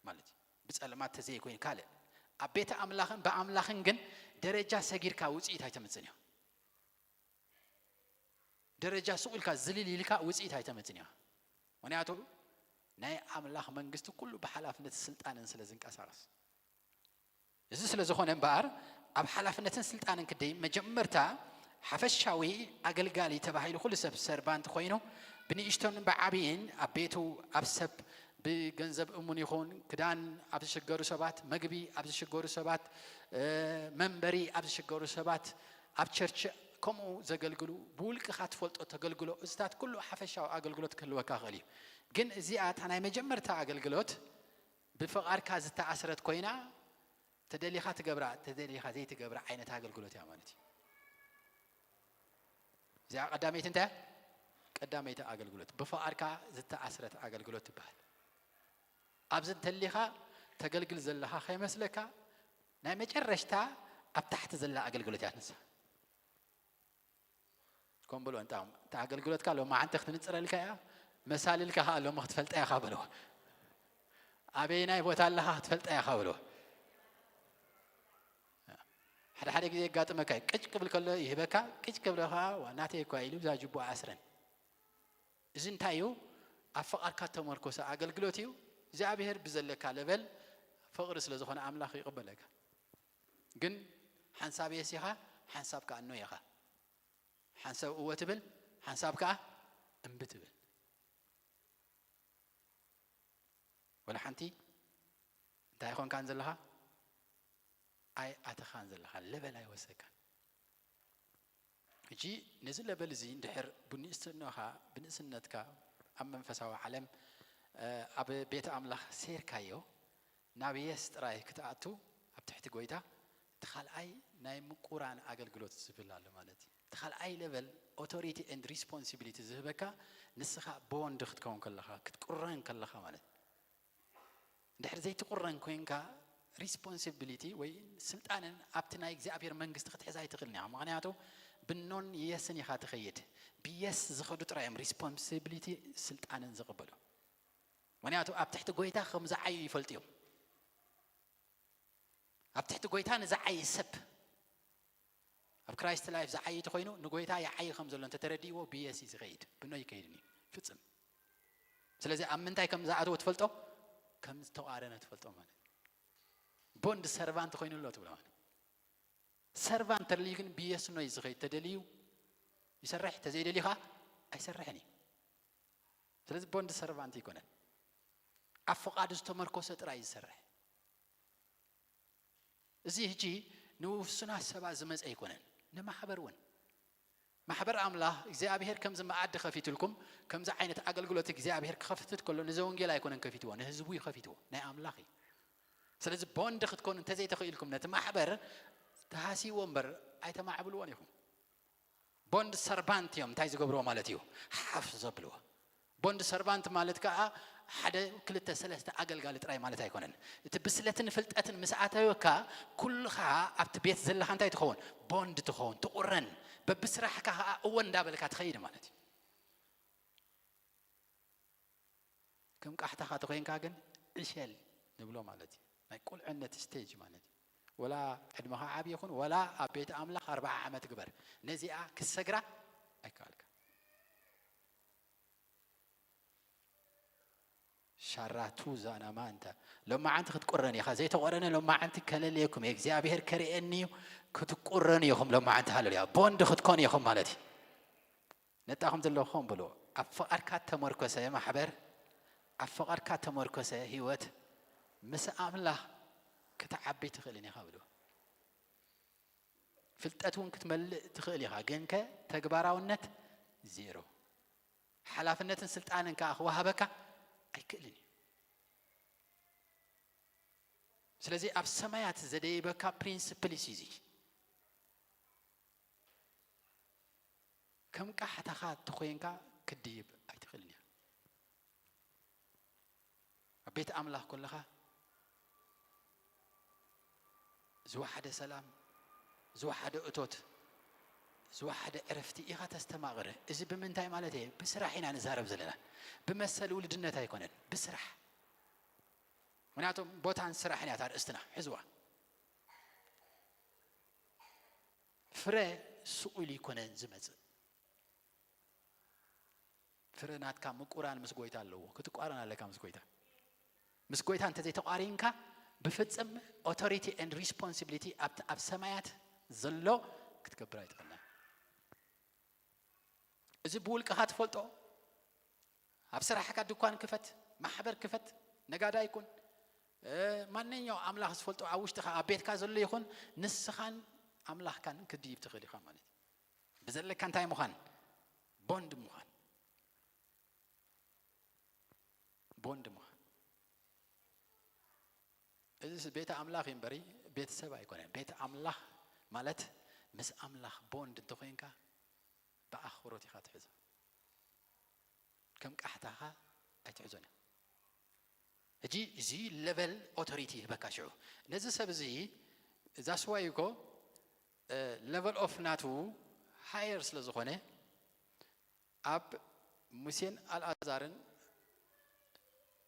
ማለት እዩ። ብፀለማት ተዘይኮይኑ ካልእ ኣብ ቤተ ኣምላኽን ብኣምላኽን ግን ደረጃ ሰጊርካ ውፅኢት ኣይተምፅን እዩ። ደረጃ ስቕ ኢልካ ዝልል ኢልካ ውፅኢት ኣይተምፅን እዩ። ምኽንያቱ ናይ ኣምላኽ መንግስቲ ኩሉ ብሓላፍነት ስልጣንን ስለ ዝንቀሳቐስ። እዚ ስለ ዝኾነ እምበኣር ኣብ ሓላፍነትን ስልጣንን ክደይ መጀመርታ ሓፈሻዊ ኣገልጋሊ ተባሂሉ ኩሉ ሰብ ሰርቫንት ኮይኑ ብንእሽቶን ብዓብይን ኣብ ቤቱ ኣብ ሰብ ብገንዘብ እሙን ይኹን ክዳን ኣብ ዝሽገሩ ሰባት፣ መግቢ ኣብ ዝሽገሩ ሰባት፣ እ፣ መንበሪ ኣብ ዝሽገሩ ሰባት፣ ኣብ ቸርች ከምኡ ዘገልግሉ ብውልቅኻ ትፈልጦ ተገልግሎ እዚታት ኩሉ ሓፈሻዊ ኣገልግሎት ክህልወካ ይኽእል እዩ። ግን እዚኣ እታ ናይ መጀመርታ ኣገልግሎት ብፍቓድካ ዝተኣስረት ኮይና ተደሊኻ ትገብራ ተደሊኻ ዘይትገብራ ዓይነት ኣገልግሎት እያ ማለት እዩ። እዚኣ ቀዳመይቲ እንታይ እያ? ቀዳመይቲ ኣገልግሎት ብፍቓድካ ዝተኣስረት ኣገልግሎት ትበሃል። ኣብዚ እንተሊኻ ተገልግል ዘለኻ ከይመስለካ ናይ መጨረሽታ ኣብ ታሕቲ ዘላ ኣገልግሎት እያ ትንሳ። ከም ብሎ እንታ እታ ኣገልግሎትካ ሎማዓንቲ ክትንፅረልካ እያ፣ መሳልልካ ከዓ ሎሚ ክትፈልጣ ኢኻ በልዎ። ኣበየናይ ቦታ ኣለኻ ክትፈልጣ ኢኻ በልዎ። ሓደ ሓደ ግዜ የጋጥመካ እዩ። ቅጭ ክብል ከሎ ይህበካ፣ ቅጭ ክብሎ ከዓ "ዋ፣ ናተይ እኳ" ኢሉ ብዛ ጅቡኣ ኣስረን። እዚ እንታይ እዩ? ኣብ ፍቓድካ ተመርኮሰ ኣገልግሎት እዩ። እግዚኣብሔር ብዘለካ ለበል ፍቕሪ ስለ ዝኾነ ኣምላኽ ይቕበለካ። ግን ሓንሳብ የስ ኢኻ፣ ሓንሳብ ከዓ እኖ ኢኻ። ሓንሳብ እወ ትብል፣ ሓንሳብ ከዓ እምቢ ትብል። ወላ ሓንቲ እንታይ ኣይኾንካን ዘለኻ? ኣይ ኣተኻን ዘለኻ፣ ለበል ኣይወሰካን። ሕጂ ነዚ ለበል እዚ እንድሕር ብንእስነትካ፣ ብንእስነትካ ኣብ መንፈሳዊ ዓለም፣ እ፣ ኣብ ቤተ ኣምላኽ ሴርካዮ፣ ናብ የስ ጥራይ ክትኣቱ ኣብ ትሕቲ ጎይታ፣ እቲ ካልኣይ ናይ ምቁራን ኣገልግሎት ዝብል ኣሎ ማለት እዩ። እቲ ካልኣይ ለቨል ኦቶሪቲ ኤንድ ሪስፖንሲቢሊቲ ዝህበካ ንስኻ ቦንድ ክትከውን ከለኻ፣ ክትቁረን ከለኻ ማለት እዩ። እንድሕር ዘይትቁረን ኮይንካ ሪስፖንሲቢሊቲ ወይ ስልጣንን ኣብቲ ናይ እግዚኣብሔር መንግስቲ ክትሕዝ ኣይትኽእልን ኢኻ። ምኽንያቱ ብኖን የስን ኢኻ ትኸይድ። ብየስ ዝኸዱ ጥራይ እዮም ሪስፖንሲቢሊቲ ስልጣንን ዝቕበሉ። ምኽንያቱ ኣብ ትሕቲ ጎይታ ከም ዝዓዩ ይፈልጡ እዮም። ኣብ ትሕቲ ጎይታ ንዝዓይ ሰብ ኣብ ክራይስት ላይፍ ዝዓይ ተኮይኑ ንጎይታ ይዓይ ከም ዘሎ እንተተረዲእዎ ብየስ እዩ ዝኸይድ፣ ብኖ ይከይድን እዩ ፍጽም። ስለዚ ኣብ ምንታይ ከም ዝኣተወ ትፈልጦ፣ ከም ዝተቋረነ ትፈልጦ ማለት እዩ። ቦንድ ሰርቫንት ኮይኑ ኣሎ ትብሎ ማለት። ሰርቫንት ተደልዩ ግን ብየስ ኖ እዩ ዝኸይድ። ተደልዩ ይሰርሕ፣ ተዘይደልዩ ከዓ ኣይሰርሕን እዩ። ስለዚ ቦንድ ሰርቫንት ይኮነን፣ ኣብ ፈቓዱ ዝተመርኮሰ ጥራይ እዩ ዝሰርሕ። እዚ ሕጂ ንውሱናት ሰባት ዝመፀ ኣይኮነን፣ ንማሕበር እውን። ማሕበር ኣምላኽ እግዚኣብሔር ከምዚ መኣዲ ከፊትልኩም፣ ከምዚ ዓይነት ኣገልግሎት እግዚኣብሔር ክኸፍት ከሎ ንዘ ወንጌል ኣይኮነን ከፊትዎ፣ ንህዝቡ እዩ ከፊትዎ፣ ናይ ኣምላኽ እዩ። ስለዚ ቦንድ ክትኮኑ እንተዘይተኽኢልኩም ነቲ ማሕበር ተሃስይዎ እምበር ኣይተማዕብልዎን ኢኹም። ቦንድ ሰርባንት እዮም እንታይ ዝገብርዎ ማለት እዩ፣ ሓፍ ዘብልዎ። ቦንድ ሰርባንት ማለት ከዓ ሓደ ክልተ ሰለስተ ኣገልጋሊ ጥራይ ማለት ኣይኮነን። እቲ ብስለትን ፍልጠትን ምስ ኣተወካ ኩልኻ ኣብቲ ቤት ዘለኻ እንታይ ትኸውን፣ ቦንድ ትኸውን፣ ትቑረን። በብስራሕካ ከዓ እወ እንዳበልካ ትኸይድ ማለት እዩ። ከም ቃሕታኻ ተኾይንካ ግን ዕሸል ንብሎ ማለት እዩ። ናይ ቁልዕነት ስቴጅ ማለት እዩ። ወላ ዕድመኻ ዓብዪ ይኹን ወላ ኣብ ቤት ኣምላኽ ኣርብዓ ዓመት ግበር፣ ነዚኣ ክሰግራ ኣይከኣልካ። ሻራቱ ዛናማ እንተ ሎማዓንቲ ክትቁረን ኢኻ። ዘይተቆረነ ሎማዓንቲ ከለልየኩም እየ፣ እግዚኣብሔር ከርእየኒ እዩ። ክትቁረኑ ኢኹም ሎማዓንቲ። ሃለሉያ። ቦንድ ክትኮኑ ኢኹም ማለት እዩ። ነጣኹም ዘለኹም ብሉ። ኣብ ፍቓድካ ተመርኮሰ ማሕበር፣ ኣብ ፍቓድካ ተመርኮሰ ህይወት ምስ ኣምላኽ ክትዓቢ ትኽእልን ኢኻ ብሉ። ፍልጠት እውን ክትመልእ ትኽእል ኢኻ፣ ግንከ ተግባራውነት ዜሮ። ሓላፍነትን ስልጣንን ከኣ ክወሃበካ ኣይክእልን እዩ። ስለዚ ኣብ ሰማያት ዘደይበካ ፕሪንስፕል እዩ እዚ። ከም ቃሕታኻ ተኾይንካ ክትድይብ ኣይትኽእልን እያ። ኣብ ቤት ኣምላኽ ከለኻ ዝወሓደ ሰላም፣ ዝወሓደ እቶት፣ ዝወሓደ ዕረፍቲ ኢኻ ተስተማቕር። እዚ ብምንታይ ማለት እየ? ብስራሕ ኢና ንዛረብ ዘለና። ብመሰል ውልድነት ኣይኮነን፣ ብስራሕ። ምክንያቱም ቦታን ስራሕን እያ እታ ኣርእስትና፣ ሕዝዋ። ፍረ ስቕ ኢሉ ይኮነን ዝመጽእ። ፍረ ናትካ ምቁራን ምስ ጎይታ ኣለዎ። ክትቋረን ኣለካ ምስ ጎይታ። ምስ ጎይታ እንተዘይተቋሪንካ ብፍጽም ኦቶሪቲ ኤንድ ሪስፖንሲቢሊቲ ኣብቲ ኣብ ሰማያት ዘሎ ክትገብር ኣይትኽእልና። እዚ ብውልቅኻ ትፈልጦ። ኣብ ስራሕካ ድኳን ክፈት፣ ማሕበር ክፈት፣ ነጋዳይ ኩን፣ እ፣ ማንኛው ኣምላኽ ዝፈልጦ ኣብ ውሽጥኻ ኣብ ቤትካ ዘሎ ይኹን፣ ንስኻን ኣምላኽካን ክድይብ ትኽእል ኢኻ ማለት እዩ። ብዘለካ እንታይ ምዃን? ቦንድ ምዃን። ቦንድ ምዃን። እዚ ቤተ ኣምላኽ እዩ እምበሪ ቤተሰብ ኣይኮነን። ቤተ ኣምላኽ ማለት ምስ ኣምላኽ ቦንድ እንተኾይንካ ብኣኽብሮት ኢኻ ትሕዞ። ከም ቃሕታኻ ኣይትሕዞን። ሕጂ እዚ ለቨል ኦቶሪቲ ይህበካ ሽዑ። ነዚ ሰብ እዚ እዛ ስዋይ እኮ ለቨል ኦፍ ናቱ ሃየር ስለ ዝኾነ ኣብ ሙሴን ኣልኣዛርን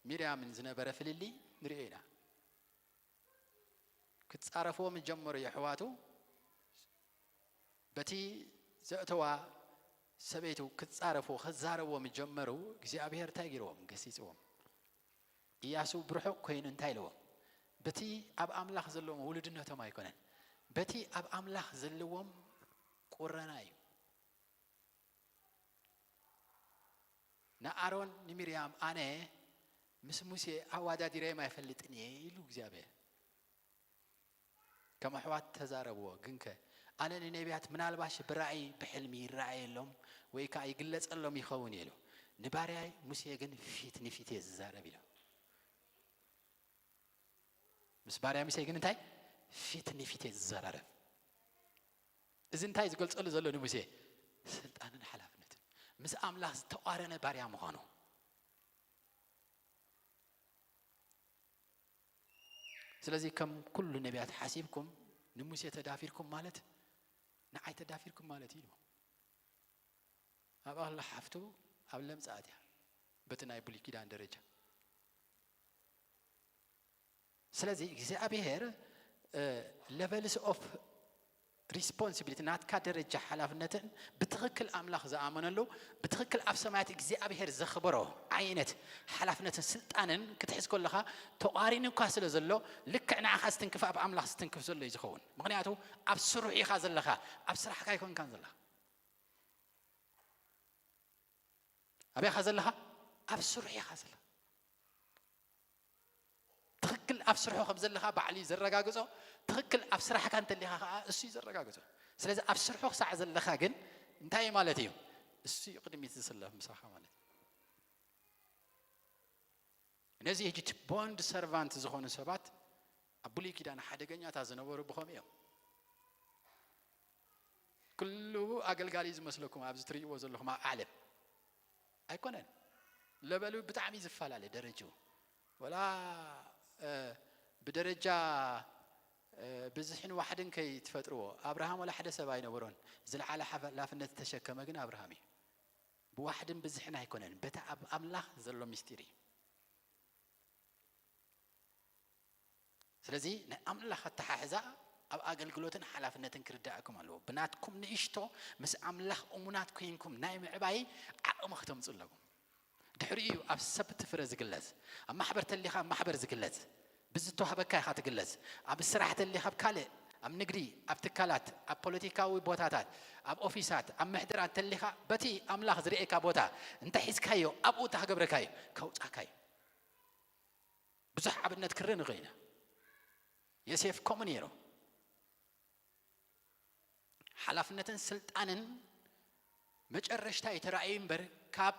ሚርያምን ዝነበረ ፍልልይ ንሪኦ ኢና። ክትጻረፍዎ ምስ ጀመሩ የሕዋቱ በቲ ዘእተዋ ሰበይቱ ክትጻረፍዎ ክዛረብዎ ምስ ጀመሩ እግዚኣብሔር እንታይ ገይርዎም? ገሲጽዎም። ኢያሱ ብርሑቕ ኮይኑ እንታይ ኢልዎም? በቲ ኣብ ኣምላኽ ዘለዎም ውሉድነቶም ኣይኮነን፣ በቲ ኣብ ኣምላኽ ዘለዎም ቁረና እዩ። ንኣሮን ንሚርያም ኣነ ምስ ሙሴ ኣዋዳዲረዮም ኣይፈልጥን እየ ኢሉ እግዚኣብሔር። ከም ኣሕዋት ተዛረብዎ። ግንከ ኣነ ንነቢያት ምናልባሽ ብራእይ ብሕልሚ ይረኣየሎም ወይ ከዓ ይግለጸሎም ይኸውን ኢሉ፣ ንባርያይ ሙሴ ግን ፊት ንፊት እየ ዝዛረብ ኢሉ። ምስ ባርያ ሙሴ ግን እንታይ ፊት ንፊት እየ ዝዘራረብ። እዚ እንታይ ዝገልጸሉ ዘሎ ንሙሴ? ስልጣንን ሓላፍነትን። ምስ ኣምላኽ ዝተቋረነ ባርያ ምዃኑ። ስለዚ ከም ኩሉ ነቢያት ሓሲብኩም ንሙሴ ተዳፊርኩም ማለት ንዓይ ተዳፊርኩም ማለት እዩ። ኣብኣ ከላ ሓፍቱ ኣብ ለምጻ ኣትያ በቲ ናይ ብሉይ ኪዳን ደረጃ። ስለዚ እግዚኣብሔር levels of responsibility ናትካ ደረጃ ሓላፍነትን ብትኽክል ኣምላኽ ዝኣመነሉ ብትኽክል ኣብ ሰማያት እግዚኣብሔር ዘኽበሮ ዓይነት ሓላፍነትን ስልጣንን ክትሕዝ ከለኻ ተቋሪኑ እኳ ስለ ዘሎ ልክዕ ንዓኻ ዝትንክፍ ኣብ ኣምላኽ ዝትንክፍ ዘሎ እዩ ዝኸውን። ምኽንያቱ ኣብ ስሩሕ ኢኻ ዘለኻ፣ ኣብ ስራሕካ ኣይኮንካን ዘለኻ። ኣበይ ኢኻ ዘለኻ? ኣብ ስሩሕ ኢኻ ዘለኻ። ትኽክል ኣብ ስርሑ ከም ዘለኻ ባዕሉ እዩ ዘረጋግጾ። ትኽክል ኣብ ስራሕካ እንተሊኻ ከዓ እሱ እዩ ዘረጋግጾ። ስለዚ ኣብ ስርሑ ክሳዕ ዘለኻ ግን እንታይ ማለት እዩ? እሱ እዩ ቅድሚት ዝስለፍ ምሳኻ ማለት እዩ። ነዚ ሕጂ እቲ ቦንድ ሰርቫንት ዝኾኑ ሰባት ኣብ ብሉይ ኪዳን ሓደገኛታት ዝነበሩ ብኸምኡ እዮም። ኩሉ ኣገልጋሊ ዝመስለኩም ኣብዚ ትርእይዎ ዘለኹም ኣብ ዓለም ኣይኮነን። ለበሉ ብጣዕሚ ዝፈላለ ደረጅኡ ወላ ብደረጃ ብዝሕን ዋሕድን ከይትፈጥርዎ። ኣብርሃም ወላ ሓደ ሰብ ኣይነበሮን ዝለዓለ ሓላፍነት ዝተሸከመ ግን ኣብርሃም እዩ። ብዋሕድን ብዝሕን ኣይኮነን፣ በቲ ኣብ ኣምላኽ ዘሎ ምስጢር እዩ። ስለዚ ናይ ኣምላኽ ኣተሓሕዛ ኣብ ኣገልግሎትን ሓላፍነትን ክርዳእኩም ኣለዎ። ብናትኩም ንእሽቶ ምስ ኣምላኽ እሙናት ኮይንኩም ናይ ምዕባይ ዓቕሚ ክተምፁ ኣለኩም። ድሕሪኡ እዩ ኣብ ሰብ እቲ ፍረ ዝግለጽ። ኣብ ማሕበር ተሊኻ ኣብ ማሕበር ዝግለጽ። ብዝተዋህበካ ኢኻ ትግለጽ። ኣብ ስራሕ ተሊኻ ኣብ ካልእ፣ ኣብ ንግዲ፣ ኣብ ትካላት፣ ኣብ ፖለቲካዊ ቦታታት፣ ኣብ ኦፊሳት፣ ኣብ ምሕደራ እንተሊኻ በቲ ኣምላኽ ዝርእየካ ቦታ እንተ ሒዝካዮ ኣብኡ እንተ ክገብረካ እዩ ከውጻካ እዩ። ብዙሕ ኣብነት ክርኢ ንኽእል ኢና። የሴፍ ከምኡ ነይሩ። ሓላፍነትን ስልጣንን መጨረሽታ እዩ ተራእዩ እምበር ካብ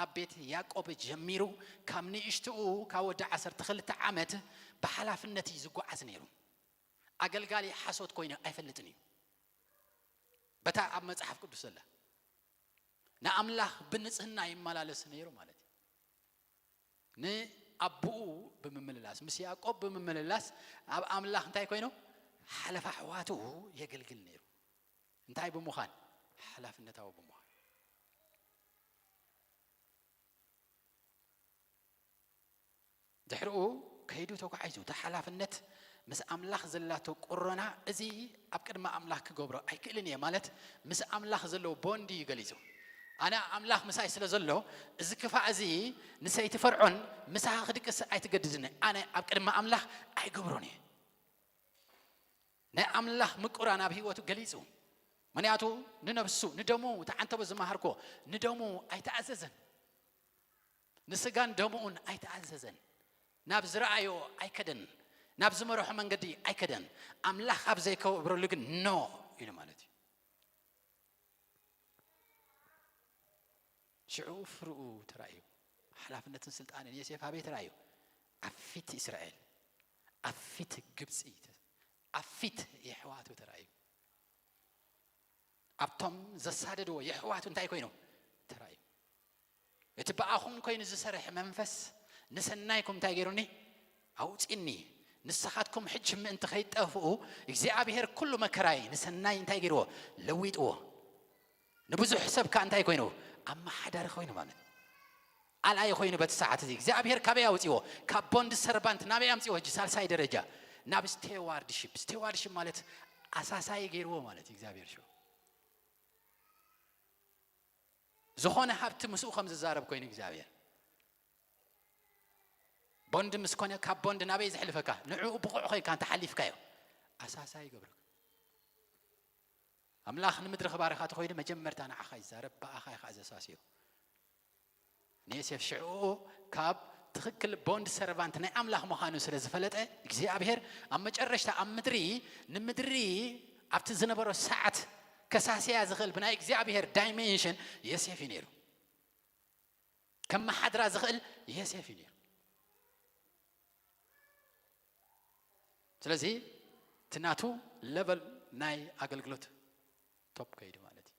ኣብ ቤት ያዕቆብ ጀሚሩ ካብ ንእሽትኡ ካብ ወዲ ዓሰርተ ክልተ ዓመት ብሓላፍነት እዩ ዝጓዓዝ ነይሩ። ኣገልጋሊ ሓሶት ኮይኑ ኣይፈልጥን እዩ። በታ ኣብ መጽሓፍ ቅዱስ ዘላ ንኣምላኽ ብንጽህና ይመላለስ ነይሩ ማለት እዩ። ንኣቦኡ ብምምልላስ ምስ ያዕቆብ ብምምልላስ ኣብ ኣምላኽ እንታይ ኮይኑ ሓለፋ ኣሕዋቱ የገልግል ነይሩ። እንታይ ብምዃን? ሓላፍነታዊ ብምዃን። ድሕሪኡ ከይዱ ተጓዒዙ። እቲ ሓላፍነት ምስ ኣምላኽ ዘላቶ ቁረና እዚ ኣብ ቅድሚ ኣምላኽ ክገብሮ ኣይክእልን እየ ማለት ምስ ኣምላኽ ዘለዎ ቦንድ እዩ ገሊጹ። ኣነ ኣምላኽ ምሳይ ስለ ዘሎ እዚ ክፋእ እዚ ንሰይቲ ፈርዖን ምሳኻ ክድቅስ ኣይትገድድኒ። ኣነ ኣብ ቅድሚ ኣምላኽ ኣይገብሮን እየ። ናይ ኣምላኽ ምቁራን ኣብ ህይወቱ ገሊጹ። ምኽንያቱ ንነብሱ ንደሙ ተዓንተቦ ዝመሃርኮ ንደሙ ኣይተኣዘዘን። ንስጋን ደሙኡን ኣይተኣዘዘን። ናብ ዝረኣዮ ኣይከደን። ናብ ዝመርሖ መንገዲ ኣይከደን። ኣምላኽ ኣብ ዘይከብረሉ ግን ኖ ኢሉ ማለት እዩ። ሽዑ ፍርኡ ተራእዩ። ሓላፍነትን ስልጣንን ዮሴፍ ኣበይ ተራእዩ? ኣብ ፊት እስራኤል፣ ኣብ ፊት ግብፂ፣ ኣብ ፊት የሕዋቱ ተራእዩ። ኣብቶም ዘሳደድዎ የሕዋቱ እንታይ ኮይኑ ተራእዩ? እቲ ብኣኹም ኮይኑ ዝሰርሕ መንፈስ ንሰናይኩም እንታይ ገይሩኒ? ኣውፂኒ። ንስኻትኩም ሕጂ ምእንቲ ከይጠፍኡ እግዚኣብሔር ኩሉ መከራይ ንሰናይ እንታይ ገይርዎ? ለዊጥዎ። ንብዙሕ ሰብ ከ እንታይ ኮይኑ? ኣመሓዳሪ ኮይኑ ማለት ኣልኣይ ኮይኑ በቲ ሰዓት እዚ እግዚኣብሔር ካበይ ኣውፅዎ? ካብ ቦንድ ሰርባንት ናበይ ኣምፅዎ? ሕጂ ሳልሳይ ደረጃ ናብ ስቴዋርድሽፕ። ስቴዋርድሽፕ ማለት ኣሳሳይ ገይርዎ ማለት እዩ እግዚኣብሔር ሽዑ። ዝኾነ ሃብቲ ምስኡ ከም ዝዛረብ ኮይኑ እግዚኣብሔር ቦንድ ምስ ኮነ ካብ ቦንድ ናበይ ዘሕልፈካ? ንዕኡ ብቑዕ ኮይንካ እንተ ሓሊፍካዮ ኣሳሳይ ይገብረካ። ኣምላኽ ንምድሪ ክባርኻ ተኾይኑ መጀመርታ ንዓኻ ይዛረብ፣ ብኣኻ ኢኻ ዘሳስዮ። ንዮሴፍ ሽዑ ካብ ትኽክል ቦንድ ሰርቫንት ናይ ኣምላኽ ምዃኑ ስለ ዝፈለጠ እግዚኣብሔር ኣብ መጨረሽታ ኣብ ምድሪ ንምድሪ ኣብቲ ዝነበሮ ሰዓት ከሳስያ ዝኽእል ብናይ እግዚኣብሔር ዳይሜንሽን ዮሴፍ እዩ ነይሩ። ከመሓድራ ዝኽእል ዮሴፍ እዩ ነይሩ። ስለዚ እቲ ናቱ ለቨል ናይ ኣገልግሎት ቶፕ ከይዱ ማለት እዩ።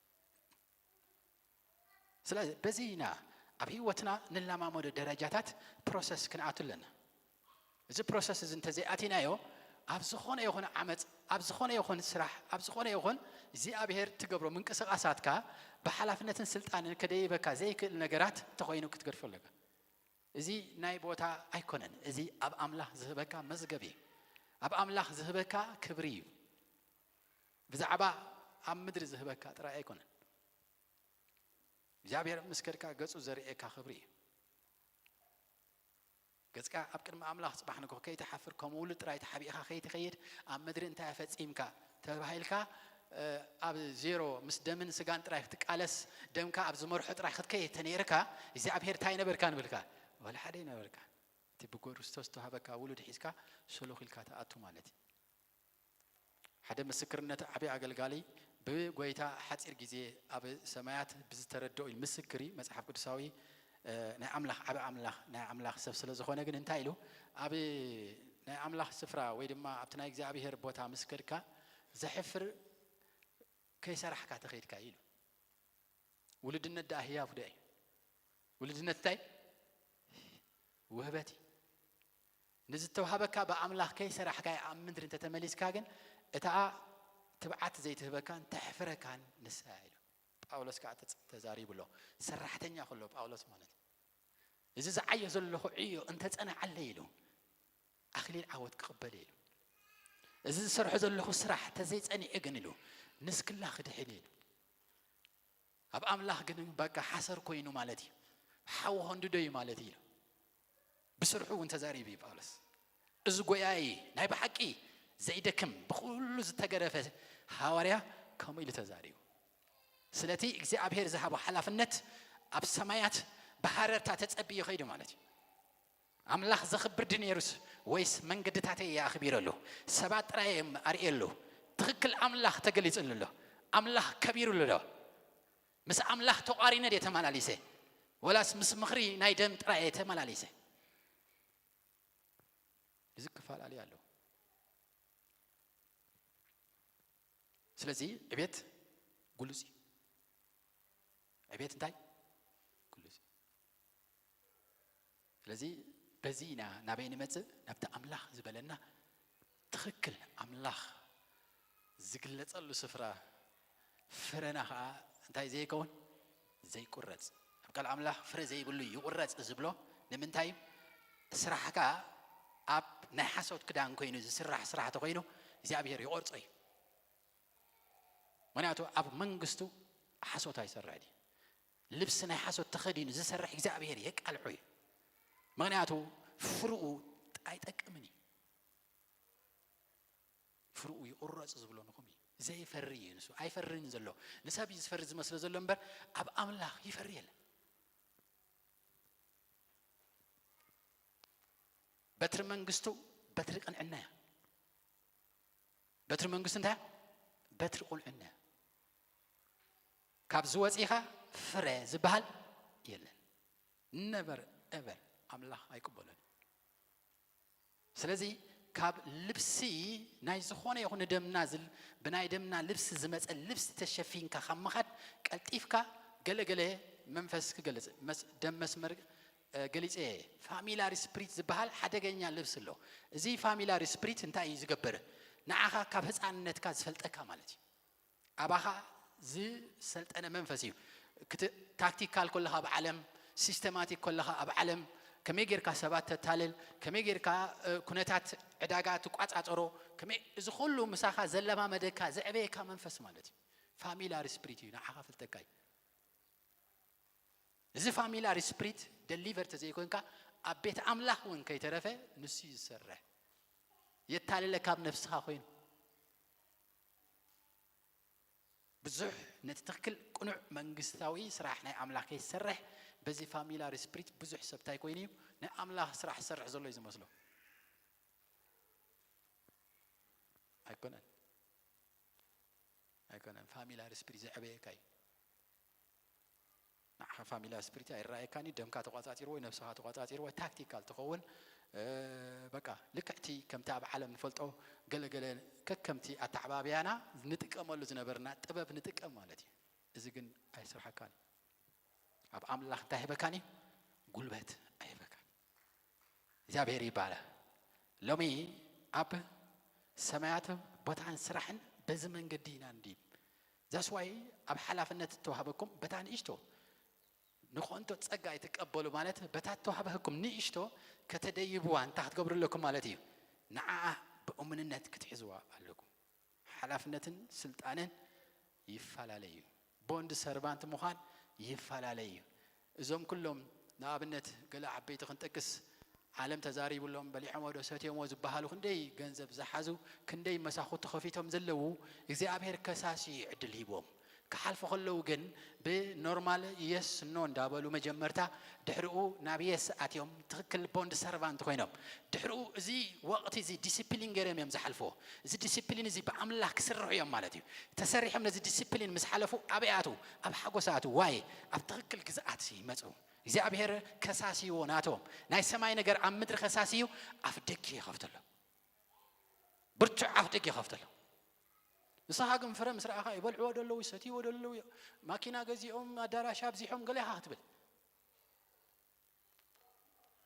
ስለዚ በዚ ኢና ኣብ ህይወትና ንለማመዶ ደረጃታት ፕሮሰስ ክንኣቱ ኣለና። እዚ ፕሮሰስ እዚ እንተዘይኣቲናዮ ኣብ ዝኾነ ይኹን ዓመፅ፣ ኣብ ዝኾነ ይኹን ስራሕ፣ ኣብ ዝኾነ ይኹን እግዚኣብሔር ትገብሮ ምንቅስቃሳትካ ብሓላፍነትን ስልጣንን ከደይበካ ዘይክእል ነገራት እንተኾይኑ ክትገድፎ ኣለካ። እዚ ናይ ቦታ ኣይኮነን። እዚ ኣብ ኣምላኽ ዝህበካ መዝገብ እዩ። ኣብ ኣምላኽ ዝህበካ ክብሪ እዩ። ብዛዕባ ኣብ ምድሪ ዝህበካ ጥራይ ኣይኮነን። እግዚኣብሔር ምስ ከድካ ገጹ ዘርእየካ ክብሪ እዩ። ገጽካ ኣብ ቅድሚ ኣምላኽ ጽባሕ ንግሆ ከይትሓፍር፣ ከም ውሉድ ጥራይ ተሓቢእኻ ከይትኸይድ፣ ኣብ ምድሪ እንታይ ፈጺምካ ተባሂልካ፣ እ፣ ኣብ ዜሮ ምስ ደምን ስጋን ጥራይ ክትቃለስ፣ ደምካ ኣብ ዝመርሖ ጥራይ ክትከይድ ተነይርካ፣ እግዚኣብሔር እንታይ ነበርካ ንብልካ? ዋላ ሓደ ይነበርካ። እቲ ብክርስቶስ ዝተዋህበካ ውሉድ ሒዝካ ስሉኽ ኢልካ ትኣቱ ማለት እዩ። ሓደ ምስክርነት ዓቢ ኣገልጋሊ ብጎይታ ሓጺር ግዜ ኣብ ሰማያት ብዝተረድኦ እዩ ምስክር እዩ። መጽሓፍ ቅዱሳዊ፣ እ፣ ናይ ኣምላኽ ዓቢ ኣምላኽ፣ ናይ ኣምላኽ ሰብ ስለ ዝኾነ ግን እንታይ ኢሉ? ኣብ ናይ ኣምላኽ ስፍራ ወይ ድማ ኣብቲ ናይ እግዚኣብሔር ቦታ ምስ ከድካ ዘሕፍር ከይሰራሕካ ተኸይድካ እዩ ኢሉ። ውልድነት ደኣ ህያብ ዶ እዩ? ውልድነት እንታይ? ውህበት እዩ። ንዝተዋህበካ ብኣምላኽ ከይሰራሕካ ኣብ ምድሪ እንተተመሊስካ ግን እታ ትብዓት ዘይትህበካን ተሕፍረካን ንሳ ኢሉ። ጳውሎስ ከዓ ተጽ-፣ ተዛሪቡ ኣሎ። ሰራሕተኛ ከሎ ጳውሎስ ማለት እዩ። እዚ ዝዓዮ ዘለኹ ዕዮ እንተጸናዓለይ ኢሉ ኣኽሊል ዓወት ክቕበል ኢሉ። እዚ ዝሰርሖ ዘለኹ ስራሕ ተዘይጸኒዑ ግን ኢሉ ንስክላ ክድሕን ኢሉ። ኣብ ኣምላኽ ግን በቃ ሓሰር ኮይኑ ማለት እዩ። ሓዊ ኸንድዶ እዩ ማለት እዩ። ብስርሑ እውን ተዛሪቡ እዩ ጳውሎስ። እዚ ጎያይ ናይ ብሓቂ ዘይደክም ብኹሉ ዝተገረፈ ሃዋርያ ከምኡ ኢሉ ተዛሪቡ። ስለቲ እግዚኣብሔር ዝሃቦ ሓላፍነት ኣብ ሰማያት ብሃረርታ ተጸብዩ ኸይዱ ማለት እዩ። ኣምላኽ ዘኽብር ድነይሩስ ወይስ መንገድታተይ እየ ኣኽቢረሉ? ሰባት ጥራይ እዮም ኣርእየሉ። ትኽክል ኣምላኽ ተገሊጽሉ ኣሎ። ኣምላኽ ከቢሩሉ ኣሎ። ምስ ኣምላኽ ተቋሪነ ድየ ተመላሊሰ? ወላስ ምስ ምኽሪ ናይ ደም ጥራይ እየ ተመላሊሰ? እዚ ክፈላለዩ ኣለዉ። ስለዚ ዕቤት ግሉጽ እዩ። ዕቤት እንታይ? ግሉጽ እዩ። ስለዚ በዚ ኢና ናበይ ንመጽእ? ናብቲ ኣምላኽ ዝበለና ትኽክል ኣምላኽ ዝግለጸሉ ስፍራ ፍረና ኸዓ እንታይ ዘይከውን? ዘይቁረጽ። ኣብ ቃል ኣምላኽ ፍረ ዘይብሉ ይቁረጽ ዝብሎ ንምንታይ? ስራሕካ ኣብ ናይ ሓሶት ክዳን ኮይኑ ዝስራሕ ስራሕ ተኾይኑ እግዚኣብሔር ይቆርጾ እዩ። ምኽንያቱ ኣብ መንግስቱ ሓሶት ኣይሰርሕ ድዩ? ልብሲ ናይ ሓሶት ተኸዲኑ ዝሰርሕ እግዚኣብሔር የቃልዖ እዩ። ምኽንያቱ ፍርኡ ኣይጠቅምን እዩ። ፍርኡ ይቁረጽ ዝብሎ ንኹም እዩ። ዘይፈሪ እዩ ንሱ። ኣይፈርን ዘሎ። ንሰብ እዩ ዝፈሪ ዝመስሎ ዘሎ እምበር ኣብ ኣምላኽ ይፈሪ የለን። በትሪ መንግስቱ በትሪ ቅንዕና እያ። በትሪ መንግስቱ እንታይ እያ? በትሪ ቁንዕና እያ። ካብ ዝወፂኻ ፍረ ዝበሃል የለን። ነበር ኤቨር ኣምላኽ ኣይቅበሎን። ስለዚ ካብ ልብሲ ናይ ዝኾነ ይኹን ደምና ዝል-፣ ብናይ ደምና ልብሲ ዝመፀ ልብሲ ተሸፊንካ ካብ ምኻድ ቀልጢፍካ ገለገለ መንፈስ ክገልፅ መስ-፣ ደም መስመር፣ እ፣ ገሊፀ እየ። ፋሚላሪ ስፕሪት ዝበሃል ሓደገኛ ልብሲ ኣሎ። እዚ ፋሚላሪ ስፕሪት እንታይ እዩ ዝገብር? ንዓኻ ካብ ህፃንነትካ ዝፈልጠካ ማለት እዩ። ኣባኻ ዝሰልጠነ መንፈስ እዩ። ክት-፣ ታክቲካል ከለኻ ኣብ ዓለም፣ ሲስተማቲክ ከለኻ ኣብ ዓለም፣ ከመይ ጌርካ ሰባት ተታልል፣ ከመይ ጌርካ፣ እ፣ ኩነታት ዕዳጋ ትቋጻጸሮ፣ ከመይ፣ እዚ ኩሉ ምሳኻ ዘለማመደካ፣ ዘዕበየካ መንፈስ ማለት እዩ። ፋሚላር ስፕሪት እዩ፣ ንዓኻ ፈልጠካ እዩ። እዚ ፋሚላር ስፕሪት ደሊቨር ተዘይኮንካ፣ ኣብ ቤት ኣምላኽ እውን ከይተረፈ ንሱ እዩ ዝሰርሕ። የታልለካ ኣብ ነፍስኻ ኮይኑ። ብዙሕ ነቲ ትኽክል ቅኑዕ መንግስታዊ ስራሕ ናይ ኣምላኽ ከይሰርሕ፣ በዚ ፋሚላር ስፕሪት ብዙሕ ሰብ እንታይ ኮይኑ እዩ? ናይ ኣምላኽ ስራሕ ዝሰርሕ ዘሎ እዩ ዝመስሎ። ኣይኮነን። ኣይኮነን። ፋሚላር ስፕሪት ዘዕበየካ እዩ። ንዓኻ ፋሚላር ስፕሪት ኣይረኣየካን እዩ። ደምካ ተቋጻጺርዎ፣ ነብስኻ ተቋጻጺርዎ፣ ታክቲካል ትኸውን፣ እ፣ በቃ ልክዕቲ ከምቲ ኣብ ዓለም ንፈልጦ ገለገለ ከከምቲ ኣተዓባብያና ንጥቀመሉ ዝነበርና ጥበብ ንጥቀም ማለት እዩ። እዚ ግን ኣይስርሓካን እዩ። ኣብ ኣምላኽ እንታይ ኣይህበካን እዩ? ጉልበት ኣይህበካን። እግዚኣብሔር ይባረክ። ሎሚ ኣብ ሰማያት ቦታን ስራሕን በዚ መንገዲ ኢና እንድዩ። ዛስዋይ ኣብ ሓላፍነት እተዋህበኩም በታ ንእሽቶ ንኾንቶ ጸጋ ኣይትቀበሉ ማለት በታ እተዋህበህኩም ንእሽቶ ከተደይብዋ እንታይ ክትገብሩ ኣለኩም ማለት እዩ። ንዓኣ ብእሙንነት ክትሕዝዋ ኣለኩም። ሓላፍነትን ስልጣንን ይፈላለዩ። ቦንድ ሰርቫንት ምዃን ይፈላለዩ። እዞም ኩሎም ንኣብነት ገለ ዓበይቲ ክንጠቅስ ዓለም ተዛሪቡሎም በሊዖሞ ዶ ሰትዮሞ ዝበሃሉ ክንደይ ገንዘብ ዝሓዙ ክንደይ መሳኹቲ ከፊቶም ዘለዉ እግዚኣብሔር ከሳሲ ዕድል ሂቦም ክሓልፉ ከለዉ ግን ብኖርማል የስ ኖ እንዳበሉ መጀመርታ ድሕሪኡ ናብ የስ ኣትዮም ትኽክል ቦንድ ሰርቫንት ኮይኖም ድሕሪኡ እዚ ወቕቲ እዚ ዲሲፕሊን ገይሮም እዮም ዝሓልፍዎ። እዚ ዲሲፕሊን እዚ ብኣምላኽ ክስርሑ እዮም ማለት እዩ። ተሰሪሖም ነዚ ዲሲፕሊን ምስ ሓለፉ ኣበይ ኣትዉ? ኣብ ሓጎስ ኣትዉ። ዋይ ኣብ ትኽክል ግዝኣት ይመፁ። እግዚኣብሔር ከሳሲዎ ናቶም ናይ ሰማይ ነገር ኣብ ምድሪ ከሳሲዩ ኣፍ ደጊ ይኸፍተሎም። ብርቱዕ ኣፍ ደጊ ይኸፍተሎም። ንስኻ ግን ፍረ ምስ ረኣኻ ይበልዕዎ ደለዉ ይሰትይዎ ደለዉ ማኪና ገዚኦም ኣዳራሽ ኣብዚሖም ገለ ኢኻ ክትብል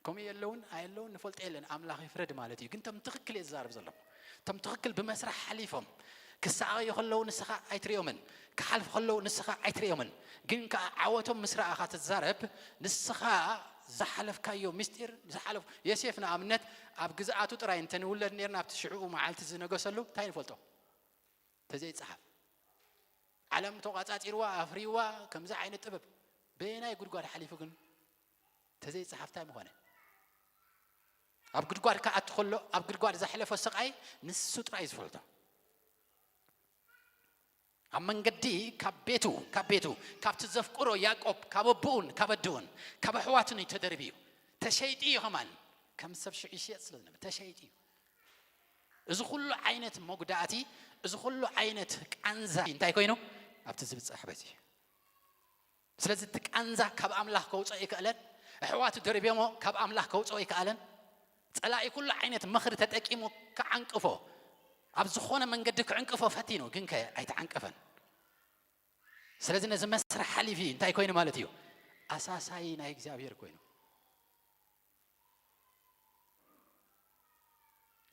ከምኡ የለውን ኣየለውን ንፈልጦ የለን ኣምላኽ ይፍረድ ማለት እዩ። ግን ቶም ትኽክል እየ ዝዛረብ ዘለኹ። ቶም ትኽክል ብመስራሕ ሓሊፎም ክሰኣዩ ከለዉ ንስኻ ኣይትሪኦምን፣ ክሓልፉ ከለዉ ንስኻ ኣይትሪኦምን። ግን ከዓ ዓወቶም ምስ ረኣኻ ትዛረብ። ንስኻ ዝሓለፍካዮ ምስጢር ዝሓለፉ ዮሴፍ ንኣብነት ኣብ ግዝኣቱ ጥራይ እንተንውለድ ነርና ኣብቲ ሽዕኡ መዓልቲ ዝነገሰሉ እንታይ ንፈልጦ? ተዘይፀሓፍ ዓለም ተቋፃፂርዋ ኣፍሪዋ ከምዚ ዓይነት ጥበብ በየናይ ጉድጓድ ሓሊፉ ግን ተዘይፀሓፍ እንታይ ምኾነ? ኣብ ጉድጓድ ክኣቱ ከሎ ኣብ ጉድጓድ ዘሕለፎ ስቓይ ንሱ ጥራይ ዝፈልጦ። ኣብ መንገዲ ካብ ቤቱ ካብ ቤቱ ካብቲ ዘፍቅሮ ያዕቆብ ካብ ኣቦኡን ካብ ኣድኡን ካብ ኣሕዋቱን እዩ ተደርብዩ። ተሸይጡ እዩ ከማን ከም ሰብ ሽዑ ይሽየጥ ስለ ዝነበረ ተሸይጡ እዩ። እዚ ኩሉ ዓይነት መጉዳእቲ እዚ ኩሉ ዓይነት ቃንዛ እንታይ ኮይኑ ኣብቲ ዝብፃሕ በዚ እዩ። ስለዚ እቲ ቃንዛ ካብ ኣምላኽ ከውፅኦ ይክእለን። ኣሕዋቱ ደርብዮሞ ካብ ኣምላኽ ከውፅኦ ይክኣለን። ፀላኢ ኩሉ ዓይነት ምኽሪ ተጠቂሙ ክዓንቅፎ ኣብ ዝኾነ መንገዲ ክዕንቅፎ ፈቲኑ ግንከ ኣይተዓንቀፈን። ስለዚ ነዚ መስርሕ ሓሊፊ እንታይ ኮይኑ ማለት እዩ? ኣሳሳይ ናይ እግዚኣብሔር ኮይኑ።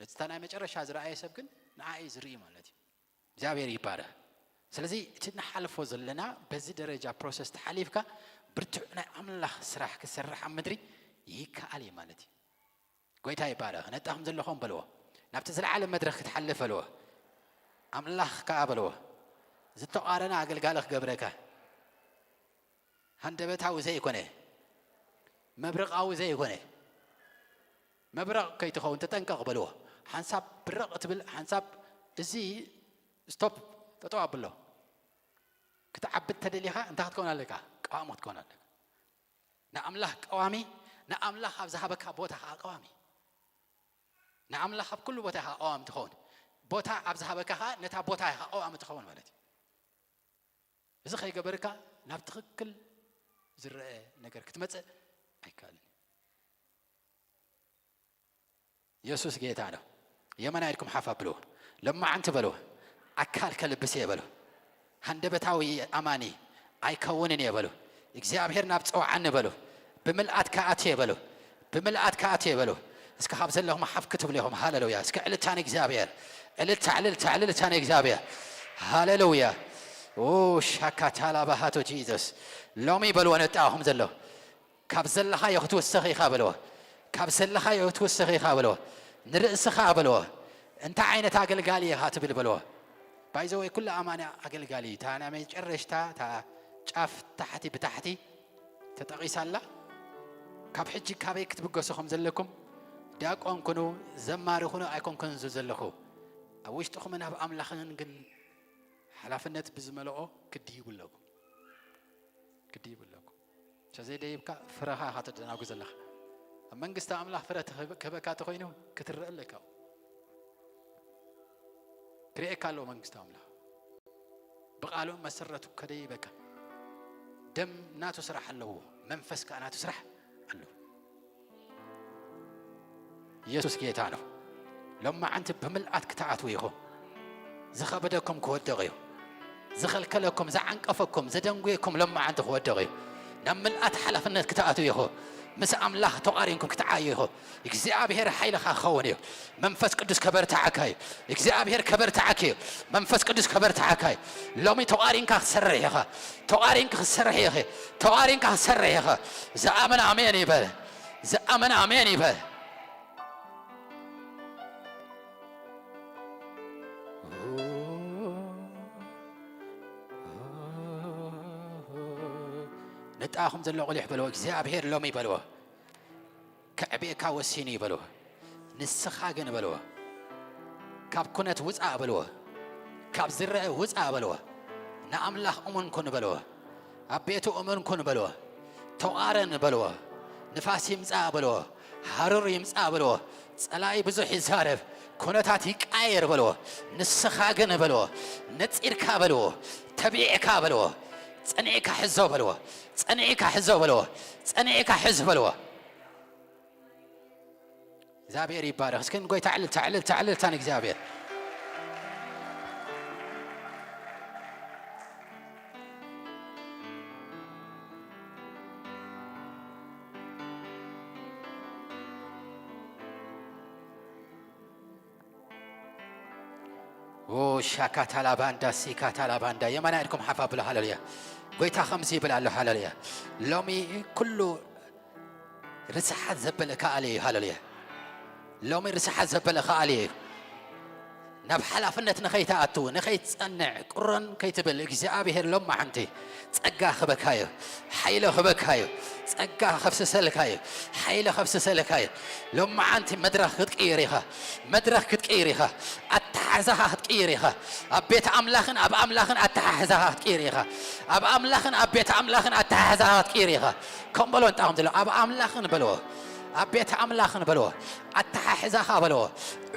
እታ ናይ መጨረሻ ዝረኣየ ሰብ ግን ንዓ እዩ ዝርኢ ማለት እዩ። እግዚኣብሔር ይባረክ። ስለዚ እቲ ንሓልፎ ዘለና በዚ ደረጃ ፕሮሰስ ተሓሊፍካ ብርቱዕ ናይ ኣምላኽ ስራሕ ክሰርሕ ኣብ ምድሪ ይከኣል እዩ ማለት እዩ። ጎይታ ይባረክ። ነጣኹም ዘለኹም በልዎ፣ ናብቲ ዝለዓለ መድረክ ክትሓልፍ በልዎ። ኣምላኽ ከኣ በልዎ፣ ዝተቓረነ ኣገልጋሊ ክገብረካ። ሃንደበታዊ ዘይኮነ፣ መብረቓዊ ዘይኮነ፣ መብረቕ ከይትኸውን ተጠንቀቕ በልዎ። ሓንሳብ ብርቕ ትብል ሓንሳብ እዚ ስቶፕ ጠጠው ኣብሎ። ክትዓቢ ተደሊኻ እንታይ ክትከውን ኣለካ? ቀዋሚ ክትከውን ኣለካ። ንኣምላኽ ቀዋሚ፣ ንኣምላኽ ኣብ ዝሃበካ ቦታ ከዓ ቀዋሚ። ንኣምላኽ ኣብ ኩሉ ቦታ ኢኻ ቀዋሚ ትኸውን። ቦታ ኣብ ዝሃበካ ከዓ ነታ ቦታ ኢኻ ቀዋሚ ትኸውን ማለት እዩ። እዚ ከይገበርካ ናብ ትኽክል ዝረአ ነገር ክትመፅእ ኣይከኣልን። የሱስ ጌታ ነው። የመና ኢድኩም ሓፍ ኣብልዎ። ለማዓንቲ በልዎ። ኣካል ከልብስ እየ በሉ። ሃንደበታዊ ኣማኒ ኣይከውንን እየ በሉ። እግዚኣብሔር ናብ ፀውዓኒ በሉ። ብምልኣት ከኣት እየ በሉ። ብምልኣት ከኣት እየ በሉ። እስኪ ካብ ዘለኹም ሓፍ ክትብሉ ኢኹም። ሃሌሉያ። እስኪ ዕልልታ ንእግዚኣብሔር። ዕልልታ፣ ዕልልታ፣ ዕልልታ ንእግዚኣብሔር። ሃሌሉያ። ኦ ሻካታላ ባሃቶ ጂዘስ። ሎሚ በልዎ ነጣኹም ዘሎ። ካብ ዘለኻዮ ክትውስኽ ኢኻ በልዎ። ካብ ዘለኻዮ ክትውስኽ ኢኻ በልዎ። ንርእስኻ በልዎ። እንታይ ዓይነት ኣገልጋሊ ኢኻ ትብል በልዎ። ባይዘወይ ኩሉ ኣማኒ ኣገልጋሊ እዩ። እታ ናይ መጨረሽታ እታ ጫፍ ታሕቲ ብታሕቲ ተጠቒሳ ኣላ። ካብ ሕጂ ካበይ ክትብገሱ ከም ዘለኩም ዲያቆን ኩኑ ዘማሪ ኩኑ ኣይኮንኩን ዝብል ዘለኹ። ኣብ ውሽጥኹምን ኣብ ኣምላኽን ግን ሓላፍነት ብዝመልኦ ክድይቡ ኣለኩም። ክድይቡ ኣለኩም። እንተዘይደይብካ ፍረኻ ኢኻ ተደናጉ ዘለኻ። ኣብ መንግስቲ ኣምላኽ ፍረ ትህብ- ክህበካ እንተኾይኑ ክትረአ ኣለካ። ክርእየካ ኣለዎ መንግስቲ ኣምላኽ። ብቓሉ መሰረቱ ከደይበካ። ደም ናቱ ስራሕ ኣለዎ፣ መንፈስ ከኣ ናቱ ስራሕ ኣለዎ። ኢየሱስ ጌታ ነው። ሎማዓንቲ ብምልኣት ክትኣትዉ ኢኹም። ዝኸበደኩም ክወድቕ እዩ። ዝኸልከለኩም፣ ዝዓንቀፈኩም፣ ዘደንጉየኩም ሎማዓንቲ ክወድቕ እዩ። ናብ ምልኣት ሓላፍነት ክትኣትዉ ኢኹም። ምስ ኣምላኽ ተቓሪንኩም ክትዓዩ ኢኹም። እግዚኣብሔር ሓይልኻ ክኸውን እዩ። መንፈስ ቅዱስ ከበርትዓካ እዩ። እግዚኣብሔር ከበርትዓኪ እዩ። መንፈስ ቅዱስ ከበርትዓካ እዩ። ሎሚ ተቓሪንካ ክትሰርሕ ኢኻ። ተቓሪንካ ክትሰርሕ ኢኺ። ተቓሪንካ ክትሰርሕ ኢኻ። ዝኣመነ ኣሜን ይበል። ዝኣመነ ኣሜን ይበል። ነጣኹም ዘሎ ቁሊሕ በልዎ፣ እግዚኣብሔር ሎሚ በልዎ፣ ከዕብየካ ወሲኑ እዩ በልዎ። ንስኻ ግን በልዎ፣ ካብ ኩነት ውፃእ በልዎ፣ ካብ ዝረአ ውፃእ በልዎ፣ ንኣምላኽ እሙን ኩን በልዎ፣ ኣብ ቤቱ እሙን ኩን በልዎ፣ ተዋረን በልዎ፣ ንፋስ ይምፃእ በልዎ፣ ሃሩር ይምፃእ በልዎ፣ ጸላኢ ብዙሕ ይዛረብ፣ ኩነታት ይቃየር በልዎ። ንስኻ ግን በልዎ፣ ነጺርካ በልዎ፣ ተቢዕካ በልዎ፣ ጸኒዕካ ሕዞ በልዎ፣ ጸኒዕካ ሕዞ በልዎ፣ ጸኒዕካ ሕዝ በልዎ። እግዚኣብሔር ይባረኽ። እስኪ ንጎይታ ዕልልታ፣ ዕልልታ፣ ዕልልታ ንእግዚኣብሔር። ኦ ሻካታላባንዳ ሲካታላባንዳ የማና ኢድኩም ሓፍ ኣብሉ። ሃሌሉያ። ጎይታ ከምዚ ይብል ኣሎ። ሃሌሉያ። ሎሚ ኩሉ ርስሓት ዘበለ ከኣል እዩ። ሃሌሉያ። ሎሚ ርስሓት ዘበለ ከኣል እዩ። ናብ ሓላፍነት ንኸይትኣቱ፣ ንኸይትጸንዕ፣ ቁረን ከይትብል እግዚኣብሔር ሎማዓንቲ ጸጋ ክበካ እዩ። ሓይሊ ክበካ እዩ። ጸጋ ከፍስሰልካ እዩ። ሓይሊ ከፍስሰልካ እዩ። ሎማዓንቲ መድረኽ ክትቅይር ኢኻ። መድረኽ ክትቅይር ኢኻ። ኣተሓሕዛኻ ክትቅይር ኢኻ። ኣብ ቤት ኣምላኽን ኣብ ኣምላኽን ኣተሓሕዛኻ ክትቅይር ኢኻ። ኣብ ኣምላኽን ኣብ ቤት ኣምላኽን ኣተሓሕዛኻ ክትቅይር ኢኻ። ከም በሎ እንጣኹም ዘሎ ኣብ ኣምላኽን በልዎ፣ ኣብ ቤት ኣምላኽን በልዎ፣ ኣተሓሕዛኻ በልዎ፣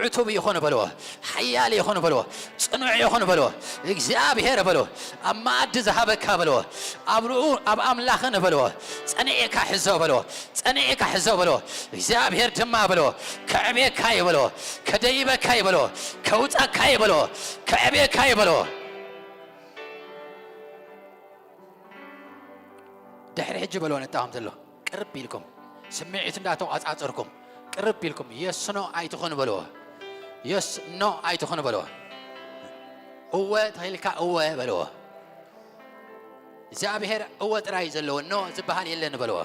ዕቱብ ይኹን በልዎ፣ ሓያል ይኹን በልዎ፣ ጽኑዕ ይኹን በልዎ፣ እግዚኣብሔር በልዎ፣ ኣብ መኣዲ ዝሃበካ በልዎ፣ ኣብ ርኡ ኣብ ኣምላኽን በልዎ፣ ጸኒዕካ ሕዞ በልዎ፣ ጸኒዕካ ሕዞ በልዎ። እግዚኣብሔር ድማ በልዎ፣ ከዕብየካ እዩ በልዎ፣ ከደይበካ እዩ በልዎ፣ ከውጻካ እዩ በልዎ፣ ከዕብየካ እዩ በልዎ። ድሕሪ ሕጂ በልዎ ነጣኹም ዘሎ ቅርብ ኢልኩም፣ ስምዒት እንዳተቋጻጸርኩም ቅርብ ኢልኩም፣ የስ ኖ ኣይትኹን በልዎ። የስ ኖ ኣይትኹን በልዎ። እወ ተኺልካ እወ በልዎ። እግዚኣብሔር እወ ጥራይ ዘለዎ፣ ኖ ዝበሃል የለን በልዎ።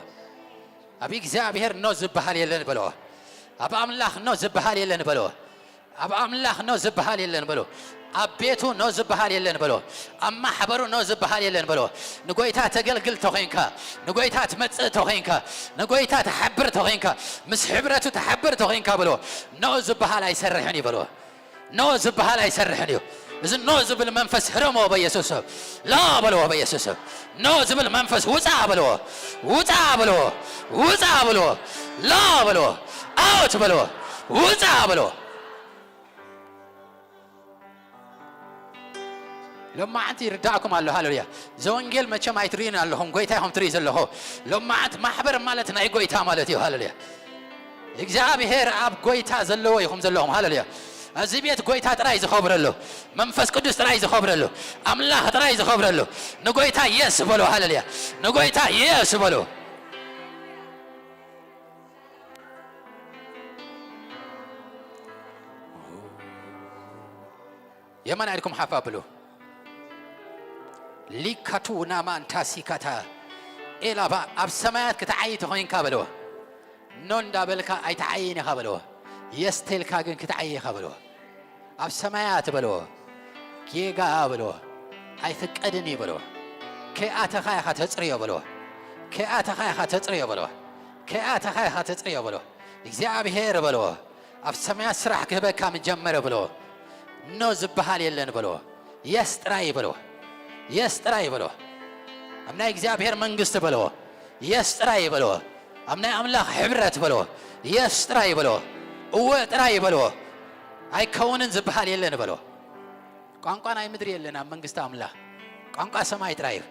ኣብ እግዚኣብሔር ኖ ዝበሃል የለን በልዎ። ኣብ ኣምላኽ ኖ ዝበሃል የለን በልዎ። ኣብ ኣምላኽ ኖ ዝበሃል የለን በልዎ። ኣብ ቤቱ ኖ ዝበሃል የለን በልዎ። ኣብ ማሕበሩ ኖ ዝበሃል የለን በልዎ። ንጎይታ ተገልግል ተኾይንካ፣ ንጎይታ ትመጽእ ተኾይንካ፣ ንጎይታ ትሓብር ተኾይንካ፣ ምስ ሕብረቱ ትሓብር ተኾይንካ በልዎ። ኖ ዝበሃል ኣይሰርሕን እዩ በልዎ። ኖ ዝበሃል ኣይሰርሕን እዩ። እዚ ኖ ዝብል መንፈስ ህረሞ በኢየሱስ ስም። ላ በልዎ በኢየሱስ ስም። ኖ ዝብል መንፈስ ውፃ በልዎ። ውፃ በልዎ። ውፃ በልዎ። ላ በልዎ። ኣውት በልዎ። ውፃ በልዎ። ሎማዓንቲ ይርዳእኩም ኣሎ። ሃሌሉያ። ዘወንጌል መቸም ኣይትርእዩን ኣለኹም፣ ጎይታ ኢኹም ትርእዩ ዘለኹ። ሎማዓንቲ ማሕበር ማለት ናይ ጎይታ ማለት እዩ። ሃሌሉያ። እግዚኣብሔር ኣብ ጎይታ ዘለዎ ኢኹም ዘለኹም። ሃሌሉያ። እዚ ቤት ጎይታ ጥራይ ዝኸብረሉ፣ መንፈስ ቅዱስ ጥራይ ዝኸብረሉ፣ ኣምላኽ ጥራይ ዝኸብረሉ። ንጎይታ የስ በሉ። ሃሌሉያ። ንጎይታ የስ በሉ። የማን ኢድኩም ሓፍ ኣብሉ። ሊካቱ ናማን ታሲካታ ኤላባ ኣብ ሰማያት ክትዓይ ተኾይንካ በልዎ። ኖ እንዳበልካ ኣይትዓይን ኢኻ በልዎ። የስ ተልካ ግን ክትዓይ ኢኻ በልዎ። ኣብ ሰማያት በልዎ። ጌጋ በልዎ። ኣይፍቀድን እዩ በልዎ። ከይኣተኻ ኢኻ ተጽርዮ በልዎ። ከይኣተኻ ኢኻ ተጽርዮ በልዎ። ከይኣተኻ ኢኻ ተጽርዮ በልዎ። እግዚኣብሔር በልዎ። ኣብ ሰማያት ስራሕ ክህበካ ምጀመረ በልዎ። ኖ ዝበሃል የለን በልዎ። የስ ጥራይ በልዎ። የስ ጥራይ በልዎ። ኣብ ናይ እግዚኣብሔር መንግስቲ በልዎ። የስ ጥራይ በልዎ። ኣብ ናይ ኣምላኽ ሕብረት በልዎ። የስ ጥራይ በልዎ። እወ ጥራይ በልዎ። ኣይከውንን ዝበሃል የለን በልዎ። ቋንቋ ናይ ምድሪ የለን ኣብ መንግስቲ ኣምላኽ። ቋንቋ ሰማይ ጥራይ እዩ።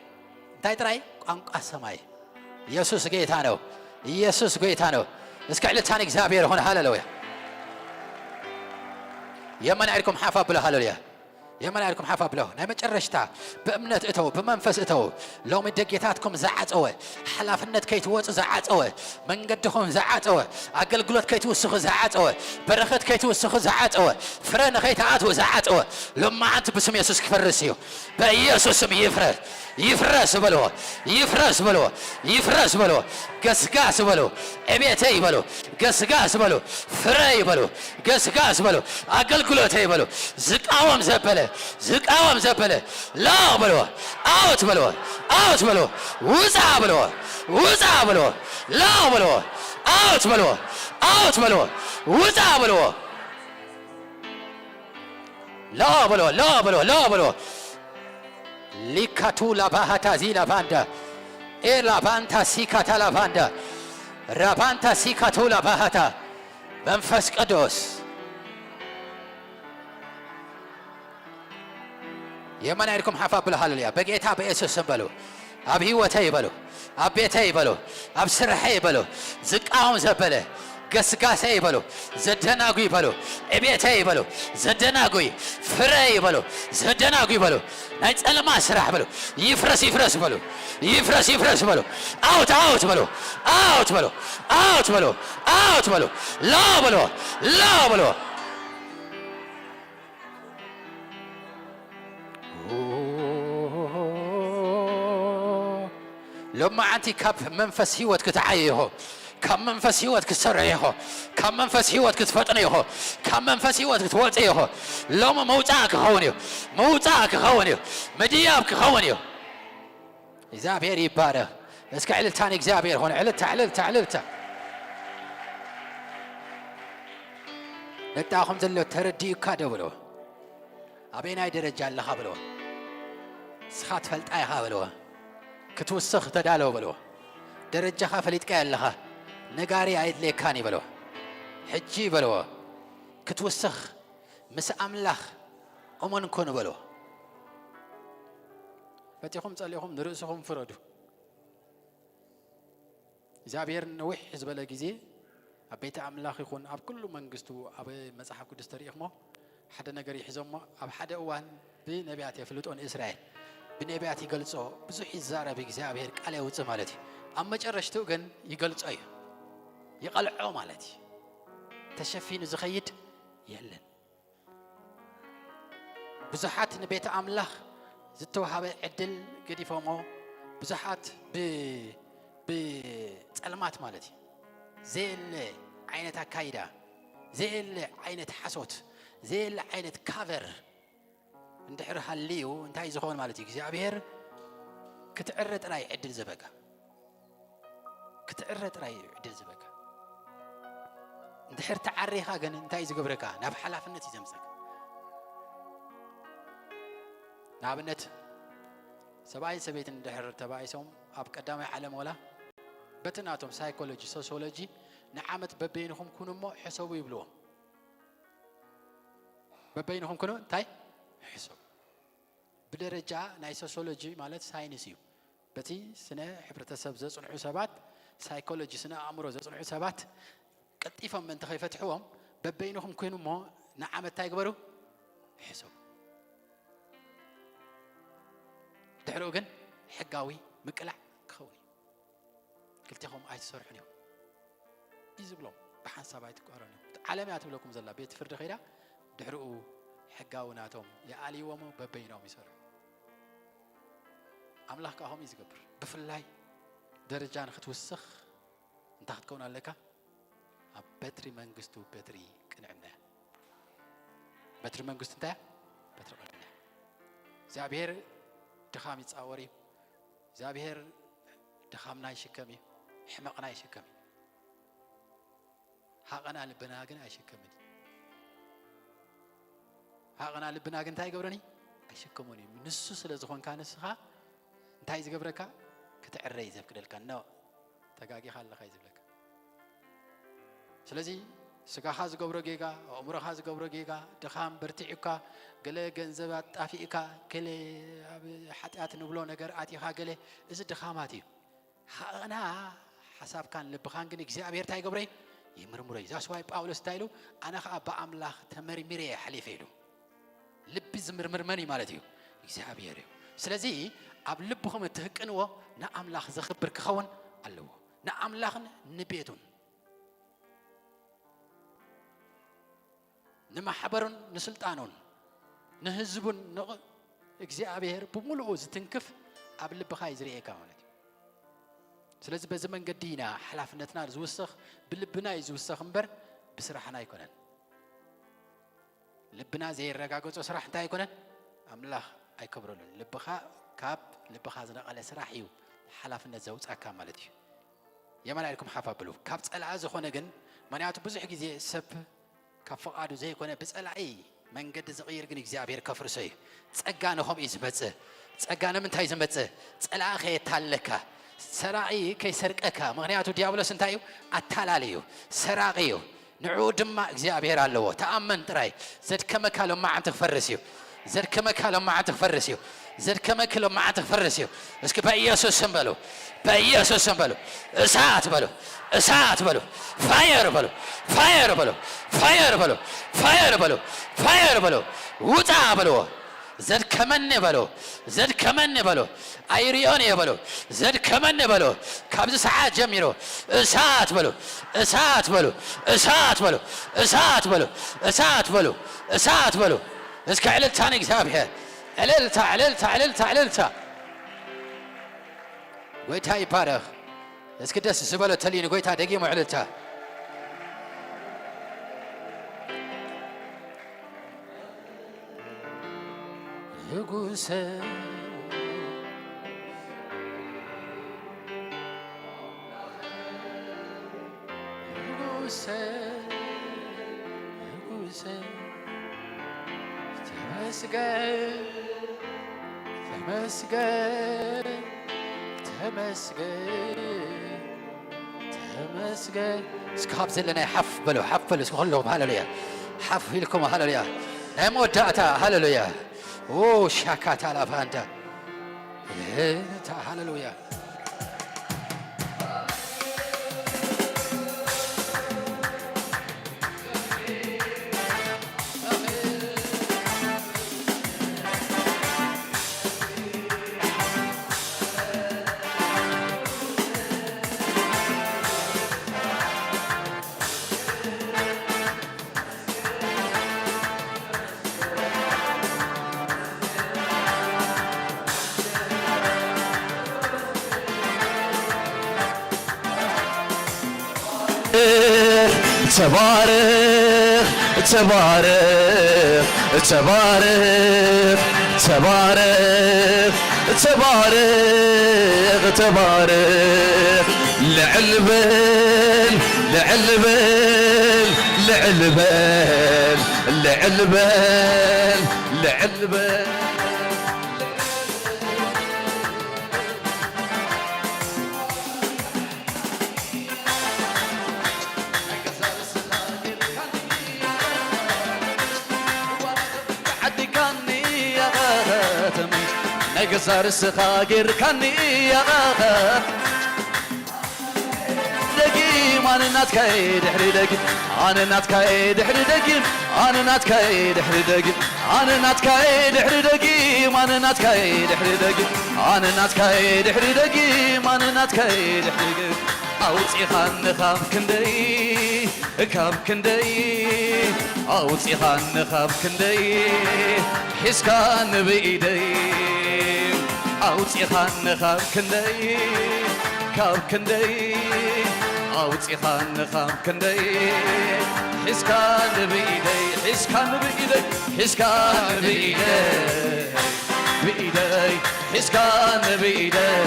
እንታይ ጥራይ? ቋንቋ ሰማይ። ኢየሱስ ጌታ ነው። ኢየሱስ ጌታ ነው። እስከ ዕልልታ ንእግዚኣብሔር ይኹን። ሃሌሉያ። የመና ኢድኩም ሓፍ ኣብሎ። ሃሌሉያ። የመና ኢድኩም ሓፍ ኣብሎ። ናይ መጨረሽታ ብእምነት እተው፣ ብመንፈስ እተው። ሎሚ ደጌታትኩም ዝዓጸወ፣ ሓላፍነት ከይትወጹ ዝዓጸወ፣ መንገድኹም ዝዓጸወ፣ ኣገልግሎት ከይትውስኹ ዝዓጸወ፣ በረኸት ከይትውስኹ ዝዓጸወ፣ ፍረ ንኸይትኣትዉ ዝዓጸወ፣ ሎማዓንቲ ብስም የሱስ ክፈርስ እዩ። በኢየሱስ ስም ይፍረስ፣ ይፍረስ በልዎ፣ ይፍረስ በልዎ፣ ይፍረስ በልዎ። ገስጋስ በሉ፣ ዕቤተይ በሉ፣ ገስጋስ በሉ፣ ፍረይ በሉ፣ ገስጋስ በሉ፣ ኣገልግሎተይ በሉ። ዝቃወም ዘበለ፣ ዝቃወም ዘበለ፣ ላው በልዎ፣ ኣውት በልዎ፣ ኣውት በልዎ፣ ውፃ በልዎ፣ ውፃ በልዎ፣ ላው በልዎ፣ ኣውት በልዎ፣ ኣውት በልዎ፣ ውፃ በልዎ። ሎ በሎ፣ ሎ በሎ፣ ሎ በሎ። ሊካቱ ላባሃታ ዚ ላባንዳ። ኤ ላባንታ ሲካታ ላባንዳ። ራባንታ ሲካቱ ላባሃታ። መንፈስ ቅዱስ። የማን ኢድኩም ሓፍ ኣብሉ፣ ሃሌሉያ። በጌታ በኢየሱስ ስም በሉ። ኣብ ህይወተይ በሉ። ኣብ ቤተይ በሉ። ኣብ ስርሐይ በሉ። ዝቃወም ዘበለ ገስጋሰይ በሉ። ዘደናጉይ በሉ። ዕቤተይ በሉ። ዘደናጉይ ፍረይ በሉ። ዘደናጉይ በሉ። ናይ ጸለማ ስራሕ በሉ። ይፍረስ፣ ይፍረስ በሉ። ይፍረስ፣ ይፍረስ በሉ። ኣውት፣ ኣውት በሉ። ኣውት በሉ። ኣውት በሉ። ኣውት በሉ። ሎ በሉ። ሎ በሉ። ሎማዓንቲ ካብ መንፈስ ህይወት ክትዓየ ኢኹ። ካብ መንፈስ ህይወት ክትሰርሕ ኢኹ። ካብ መንፈስ ህይወት ክትፈጥን ኢኹ። ካብ መንፈስ ህይወት ክትወጽእ ኢኹ። ሎሚ ምውጻእ ክኸውን እዩ። ምውጻእ ክኸውን እዩ። ምድያብ ክኸውን እዩ። እግዚኣብሔር ይባረኽ። እስከ ዕልልታ ንእግዚኣብሔር ኾነ። ዕልልታ፣ ዕልልታ፣ ዕልልታ። ነጣኹም ዘሎ ተረዲኡካ ዶ በልዎ። ኣበየናይ ደረጃ ኣለኻ በልዎ። ንስኻ ትፈልጣ ኢኻ በልዎ። ክትውስኽ ተዳለወ በልዎ። ደረጃኻ ፈሊጥካዮ ኣለኻ። ነጋሪ ኣየድልየካን እዩ በልዎ። ሕጂ በልዎ። ክትውስኽ ምስ ኣምላኽ እሙን ኩን በልዎ። ፈቲኹም ጸሊኹም ንርእስኹም ፍረዱ። እግዚኣብሔር ነዊሕ ዝበለ ግዜ ኣብ ቤተ ኣምላኽ ይኹን ኣብ ኩሉ መንግስቱ ኣብ መጽሓፍ ቅዱስ ተሪእኽሞ ሓደ ነገር ይሕዞሞ። ኣብ ሓደ እዋን ብነቢያት የፍልጦ ንእስራኤል። ብነቢያት ይገልጾ፣ ብዙሕ ይዛረብ እግዚኣብሔር ቃል የውጽእ ማለት እዩ። ኣብ መጨረሽትኡ ግን ይገልጾ እዩ። ይቐልዖ ማለት እዩ። ተሸፊኑ ዝኸይድ የለን። ብዙሓት ንቤተ ኣምላኽ ዝተዋሃበ ዕድል ገዲፎሞ፣ ብዙሓት ብ-፣ ብጸልማት ማለት እዩ። ዘየለ ዓይነት ኣካይዳ፣ ዘየለ ዓይነት ሓሶት፣ ዘየለ ዓይነት ካቨር እንድሕር ሃልዩ እንታይ ዝኸውን ማለት እዩ? እግዚኣብሔር ክትዕረ ጥራይ ዕድል ዝበካ። ክትዕረ ጥራይ እዩ ዕድል ዝበካ። እንድሕር ተዓሪኻ ግን እንታይ እዩ ዝገብረካ? ናብ ሓላፍነት እዩ ዘምፀካ። ንኣብነት ሰብኣይን ሰበይትን እንድሕር ተባኢሶም ኣብ ቀዳማይ ዓለም ወላ በቲ ናቶም ሳይኮሎጂ፣ ሶሲዮሎጂ ንዓመት በበይንኹም ኩኑ እሞ ሕሰቡ ይብልዎም። በበይንኹም ኩኑ እንታይ? ሕሰቡ። ብደረጃ ናይ ሶሲዮሎጂ ማለት ሳይንስ እዩ። በቲ ስነ ሕብረተሰብ ዘጽንዑ ሰባት፣ ሳይኮሎጂ ስነ ኣእምሮ ዘጽንዑ ሰባት ቀልጢፎም ምእንቲ ከይፈትሕዎም በበይንኹም ኮይኑ እሞ ንዓመት እንታይ ግበሩ? ሕሰቡ። ድሕሪኡ ግን ሕጋዊ ምቅላዕ ክኸውን እዩ። ክልቴኹም ኣይትሰርሑን ኢኹም እዩ ዝብሎም። ብሓንሳብ ኣይትቃረኑ ኢኹም። እቲ ዓለም እያ ትብለኩም ዘላ። ቤት ፍርዲ ከይዳ ድሕሪኡ ሕጋዊ ናቶም ይኣልይዎ እሞ በበይኖም ይሰርሑ። ኣምላኽ ከኣ ከምኡ እዩ ዝገብር። ብፍላይ ደረጃ ንኽትውስኽ እንታይ ክትከውን ኣለካ? ኣብ በትሪ መንግስቱ በትሪ ቅንዕና እያ። በትሪ መንግስቱ እንታይ እያ? በትሪ ቅንዕና እያ። እግዚኣብሔር ድኻም ይጻወር እዩ። እግዚኣብሔር ድኻምና ይሽከም እዩ። ሕመቕና ይሽከም እዩ። ሃቐና ልብና ግን ኣይሽከምን እዩ። ሃቐና ልብና ግን እንታይ ይገብረን እዩ? ኣይሽከሞን እዩ። ንሱ ስለ ዝኾንካ ንስኻ እንታይ እዩ ዝገብረካ? ክትዕረ እዩ ዘፍቅደልካ። ኖ፣ ተጋጊኻ ኣለኻ እዩ ዝብለካ። ስለዚ ስጋኻ ዝገብሮ ጌጋ፣ ኣእምሮኻ ዝገብሮ ጌጋ፣ ድኻም በርቲዑካ፣ ገለ ገንዘብ ኣጣፊእካ፣ ገለ ኣብ ሓጢኣት ንብሎ ነገር ኣቲኻ፣ ገለ፣ እዚ ድኻማት እዩ። ሃቐና ሓሳብካን ልብኻን ግን እግዚኣብሔር እንታይ ይገብሮ እዩ? ይምርምሮ እዩ። ዛስዋይ ጳውሎስ እንታይ ኢሉ? ኣነ ኸዓ ብኣምላኽ ተመርሚረ እየ ሓሊፈ ኢሉ። ልቢ ዝምርምር መን እዩ ማለት እዩ? እግዚኣብሔር እዩ። ስለዚ ኣብ ልብኹም እትህቅንዎ ንኣምላኽ ዘኽብር ክኸውን ኣለዎ። ንኣምላኽን ንቤቱን ንማሕበሩን ንስልጣኑን ንህዝቡን ንቕ እግዚኣብሔር ብምሉኡ ዝትንክፍ ኣብ ልብኻ እዩ ዝርእየካ ማለት እዩ። ስለዚ በዚ መንገዲ ኢና ሓላፍነትና ዝውስኽ፣ ብልብና እዩ ዝውሰኽ እምበር ብስራሕና ኣይኮነን። ልብና ዘየረጋገጾ ስራሕ እንታይ ኣይኮነን? ኣምላኽ ኣይከብረሉን። ልብኻ ካብ ልብኻ ዝነቐለ ስራሕ እዩ ሓላፍነት ዘውጻካ ማለት እዩ። የማን ኢልኩም ሓፍ ኣብሉ። ካብ ጸላኢ ዝኾነ ግን፣ ምኽንያቱ ብዙሕ ግዜ ሰብ ካብ ፍቓዱ ዘይኮነ ብጸላኢ መንገዲ ዝቕይር ግን እግዚኣብሔር ከፍርሶ እዩ። ጸጋ ንኸምኡ እዩ ዝመጽእ። ጸጋ ንምንታይ እዩ ዝመጽእ? ጸላኢ ከየታለካ፣ ሰራቒ ከይሰርቀካ። ምኽንያቱ ዲያብሎስ እንታይ እዩ? ኣታላሊ እዩ፣ ሰራቒ እዩ። ንዕኡ ድማ እግዚኣብሔር ኣለዎ። ተኣመን ጥራይ። ዘድከመካ ሎማዓንቲ ክፈርስ እዩ። ዘድከመካ ሎማዓንቲ ክፈርስ እዩ። ዘድከመኪ ሎማዓንቲ ክፈርስ እዩ። እስኪ በኢየሱስ ስም በሉ። በኢየሱስ ስም በሉ። እሳት በሉ። እሳት በሉ። ፋየር በሉ። ፋየር በሉ። ፋየር በሉ። ፋየር በሉ። ፋየር በሉ። ውጣ በልዎ። ዘድከመኒ በሉ። ዘድከመኒ በሉ። ኣይሪኦን እየ በሉ። ዘድከመኒ በሉ። ካብዚ ሰዓት ጀሚሩ እሳት በሉ። እሳት በሉ። እሳት በሉ። እሳት በሉ። እሳት በሉ። እሳት በሉ። እስከ ዕልልታ ንእግዚኣብሔር። ዕልልታ፣ ዕልልታ፣ ዕልልታ፣ ዕልልታ። ጎይታ ይባረኽ። እስኪ ደስ ዝበሎ ተልዩ ንጎይታ ደጊሙ ዕልልታ። ንጉሰ፣ ንጉሰ፣ ንጉሰ፣ ተመስገን፣ ተመስገን፣ ተመስገን፣ ተመስገን። እስኪ ካብ ዘለናይ ሓፍ በሉ፣ ሓፍ በሉ እስኪ ኩሎም። ሃሌሉያ። ሓፍ ኢልኩም ሃሌሉያ። ናይ መወዳእታ ሃሌሉያ። ኦ ሻካታ ላፋንታ። እታ ሃሌሉያ። ተባረኽ፣ ተባረኽ፣ ተባረኽ፣ ተባረኽ፣ ተባረኽ፣ ተባረኽ። ልዕል በል፣ ልዕል በል፣ ልዕል በል፣ ልዕል በል፣ ልዕል በል። ዓዲካኒ ኢኻ ከተመይ፣ ናይ ገዛ ርእስኻ ጌርካኒ ኢኻ። ደጊም ኣነ ናትካይ ድሕሪ ደጊም፣ ኣነ ናትካይ ድሕሪ ደጊም፣ ኣነ ናትካይ ድሕሪ ደጊም፣ ኣነ ናትካይ ድሕሪ ደጊም፣ ኣነ ናትካይ ድሕሪ ደጊም፣ ኣነ ናትካይ ድሕሪ ደጊም፣ ኣነ ናትካይ ድሕሪ ደጊም። ኣውጺኻኒ ካብ ክንደይ፣ ካብ ክንደይ፣ ኣውጺኻኒ ካብ ክንደይ፣ ሒዝካኒ ብኢደይ። ኣውጺኻኒ ካብ ክንደይ፣ ካብ ክንደይ፣ ኣውጺኻኒ ካብ ክንደይ፣ ሒዝካኒ ብኢደይ፣ ሒዝካኒ ብኢደይ፣ ሒዝካኒ ብኢደይ። ብኢደይ ሒዝካኒ ብኢደይ፣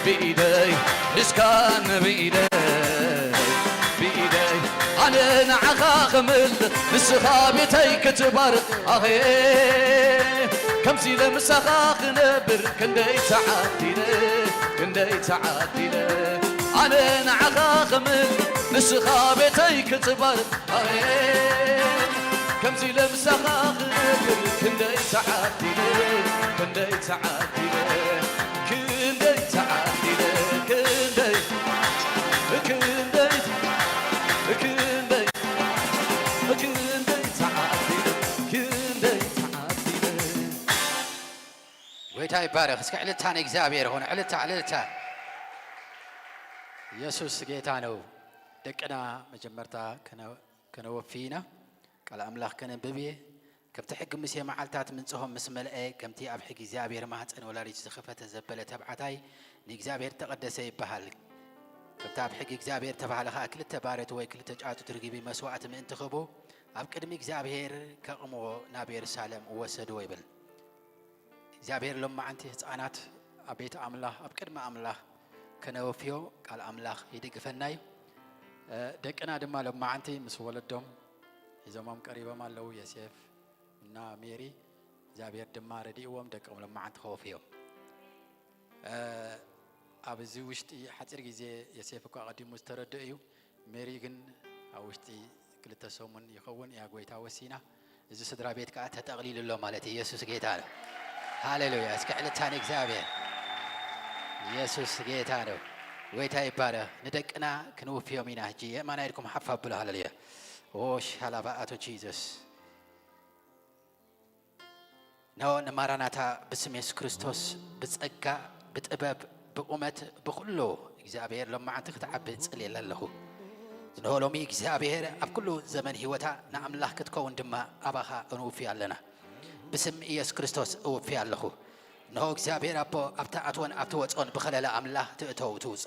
ብኢደይ ሒዝካኒ ብኢደይ፣ ብኢደይ። ኣነ ንዓኻ ክምልኽ ንስኻ ቤተይ ክትባርኽ፣ ኣኼ ከምዚ ኢለ ምሳኻ ክነብር ክንደይ ተዓዲለ፣ ክንደይ ተዓዲለ። ኣነ ንዓኻ ክምልኽ ንስኻ ቤተይ ክትባርኽ፣ ኣሜን። ከምዚ ኢለ ምሳኻ ክነብር ክንደይ ተዓዲለ፣ ክንደይ ተዓዲለ፣ ክንደይ ተዓዲለ፣ ክንደይ፣ ክንደይ። ጌታ ይባረኽ። እስኪ ዕልልታ ንእግዚኣብሔር ይኹን። ዕልልታ፣ ዕልልታ። ኢየሱስ ጌታ ነው። ደቅና መጀመርታ ከነ-፣ ከነወፊ ኢና። ቃል ኣምላኽ ከነንብብ እየ። ከምቲ ሕጊ ሙሴ መዓልታት ምንጽሆም ምስ መልአ፣ ከምቲ ኣብ ሕጊ እግዚኣብሔር ማህፀን ወላዲቱ ዝኸፈተ ዘበለ ተብዓታይ ንእግዚኣብሔር ተቐደሰ ይበሃል። ከምቲ ኣብ ሕጊ እግዚኣብሔር ተባህለ ኸኣ ክልተ ባረቱ ወይ ክልተ ጫጩት ርግቢ መስዋእቲ ምእንቲ ክህቡ ኣብ ቅድሚ እግዚኣብሔር ከቕምዎ ናብ የሩሳሌም ወሰድዎ ይብል። እግዚኣብሔር ሎማዓንቲ ህፃናት ኣብ ቤት ኣምላኽ ኣብ ቅድሚ ኣምላኽ ከነወፍዮ ቃል ኣምላኽ ይድግፈና እዩ። እ፣ ደቅና ድማ ሎማዓንቲ ምስ ወለዶም ሒዞሞም ቀሪቦም ኣለዉ። ዮሴፍ እና ሜሪ እግዚኣብሔር ድማ ረዲእዎም ደቆም ሎማዓንቲ ከወፍዮም። እ፣ ኣብዚ ውሽጢ ሓፂር ግዜ ዮሴፍ እኳ ቀዲሙ ዝተረድኦ እዩ። ሜሪ ግን ኣብ ውሽጢ ክልተ ሰሙን ይኸውን እያ ጎይታ ወሲና። እዚ ስድራ ቤት ከዓ ተጠቕሊሉ ኣሎ ማለት እዩ። ኢየሱስ ጌታ ነው። ሃሌሉያ። እስኪ ዕልልታ ንእግዚኣብሔር። ኢየሱስ ጌታ ነው። ጎይታ ይባረኽ። ንደቅና ክንውፍዮም ኢና። ሕጂ የማና ኢድኩም ሓፍ ኣብሉ። ሃሌሉያ። ኦ ሻላባ ኣቶ ጂሰስ። እነሆ ንማራናታ ብስም የሱስ ክርስቶስ ብጸጋ፣ ብጥበብ፣ ብቑመት፣ ብኹሉ እግዚኣብሔር ሎማዓንቲ ክትዓቢ እጽልየላ ኣለኹ። እነሆ ሎሚ እግዚኣብሔር ኣብ ኩሉ ዘመን ህይወታ ንኣምላኽ ክትከውን ድማ ኣባኻ እንውፊ ኣለና። ብስም ኢየሱስ ክርስቶስ እውፊ ኣለኹ። እነሆ እግዚኣብሔር ኣቦ ኣብቲ ኣትወን ኣብቲ ወጾን ብኸለላ ኣምላኽ ትእተው ትውጻ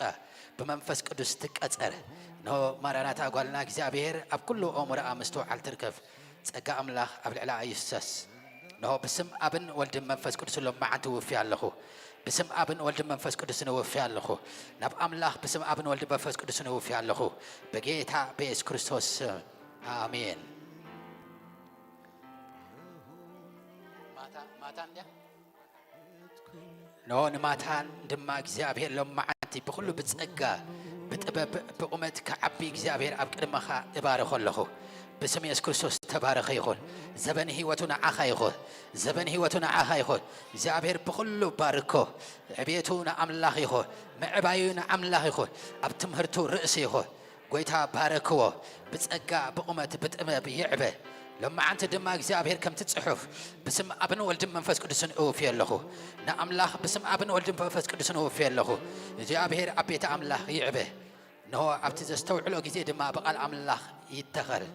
ብመንፈስ ቅዱስ ትቀጸር። እነሆ ማራናታ ጓልና እግዚኣብሔር ኣብ ኩሉ ኣእምሮኣ ምስትውዓል ትርከብ። ጸጋ ኣምላኽ ኣብ ልዕላ ይፍሰስ። እንሆ ብስም ኣብን ወልድን መንፈስ ቅዱስን ሎማዓንቲ እውፊ ኣለኹ። ብስም ኣብን ወልድን መንፈስ ቅዱስን እውፊ ኣለኹ። ናብ ኣምላኽ ብስም ኣብን ወልድን መንፈስ ቅዱስን እውፊ ኣለኹ። በጌታ በየሱስ ክርስቶስ ስም። ኣሜን። ማታ፣ ማታ እንድያ? ኖ ንማታን ድማ እግዚኣብሔር ሎማዓንቲ ብኹሉ ብጸጋ፣ ብጥበብ፣ ብቑመት ክዓቢ እግዚኣብሔር ኣብ ቅድመኻ እባርኾ ኣለኹ። ብስም የሱስ ክርስቶስ ተባረኸ ይኹን። ዘበን ህይወቱ ንዓኻ ይኹን። ዘበን ህይወቱ ንዓኻ ይኹን። እግዚኣብሔር ብኹሉ ባርኮ። ዕቤቱ ንኣምላኽ ይኹን። ምዕባዩ ንኣምላኽ ይኹን። ኣብ ትምህርቱ ርእሲ ይኹን። ጎይታ ባረክዎ። ብጸጋ፣ ብቑመት፣ ብጥበብ ይዕበ። ሎማዓንቲ ድማ እግዚኣብሔር ከምቲ ጽሑፍ ብስም ኣብን ወልድን መንፈስ ቅዱስን እውፊ ኣለኹ። ንኣምላኽ ብስም ኣብን ወልድን መንፈስ ቅዱስን እውፊ ኣለኹ። እግዚኣብሔር ኣብ ቤት ኣምላኽ ይዕበ። እንሆ ኣብቲ ዘስተውዕሎ ግዜ ድማ ብቓል ኣምላኽ ይተኸል።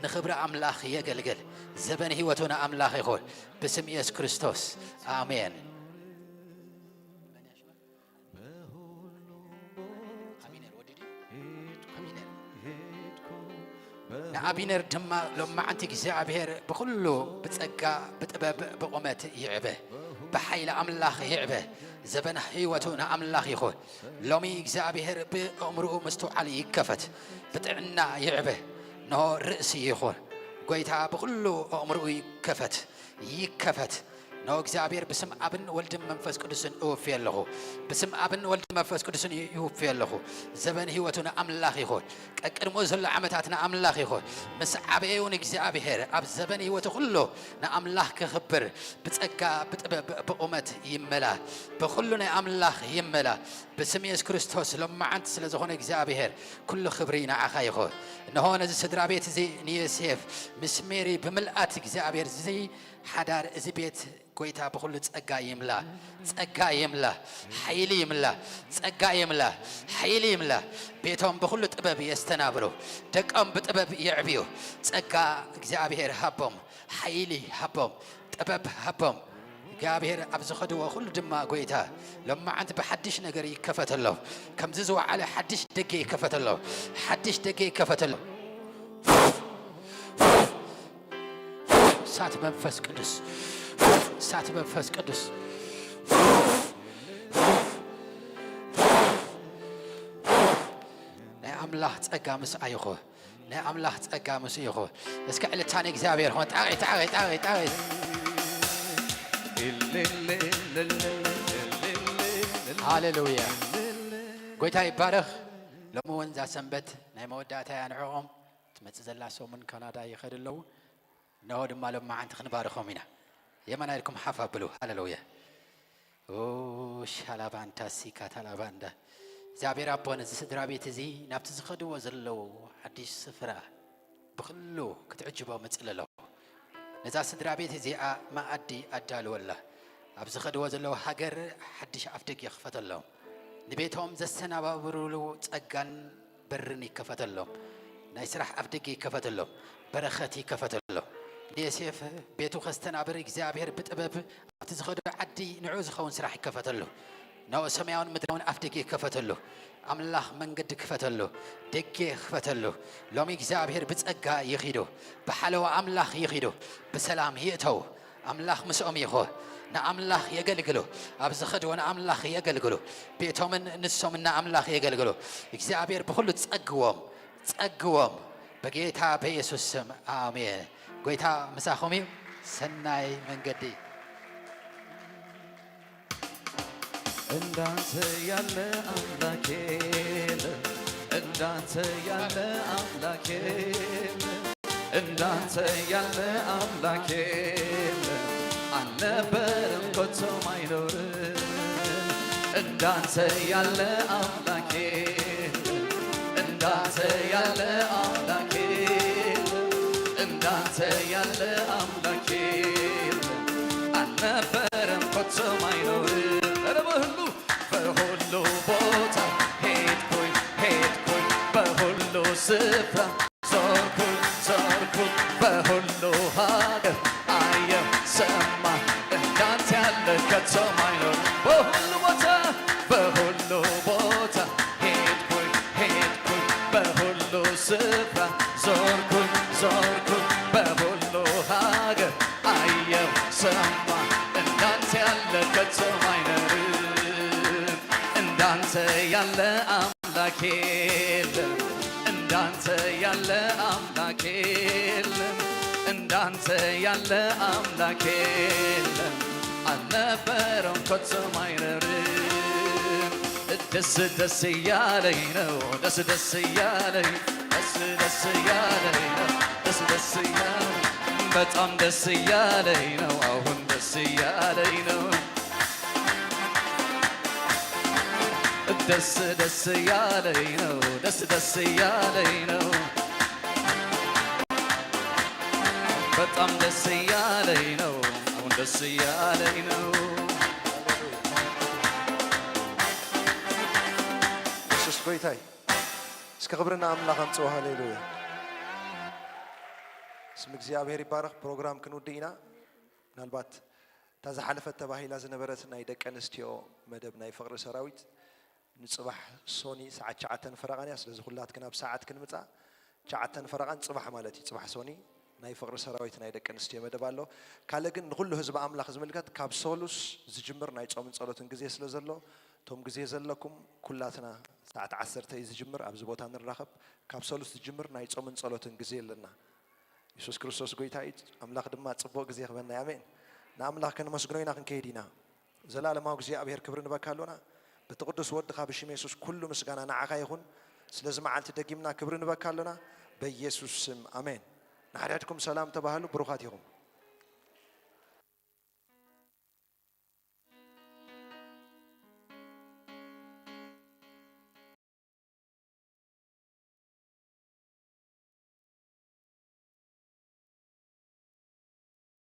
ንኽብሪ ኣምላኽ የገልግል። ዘበን ህይወቱ ንኣምላኽ ይኹን። ብስም ኢየሱስ ክርስቶስ። ኣሜን። ንኣቢነር ድማ ሎማዓንቲ እግዚኣብሔር ብኹሉ ብጸጋ፣ ብጥበብ፣ ብቑመት ይዕበ። ብሓይሊ ኣምላኽ ይዕበ። ዘበን ህይወቱ ንኣምላኽ ይኹን። ሎሚ እግዚኣብሔር ብኣእምሮኡ ምስትውዓል ይከፈት። ብጥዕና ይዕበ። እንሆ ርእሲ ይኹን። ጎይታ ብኹሉ ኣእምሮኡ ይከፈት። ይከፈት። ኖ እግዚኣብሔር ብስም ኣብን ወልድን መንፈስ ቅዱስን እውፊ ኣለኹ። ብስም ኣብን ወልድን መንፈስ ቅዱስን ይውፊ ኣለኹ። ዘበን ህይወቱ ንኣምላኽ ይኹን። ቀቅድሞ ዘሎ ዓመታት ንኣምላኽ ይኹን። ምስ ዓበየ እውን እግዚኣብሔር ኣብ ዘበን ህይወቱ ኩሉ ንኣምላኽ ክኽብር ብጸጋ፣ ብጥበብ፣ ብቑመት ይመላ። ብኹሉ ናይ ኣምላኽ ይመላ። ብስም የሱስ ክርስቶስ ሎማዓንቲ ስለ ዝኾነ እግዚኣብሔር ኩሉ ክብሪ ንዓኻ ይኹን። እንሆ ነዚ ስድራ ቤት እዚ ንዮሴፍ ምስ ሜሪ ብምልኣት እግዚኣብሔር እዚ ሓዳር እዚ ቤት ጎይታ ብኹሉ ጸጋ ይምላ፣ ጸጋ ይምላ፣ ሓይሊ ይምላ፣ ጸጋ ይምላ፣ ሓይሊ ይምላ። ቤቶም ብኹሉ ጥበብ የስተናብሩ፣ ደቆም ብጥበብ የዕብዩ። ጸጋ እግዚኣብሔር ሃቦም፣ ሓይሊ ሃቦም፣ ጥበብ ሃቦም። እግዚኣብሔር ኣብ ዝኸድዎ ኩሉ ድማ ጎይታ ሎማዓንቲ ብሓድሽ ነገር ይከፈተሎም። ከምዚ ዝወዓለ ሓድሽ ደገ ይከፈተሎም፣ ሓድሽ ደገ ይከፈተሎም። እሳት መንፈስ ቅዱስ፣ እሳት መንፈስ ቅዱስ። ናይ ኣምላኽ ጸጋ ምስኣ ይኹን፣ ናይ ኣምላኽ ጸጋ ምስኡ ይኹን። እስከ ዕልልታ ንእግዚኣብሔር ሆን። ጣቒ፣ ጣቒ፣ ጣቒ፣ ጣቒ። ሃሌሉያ። ጎይታ ይባረኽ። ሎሚ እውን እዛ ሰንበት ናይ መወዳእታ እያ ንዕኦም። ትመጽእ ዘላ ሰሙን ካናዳ ይኸዱ ኣለዉ። እነሆ ድማ ሎማዓንቲ ክንባርኾም ኢና። የማና ኢልኩም ሓፍ ኣብሉ። ሃሌሉያ። ኦ ሻላባንታ ሲካታላባንዳ። እግዚኣብሔር ኣቦ ነዚ ስድራ ቤት እዚ ናብቲ ዝኸድዎ ዘለዉ ሓድሽ ስፍራ ብኹሉ ክትዕጅቦም እጽሊ ኣለኹ። ነዛ ስድራ ቤት እዚኣ መኣዲ ኣዳልወላ። ኣብ ዝኸድዎ ዘለዉ ሃገር ሓድሽ ኣፍደገ ይኽፈተሎም። ንቤቶም ዘሰናባብሩሉ ጸጋን በርን ይከፈተሎም። ናይ ስራሕ ኣፍደገ ይከፈተሎም። በረኸት ይከፈተሎም። ንዮሴፍ ቤቱ ከስተናብር እግዚኣብሔር ብጥበብ ኣብቲ ዝኸዶ ዓዲ ንዑ ዝኸውን ስራሕ ይከፈተሉ። ንኡ ሰማያውን ምድራውን ኣፍደገ ይከፈተሉ። ኣምላኽ መንገዲ ክፈተሉ፣ ደገ ክፈተሉ። ሎሚ እግዚኣብሔር ብጸጋ ይኺዱ፣ ብሓለዋ ኣምላኽ ይኺዱ፣ ብሰላም ይእተው። ኣምላኽ ምስኦም ይኹ፣ ንኣምላኽ የገልግሉ። ኣብ ዝኸድዎ ንኣምላኽ የገልግሉ። ቤቶምን ንሶምን ንኣምላኽ የገልግሉ። እግዚኣብሔር ብኹሉ ጸግዎም፣ ጸግዎም። በጌታ በኢየሱስ ስም ኣሜን። ጎይታ ምሳኹም እዩ። ሰናይ መንገዲ። እንዳንተ ያለ አምላክ የለም፣ እንዳንተ ያለ አምላክ የለም፣ እንዳንተ ያለ አምላክ የለም፣ አልነበረም ኮቶም አይኖርም። እንዳንተ ያለ አምላክ የለም፣ እንዳንተ ያለ አምላክ የለም፣ እንዳንተ ያለ አምላክ የለም፣ አልነበረም ኮቶም አይኖርም። ኧረ በሁሉ በሁሉ ቦታ ሄድኩኝ ሄድኩኝ በሁሉ ስፍራ ዞርኩኝ ዞርኩኝ በሁሉ ሀገር አየሁ ሰማሁ እንዳንተ ያለ ከቶም አይኖርም። በሁሉ ቦታ በሁሉ ቦታ ሄድኩኝ ሄድኩኝ በሁሉ ስፍራ ዞርኩኝ ዞርኩኝ በሁሉ ሀገር አየሁ ሰማሁ እንዳንተ ያለ ከቶም አይኖርም። እንዳንተ ያለ አምላክ የለም፣ እንዳንተ ያለ አምላክ የለም፣ እንዳንተ ያለ አምላክ የለም፣ አልነበረም ኮቶም አይኖርም። ደስ ደስ እያለኝ ነው፣ ደስ ደስ እያለኝ፣ ደስ ደስ እያለኝ ነው፣ ደስ ደስ እያለኝ፣ በጣም ደስ እያለኝ ነው፣ አሁን ደስ እያለኝ ነው። ደስ ደስ እያለኝ ነው፣ ደስ ደስ እያለኝ ነው፣ በጣም ደስ እያለኝ ነው፣ አሁን ደስ እያለኝ ነው። የሱስ ጎይታ እዩ። እስኪ ክብሪ ንኣምላኽ ኣምጽኡ። ሃሌሉያ። ስም እግዚኣብሔር ይባረኽ። ፕሮግራም ክንውድእ ኢና። ምናልባት እታ ዝሓለፈት ተባሂላ ዝነበረት ናይ ደቂ ኣንስትዮ መደብ ናይ ፍቕሪ ሰራዊት ንጽባሕ ሶኒ ሰዓት ትሽዓተን ፈረቓን እያ። ስለዚ ኩላትክን ኣብ ሰዓት ክንምጻእ ትሽዓተን ፈረቓን ጽባሕ ማለት እዩ። ጽባሕ ሶኒ ናይ ፍቕሪ ሰራዊት ናይ ደቂ ኣንስትዮ መደብ ኣሎ። ካልእ ግን ንኹሉ ህዝቢ ኣምላኽ ዝምልከት ካብ ሰሉስ ዝጅምር ናይ ጾምን ጸሎትን ግዜ ስለ ዘሎ፣ እቶም ግዜ ዘለኩም ኩላትና ሰዓት ዓሰርተ እዩ ዝጅምር፣ ኣብዚ ቦታ ንራኸብ። ካብ ሰሉስ ዝጅምር ናይ ጾምን ጸሎትን ግዜ ኣለና። የሱስ ክርስቶስ ጎይታ እዩ። ኣምላኽ ድማ ጽቡቕ ግዜ ክበና። ኣሜን። ንኣምላኽ ከነመስግኖ ኢና ክንከይድ ኢና። ዘላለማዊ እግዚኣብሔር ክብሪ ንበካ ኣሎና። በቲ ቅዱስ ወድኻ ብሽም የሱስ ኩሉ ምስጋና ንዓኻ ይኹን። ስለዚ መዓልቲ ደጊምና ክብሪ ንበካ ኣሎና። በኢየሱስ ስም ኣሜን። ንሓድሕድኩም ሰላም ተባህሉ። ብሩኻት ኢኹም።